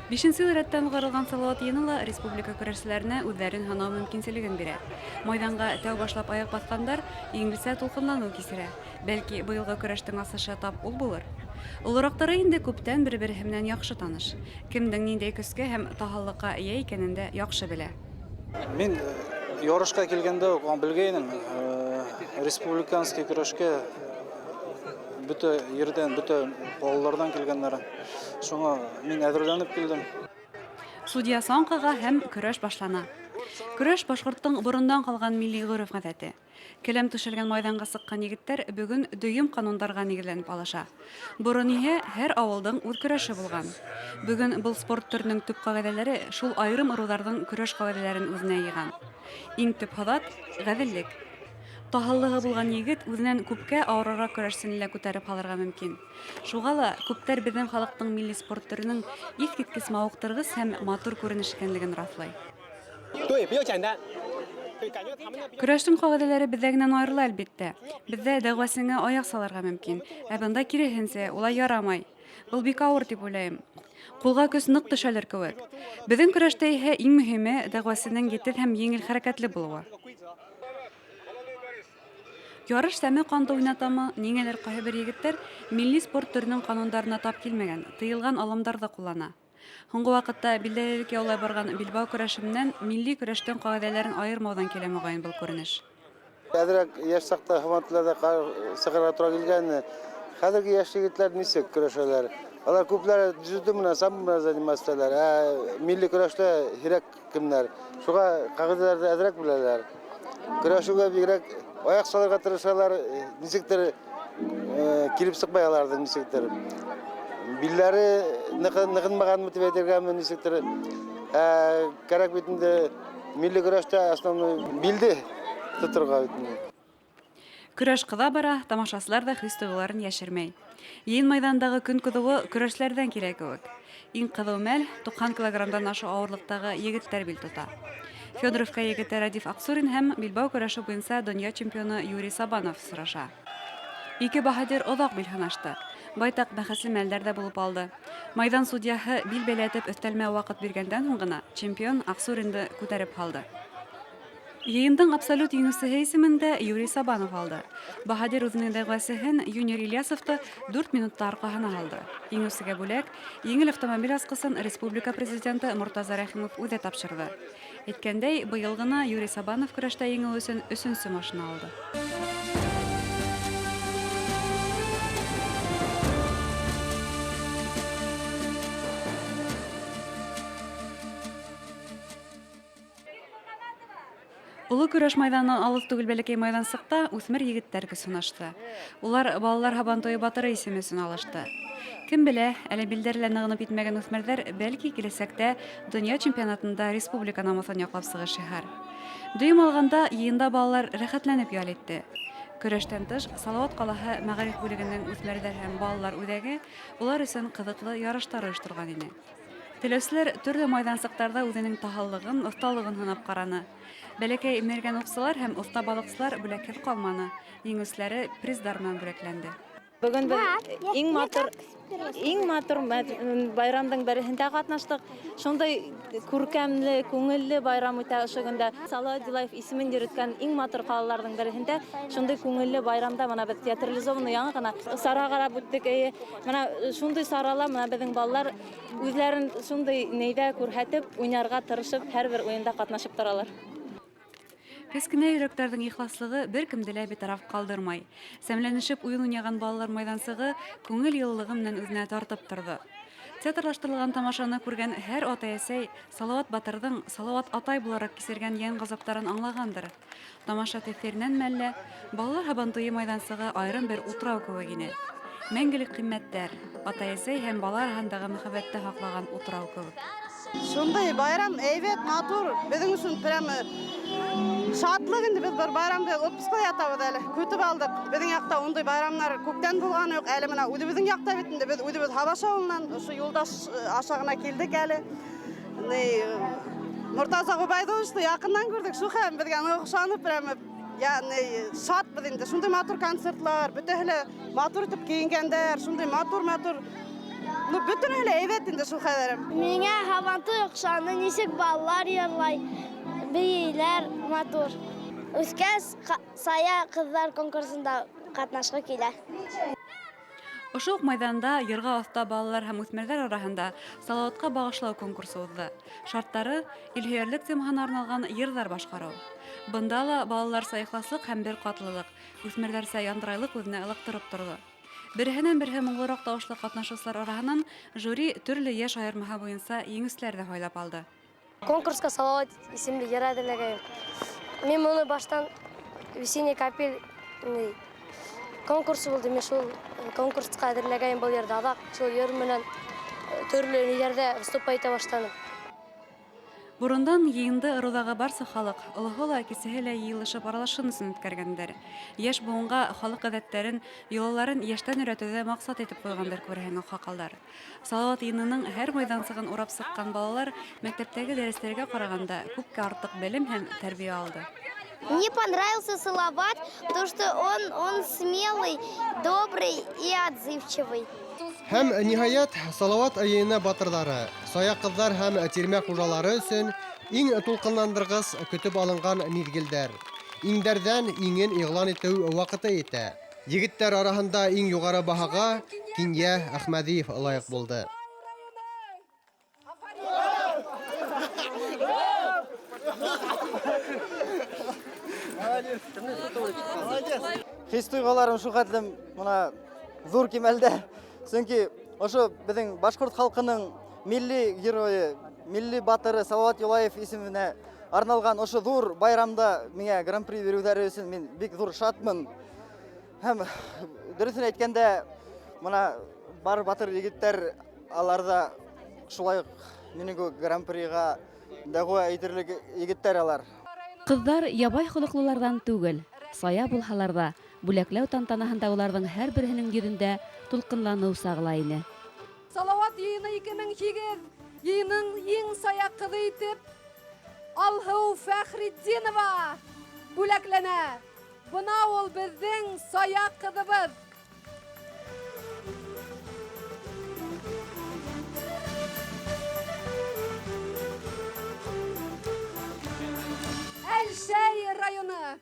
Бишенсе йыл рәттән уҙғарылған Салават йыйыны ла республика көрәшселәренә үҙҙәрен һынау мөмкинселеген бирә. Майҙанға тәү башлап аяҡ баҫҡандар еңелсә тулҡынланыу кисерә. Бәлки, быйылғы көрәштең асышы тап ул булыр. Олораҡтары инде күптән бер-береһе менән яҡшы таныш. Кемдең ниндәй көскә һәм таһаллыҡҡа эйә икәнен дә яҡшы белә. Мин ярышҡа килгәндә үк уны белгәйнем. Республиканский көрәшкә бөтә ерҙән, бөтә ҡалаларҙан килгәндәр. Шуңа мин әҙерләнеп килдем. Судья сан ҡаға һәм көрәш башлана. Көрәш башҡорттоң борондан ҡалған милли ғөрөф-ғәҙәте. Келәм түшәлгән майҙанға сыҡҡан егеттәр бөгөн дөйөм ҡанундарға нигеҙләнеп алыша. Борон иһә һәр ауылдың үҙ көрәше булған. Бөгөн был спорт төрөнөң төп ҡағиҙәләре шул айырым ырыуҙарҙың көрәш ҡағиҙәләрен үҙенә йыйған. Иң төп һыҙат ғәҙеллек. Таһаллығы булған егет үҙенән күпкә ауырыраҡ көрәшсене лә күтәреп һалырға мөмкин. Шуға ла күптәр беҙҙең халыҡтың милли спорт төрөнөң иҫ киткес мауыҡтырғыс һәм матур күренеш икәнлеген раҫлай. Көрәштең ҡағиҙәләре беҙҙәгенән айырыла, әлбиттә. Беҙҙә дәғүәсеңә аяҡ салырға мөмкин, ә бында киреһенсә, улай ярамай. Был бик ауыр тип уйлайым. Ҡулға көс ныҡ төшәлер кеүек. Беҙҙең көрәштә иһә иң мөһиме дәғүәсенең етеҙ һәм еңел хәрәкәтле булыуы. Ярыш сәме ҡанды уйнатамы, ниңәлер ҡайһы бер егеттәр милли спорт төрөнөң ҡанундарына тап килмәгән, тыйылған алымдарҙы ҡуллана. Һуңғы ваҡытта билдәлелек яулай барған билбау көрәше менән милли көрәштең ҡағиҙәләрен айырмауҙан килә моғайын был күренеш. Әҙерәк йәш саҡта һабантуйларҙа сығырға тура килгән. Хәҙерге йәш егеттәр нисек көрәшәләр? Алар күпләре дзюдо менән, самбо менән заниматься итәләр. Ә милли көрәштә һирәк кемдәр. Шуға ҡағиҙәләрҙе әҙерәк беләләр. Көрәшеүгә бигерәк аяҡ салырға тырышалар, нисектер килеп сыҡмай аларҙың нисектер. Билләре нығынмағанмы тип әйтергәме, нисектер. Кәрәк бит инде милли көрәштә основной билде тоторға бит инде. Көрәш ҡыҙа бара, тамашасылар ҙа хис тойғоларын йәшермәй. Йыйын майҙанындағы көн ҡыҙыуы көрәшселәрҙән килә кеүек. Иң ҡыҙыу мәл 90 килограммдан ашыу ауырлыҡтағы егеттәр бил тота. Федоровка егете Радиф Аҡсурин һәм билбау көрәше буйынса донъя чемпионы Юрий Сабанов осраша. Ике баһадир оҙаҡ бил һынашты. Байтаҡ бәхәсле мәлдәр ҙә булып алды. Майҙан судьяһы бил бәйләтеп өҫтәлмә ваҡыт биргәндән һуң ғына чемпион Аҡсуринды күтәреп һалды. Йыйындың абсолют еңеүсеһе исемен дә Юрий Сабанов алды. Баһадир үҙенең дәғүәсеһен Юнир Ильясовты 4 минутта арҡаһына һалды. Еңеүсегә бүләк еңел автомобиль асҡысын республика президенты Мортаза Рәхимов үҙе тапшырҙы. Әйткәндәй, быйыл ғына Юрий Сабанов көрәштә еңеү өсөн өсөнсө машина алды. Оло көрәш майҙанынан алыҫ түгел бәләкәй майҙансыҡта үҫмер егеттәр көс һынашты. Улар балалар һабантуйы батыры исеме өсөн алышты. Кем белә, әле билдәре лә нығынып етмәгән үҫмерҙәр бәлки киләсәктә донъя чемпионатында республика намыҫын яҡлап сығыш яһар. Дөйөм алғанда, йыйында балалар рәхәтләнеп ял итте. Көрәштән тыш, Салават ҡалаһы мәғариф бүлегенең үҫмерҙәр һәм балалар үҙәге улар өсөн ҡыҙыҡлы ярыштар ойошторған ине. Теләүселәр төрлө майҙансыҡтарҙа үҙенең таһаллығын, оҫталығын һынап ҡараны. Бәләкәй мәргән уҡсылар һәм оҫта балыҡсылар бүләкһеҙ ҡалманы. Еңеүселәре приздар менән бүләкләнде. Бөгөн беҙ иң матур иң матур байрамдың береһендә ҡатнаштыҡ. Шундай күркәмле, күңелле байрам үтә ошо көндә. Салават Юлаев исемен йөрөткән иң матур ҡалаларҙың береһендә шундай күңелле байрамда бына беҙ театрализованный яңы ғына сара ҡарап үттек. Эйе, бына шундай сарала бына беҙҙең балалар үҙҙәрен шундай нейҙә күрһәтеп, уйнарға тырышып, һәр бер уйында ҡатнашып торалар. Кескенә йөрәктәрҙең ихласлығы бер кемде лә битараф ҡалдырмай. Сәмләнешеп уйын уйнаған балалар майҙансығы күңел йылылығы менән үҙенә тартып торҙо. Театрлаштырылған тамашаны күргән һәр атай-әсәй Салават батырҙың Салават атай булараҡ кисергән йән ғазаптарын аңлағандыр. Тамаша тәьҫиренән мәллә балалар һабантуйы майҙансығы айырым бер утрау кеүек ине. Мәңгелек ҡиммәттәр, атай-әсәй һәм бала араһындағы мөхәббәтте һаҡлаған утрау кеүек. Шундай байрам әйбәт, матур, беҙҙең өсөн прямо шатлыҡ инде беҙ бер байрамды отпускта ятабыҙ әле, көтөп алдыҡ. Беҙҙең яҡта ундай байрамнар күптән булғаны юҡ. Әле бына үҙебеҙҙең яҡта бит инде беҙ үҙебеҙ Һабаш ауылынан ошо Юлдаш аша ғына килдек әле. Мортаза Ғөбәйҙулловичты яҡындан күрҙек. Шул хәл беҙгә оҡшанып прямо шатбыҙ инде. Шундай матур концертлар, бөтәһе лә матур итеп кейенгәндәр, шундай матур-матур. Ну, бөтөнөһө лә әйбәт инде шул хәҙер. Миңә һабантуй оҡшаны, нисек балалар йырлай, бейейләр матур. Үҫкәс Сая ҡыҙҙар конкурсында ҡатнашҡы килә. Ошо уҡ майҙанда йырға оҫта балалар һәм үҫмерҙәр араһында Салауатҡа бағышлау конкурсы уҙҙы. Шарттары илһөйәрлек темаһына арналған йырҙар башҡарыу. Бында ла балаларса ихласлыҡ һәм бер ҡатлылыҡ, үҫмерҙәрсә яндрайлыҡ үҙенә ылыҡтырып торҙо. Береһенән береһе моңлораҡ тауышлы ҡатнашыусылар араһынан жюри төрлө йәш айырмаһы буйынса еңеүселәрҙе һайлап алды. Конкурсҡа Салауат исемле йыр әҙерләгәйнем. Мин моны баштан Весенний капель конкурсы булды, мин шул конкурсҡа әҙерләгәйнем был йырҙы. Аҙаҡ шул йыр менән төрлө ниләрҙә выступать итә башланым. Борондан йыйынды ырыуҙағы барса халыҡ, олоһо ла, кесеһе лә йыйылышып аралашһын өсөн үткәргәндәр. Йәш быуынға халыҡ ғәҙәттәрен, йолаларын йәштән өйрәтеүҙе маҡсат итеп ҡуйғандар күрәһең аҡһаҡалдар. Салауат йыйынының һәр майҙансығын урап сыҡҡан балалар мәктәптәге дәрестәргә ҡарағанда күпкә артыҡ белем һәм тәрбиә алды. Мне понравился Салават, потому что он смелый, добрый и отзывчивый. Һәм ниһайәт Салават йыйыны батырҙары, сая ҡыҙҙар һәм тирмә хужалары өсөн иң тулҡынландырғыс көтөп алынған миҙгелдәр. Иңдәрҙән иңен иғлан итеү ваҡыты етә. Егеттәр араһында иң юғары баһаға Кинйә Әхмәҙиев лайыҡ булды. Хис тойғоларым шул хәтлем бына ҙур кимәлдә. Сөнки ошо беҙҙең башҡорт халҡының милли геройы, милли батыры Салават Юлаев исеменә арналған ошо ҙур байрамда миңә гран-при биреүҙәре өсөн мин бик ҙур шатмын. Һәм дөрөҫөн әйткәндә, бына бар батыр егеттәр алар ҙа шулай уҡ минең кеүек гран-приға дәғүә әйтерлек егеттәр алар. Ҡыҙҙар ябай холоҡлоларҙан түгел, сая булһалар ҙа, бүләкләү тантанаһында уларҙың һәр береһенең йөҙөндә тулҡынланыу сағыла ине. Салават йыйыны 2008 йыйының иң сая ҡыҙы итеп Алһыу Фәхретдинова бүләкләнә. Бына ул беҙҙең сая ҡыҙыбыҙ. Әлшәй районы.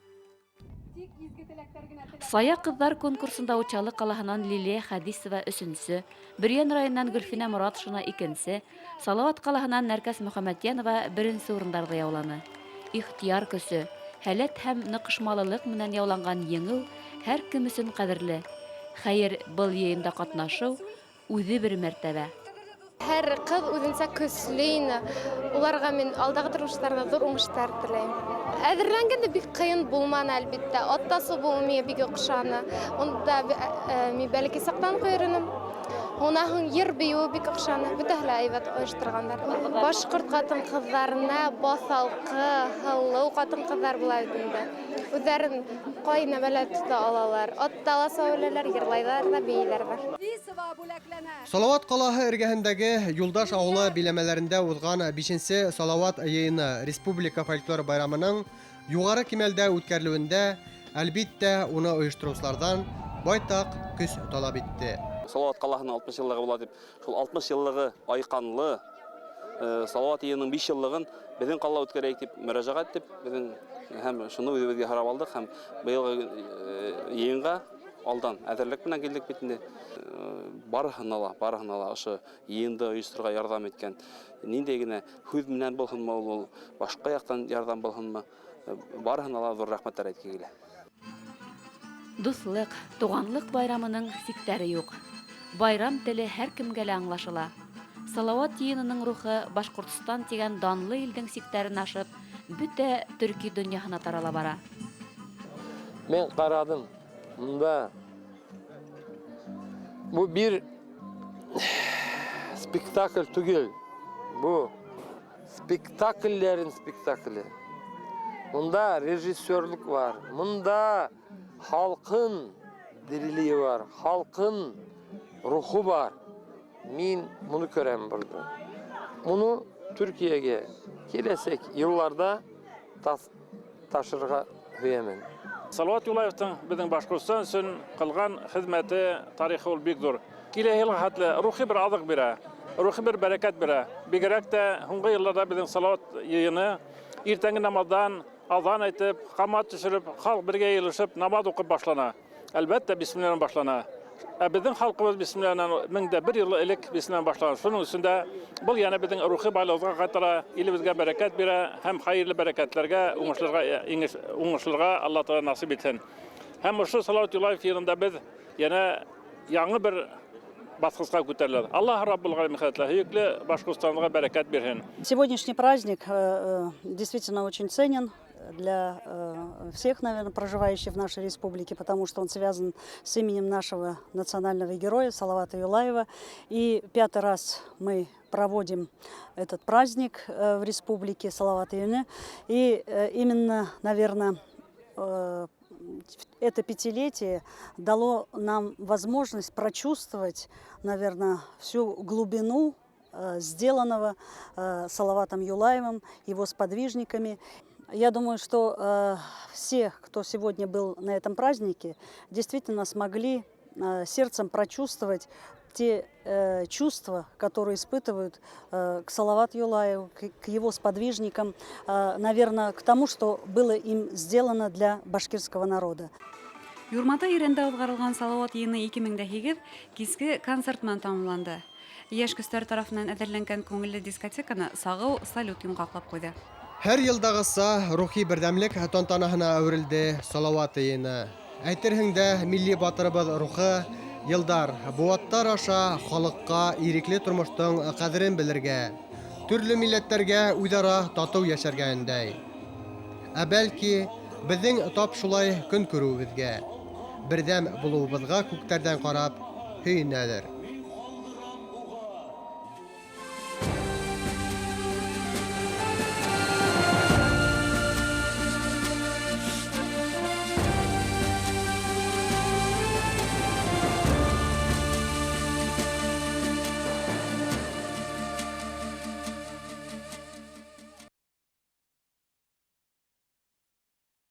Сая ҡыҙҙар конкурсында Учалы ҡалаһынан Лилия Хәдисова өсөнсө, Бөрйән районынан Гөлфинә Моратшина икенсе, Салават ҡалаһынан Нәркәс Мөхәммәтйәнова беренсе урындарҙы яуланы. Ихтыяр көсө, һәләт һәм ныҡышмалылыҡ менән яуланған еңеү һәр кем өсөн ҡәҙерле. Хәйер, был йыйында ҡатнашыу үҙе бер мәртәбә. Һәр ҡыҙ үҙенсә көслө ине. Уларға мин алдағы тормоштарында ҙур уңыштар теләйем. Әҙерләнгәндә бик ҡыйын булманы, әлбиттә. Атта сабыу миңә бик оҡшаны. Унда мин бәләкәй саҡтан уҡ йөрөнөм. Унан һуң йыр бейеүе бик оҡшаны. Бөтәһе лә әйбәт ойошторғандар. Башҡорт ҡатын-ҡыҙҙарына баҫалҡы, һылыу ҡатын-ҡыҙҙар була бит инде. Үҙҙәрен ҡай нәмәлә тота алалар. Атта ла саба беләләр, йырлайҙар ҙа, бейейҙәр ҙә. Салауат ҡалаһы эргәһендәге Юлдаш ауылы биләмәләрендә уҙған бишенсе Салауат йыйыны республика фольклор байрамының юғары кимәлдә үткәрелеүендә, әлбиттә, уны ойоштороусыларҙан байтаҡ көс талап итте. Салауат ҡалаһының 60 йыллығы була тип, шул 60 йыллығы айҡанлы Салауат йыйының 5 йыллығын беҙҙең ҡалала үткәрәйек тип мөрәжәғәт итеп, беҙҙең һәм шуны үҙебеҙгә һорап алдыҡ һәм быйылғы йыйынға алдан әҙерлек менән килдек бит инде. Барыһына ла ошо йыйынды ойошторорға ярҙам иткән, ниндәй генә һүҙ менән булһынмы ул, башҡа яҡтан ярҙам булһынмы, барыһына ла ҙур рәхмәттәр әйтке килә. Дуҫлыҡ, туғанлыҡ байрамының сиктәре юҡ. Байрам теле һәр кемгә лә аңлашыла. Салауат йыйынының рухы Башҡортостан тигән данлы илдең сиктәрен ашып, бөтә төрки донъяһына тарала бара. Мин ҡарадым, мында бу бер спектакль түгел, бу спектакльләрен спектакле. Мында режиссерлык бар, мында халҡын дирилеге бар, халҡын рухы бар. Мин моны күрәм бурда. Моны Төркиягә киләсәк йылларда ташырға һөйәмен. Салауат Юлаевтың беҙҙең Башҡортостан өсөн ҡылған хеҙмәте тарихы ул бик ҙур. Киләһе йылға хәтле рухи бер аҙыҡ бирә, рухи бер бәрәкәт бирә. Бигерәк тә һуңғы йылларҙа беҙҙең Салауат йыйыны иртәнге намаҙҙан аҙан әйтеп, ҡамат төшөрөп, халыҡ бергә йыйылышып намаҙ уҡып башлана. Әлбәттә, бисмилләһ башлана. Ә беҙҙең халҡыбыҙ бисмилләһ 1001 йыл элек бисмилләһ башлана. Шуның өсөн дә был йәнә беҙҙең рухи байлығыбыҙға ҡайтара, илебеҙгә бәрәкәт бирә һәм хәйерле бәрәкәтләргә, уңышларға Алла Тәғәлә насип итһен. Һәм ошо Салауат Юлаев йылында беҙ йәнә яңы бер баҫҡысҡа күтәреләбеҙ. Аллаһ Раббул Ғаләмин хәҙрәтләре һөйөклө Башҡортостанға бәрәкәт бирһен. Сегодняшний праздник действительно очень ценен для всех, наверное, проживающих в нашей республике, потому что он связан с именем нашего национального героя Салавата Юлаева. И 5-й раз мы проводим этот праздник в республике Салават Юлаев. И именно, наверное, это пятилетие дало нам возможность прочувствовать, наверное, всю глубину сделанного Салаватом Юлаевым, его сподвижниками. Я думаю, что все, кто сегодня был на этом празднике, действительно смогли сердцем прочувствовать те чувства, которые испытывают к Салавату Юлаеву, к его сподвижникам, наверное, к тому, что было им сделано для башкирского народа. Юрматы ерендә уҙғарылған Салауат йыйыны 2008 киске концерт менән тамамланды. Йәш көстәр тарафынан әҙерләнгән күңелле дискотеканы сағыу салют йомғаҡлап ҡуйҙы. Һәр йылдағыса рухи берҙәмлек тантанаһына әүерелде Салауат йыйыны. Әйтерһең дә, милли батырыбыҙ рухы йылдар, быуаттар аша халыҡҡа ирекле тормоштоң ҡәҙерен белергә, төрлө милләттәргә үҙ-ара татыу йәшәргә өндәй. Ә бәлки, беҙҙең тап шулай көн күреүебеҙгә, берҙәм булыуыбыҙға күктәрҙән ҡарап һөйөнәлер.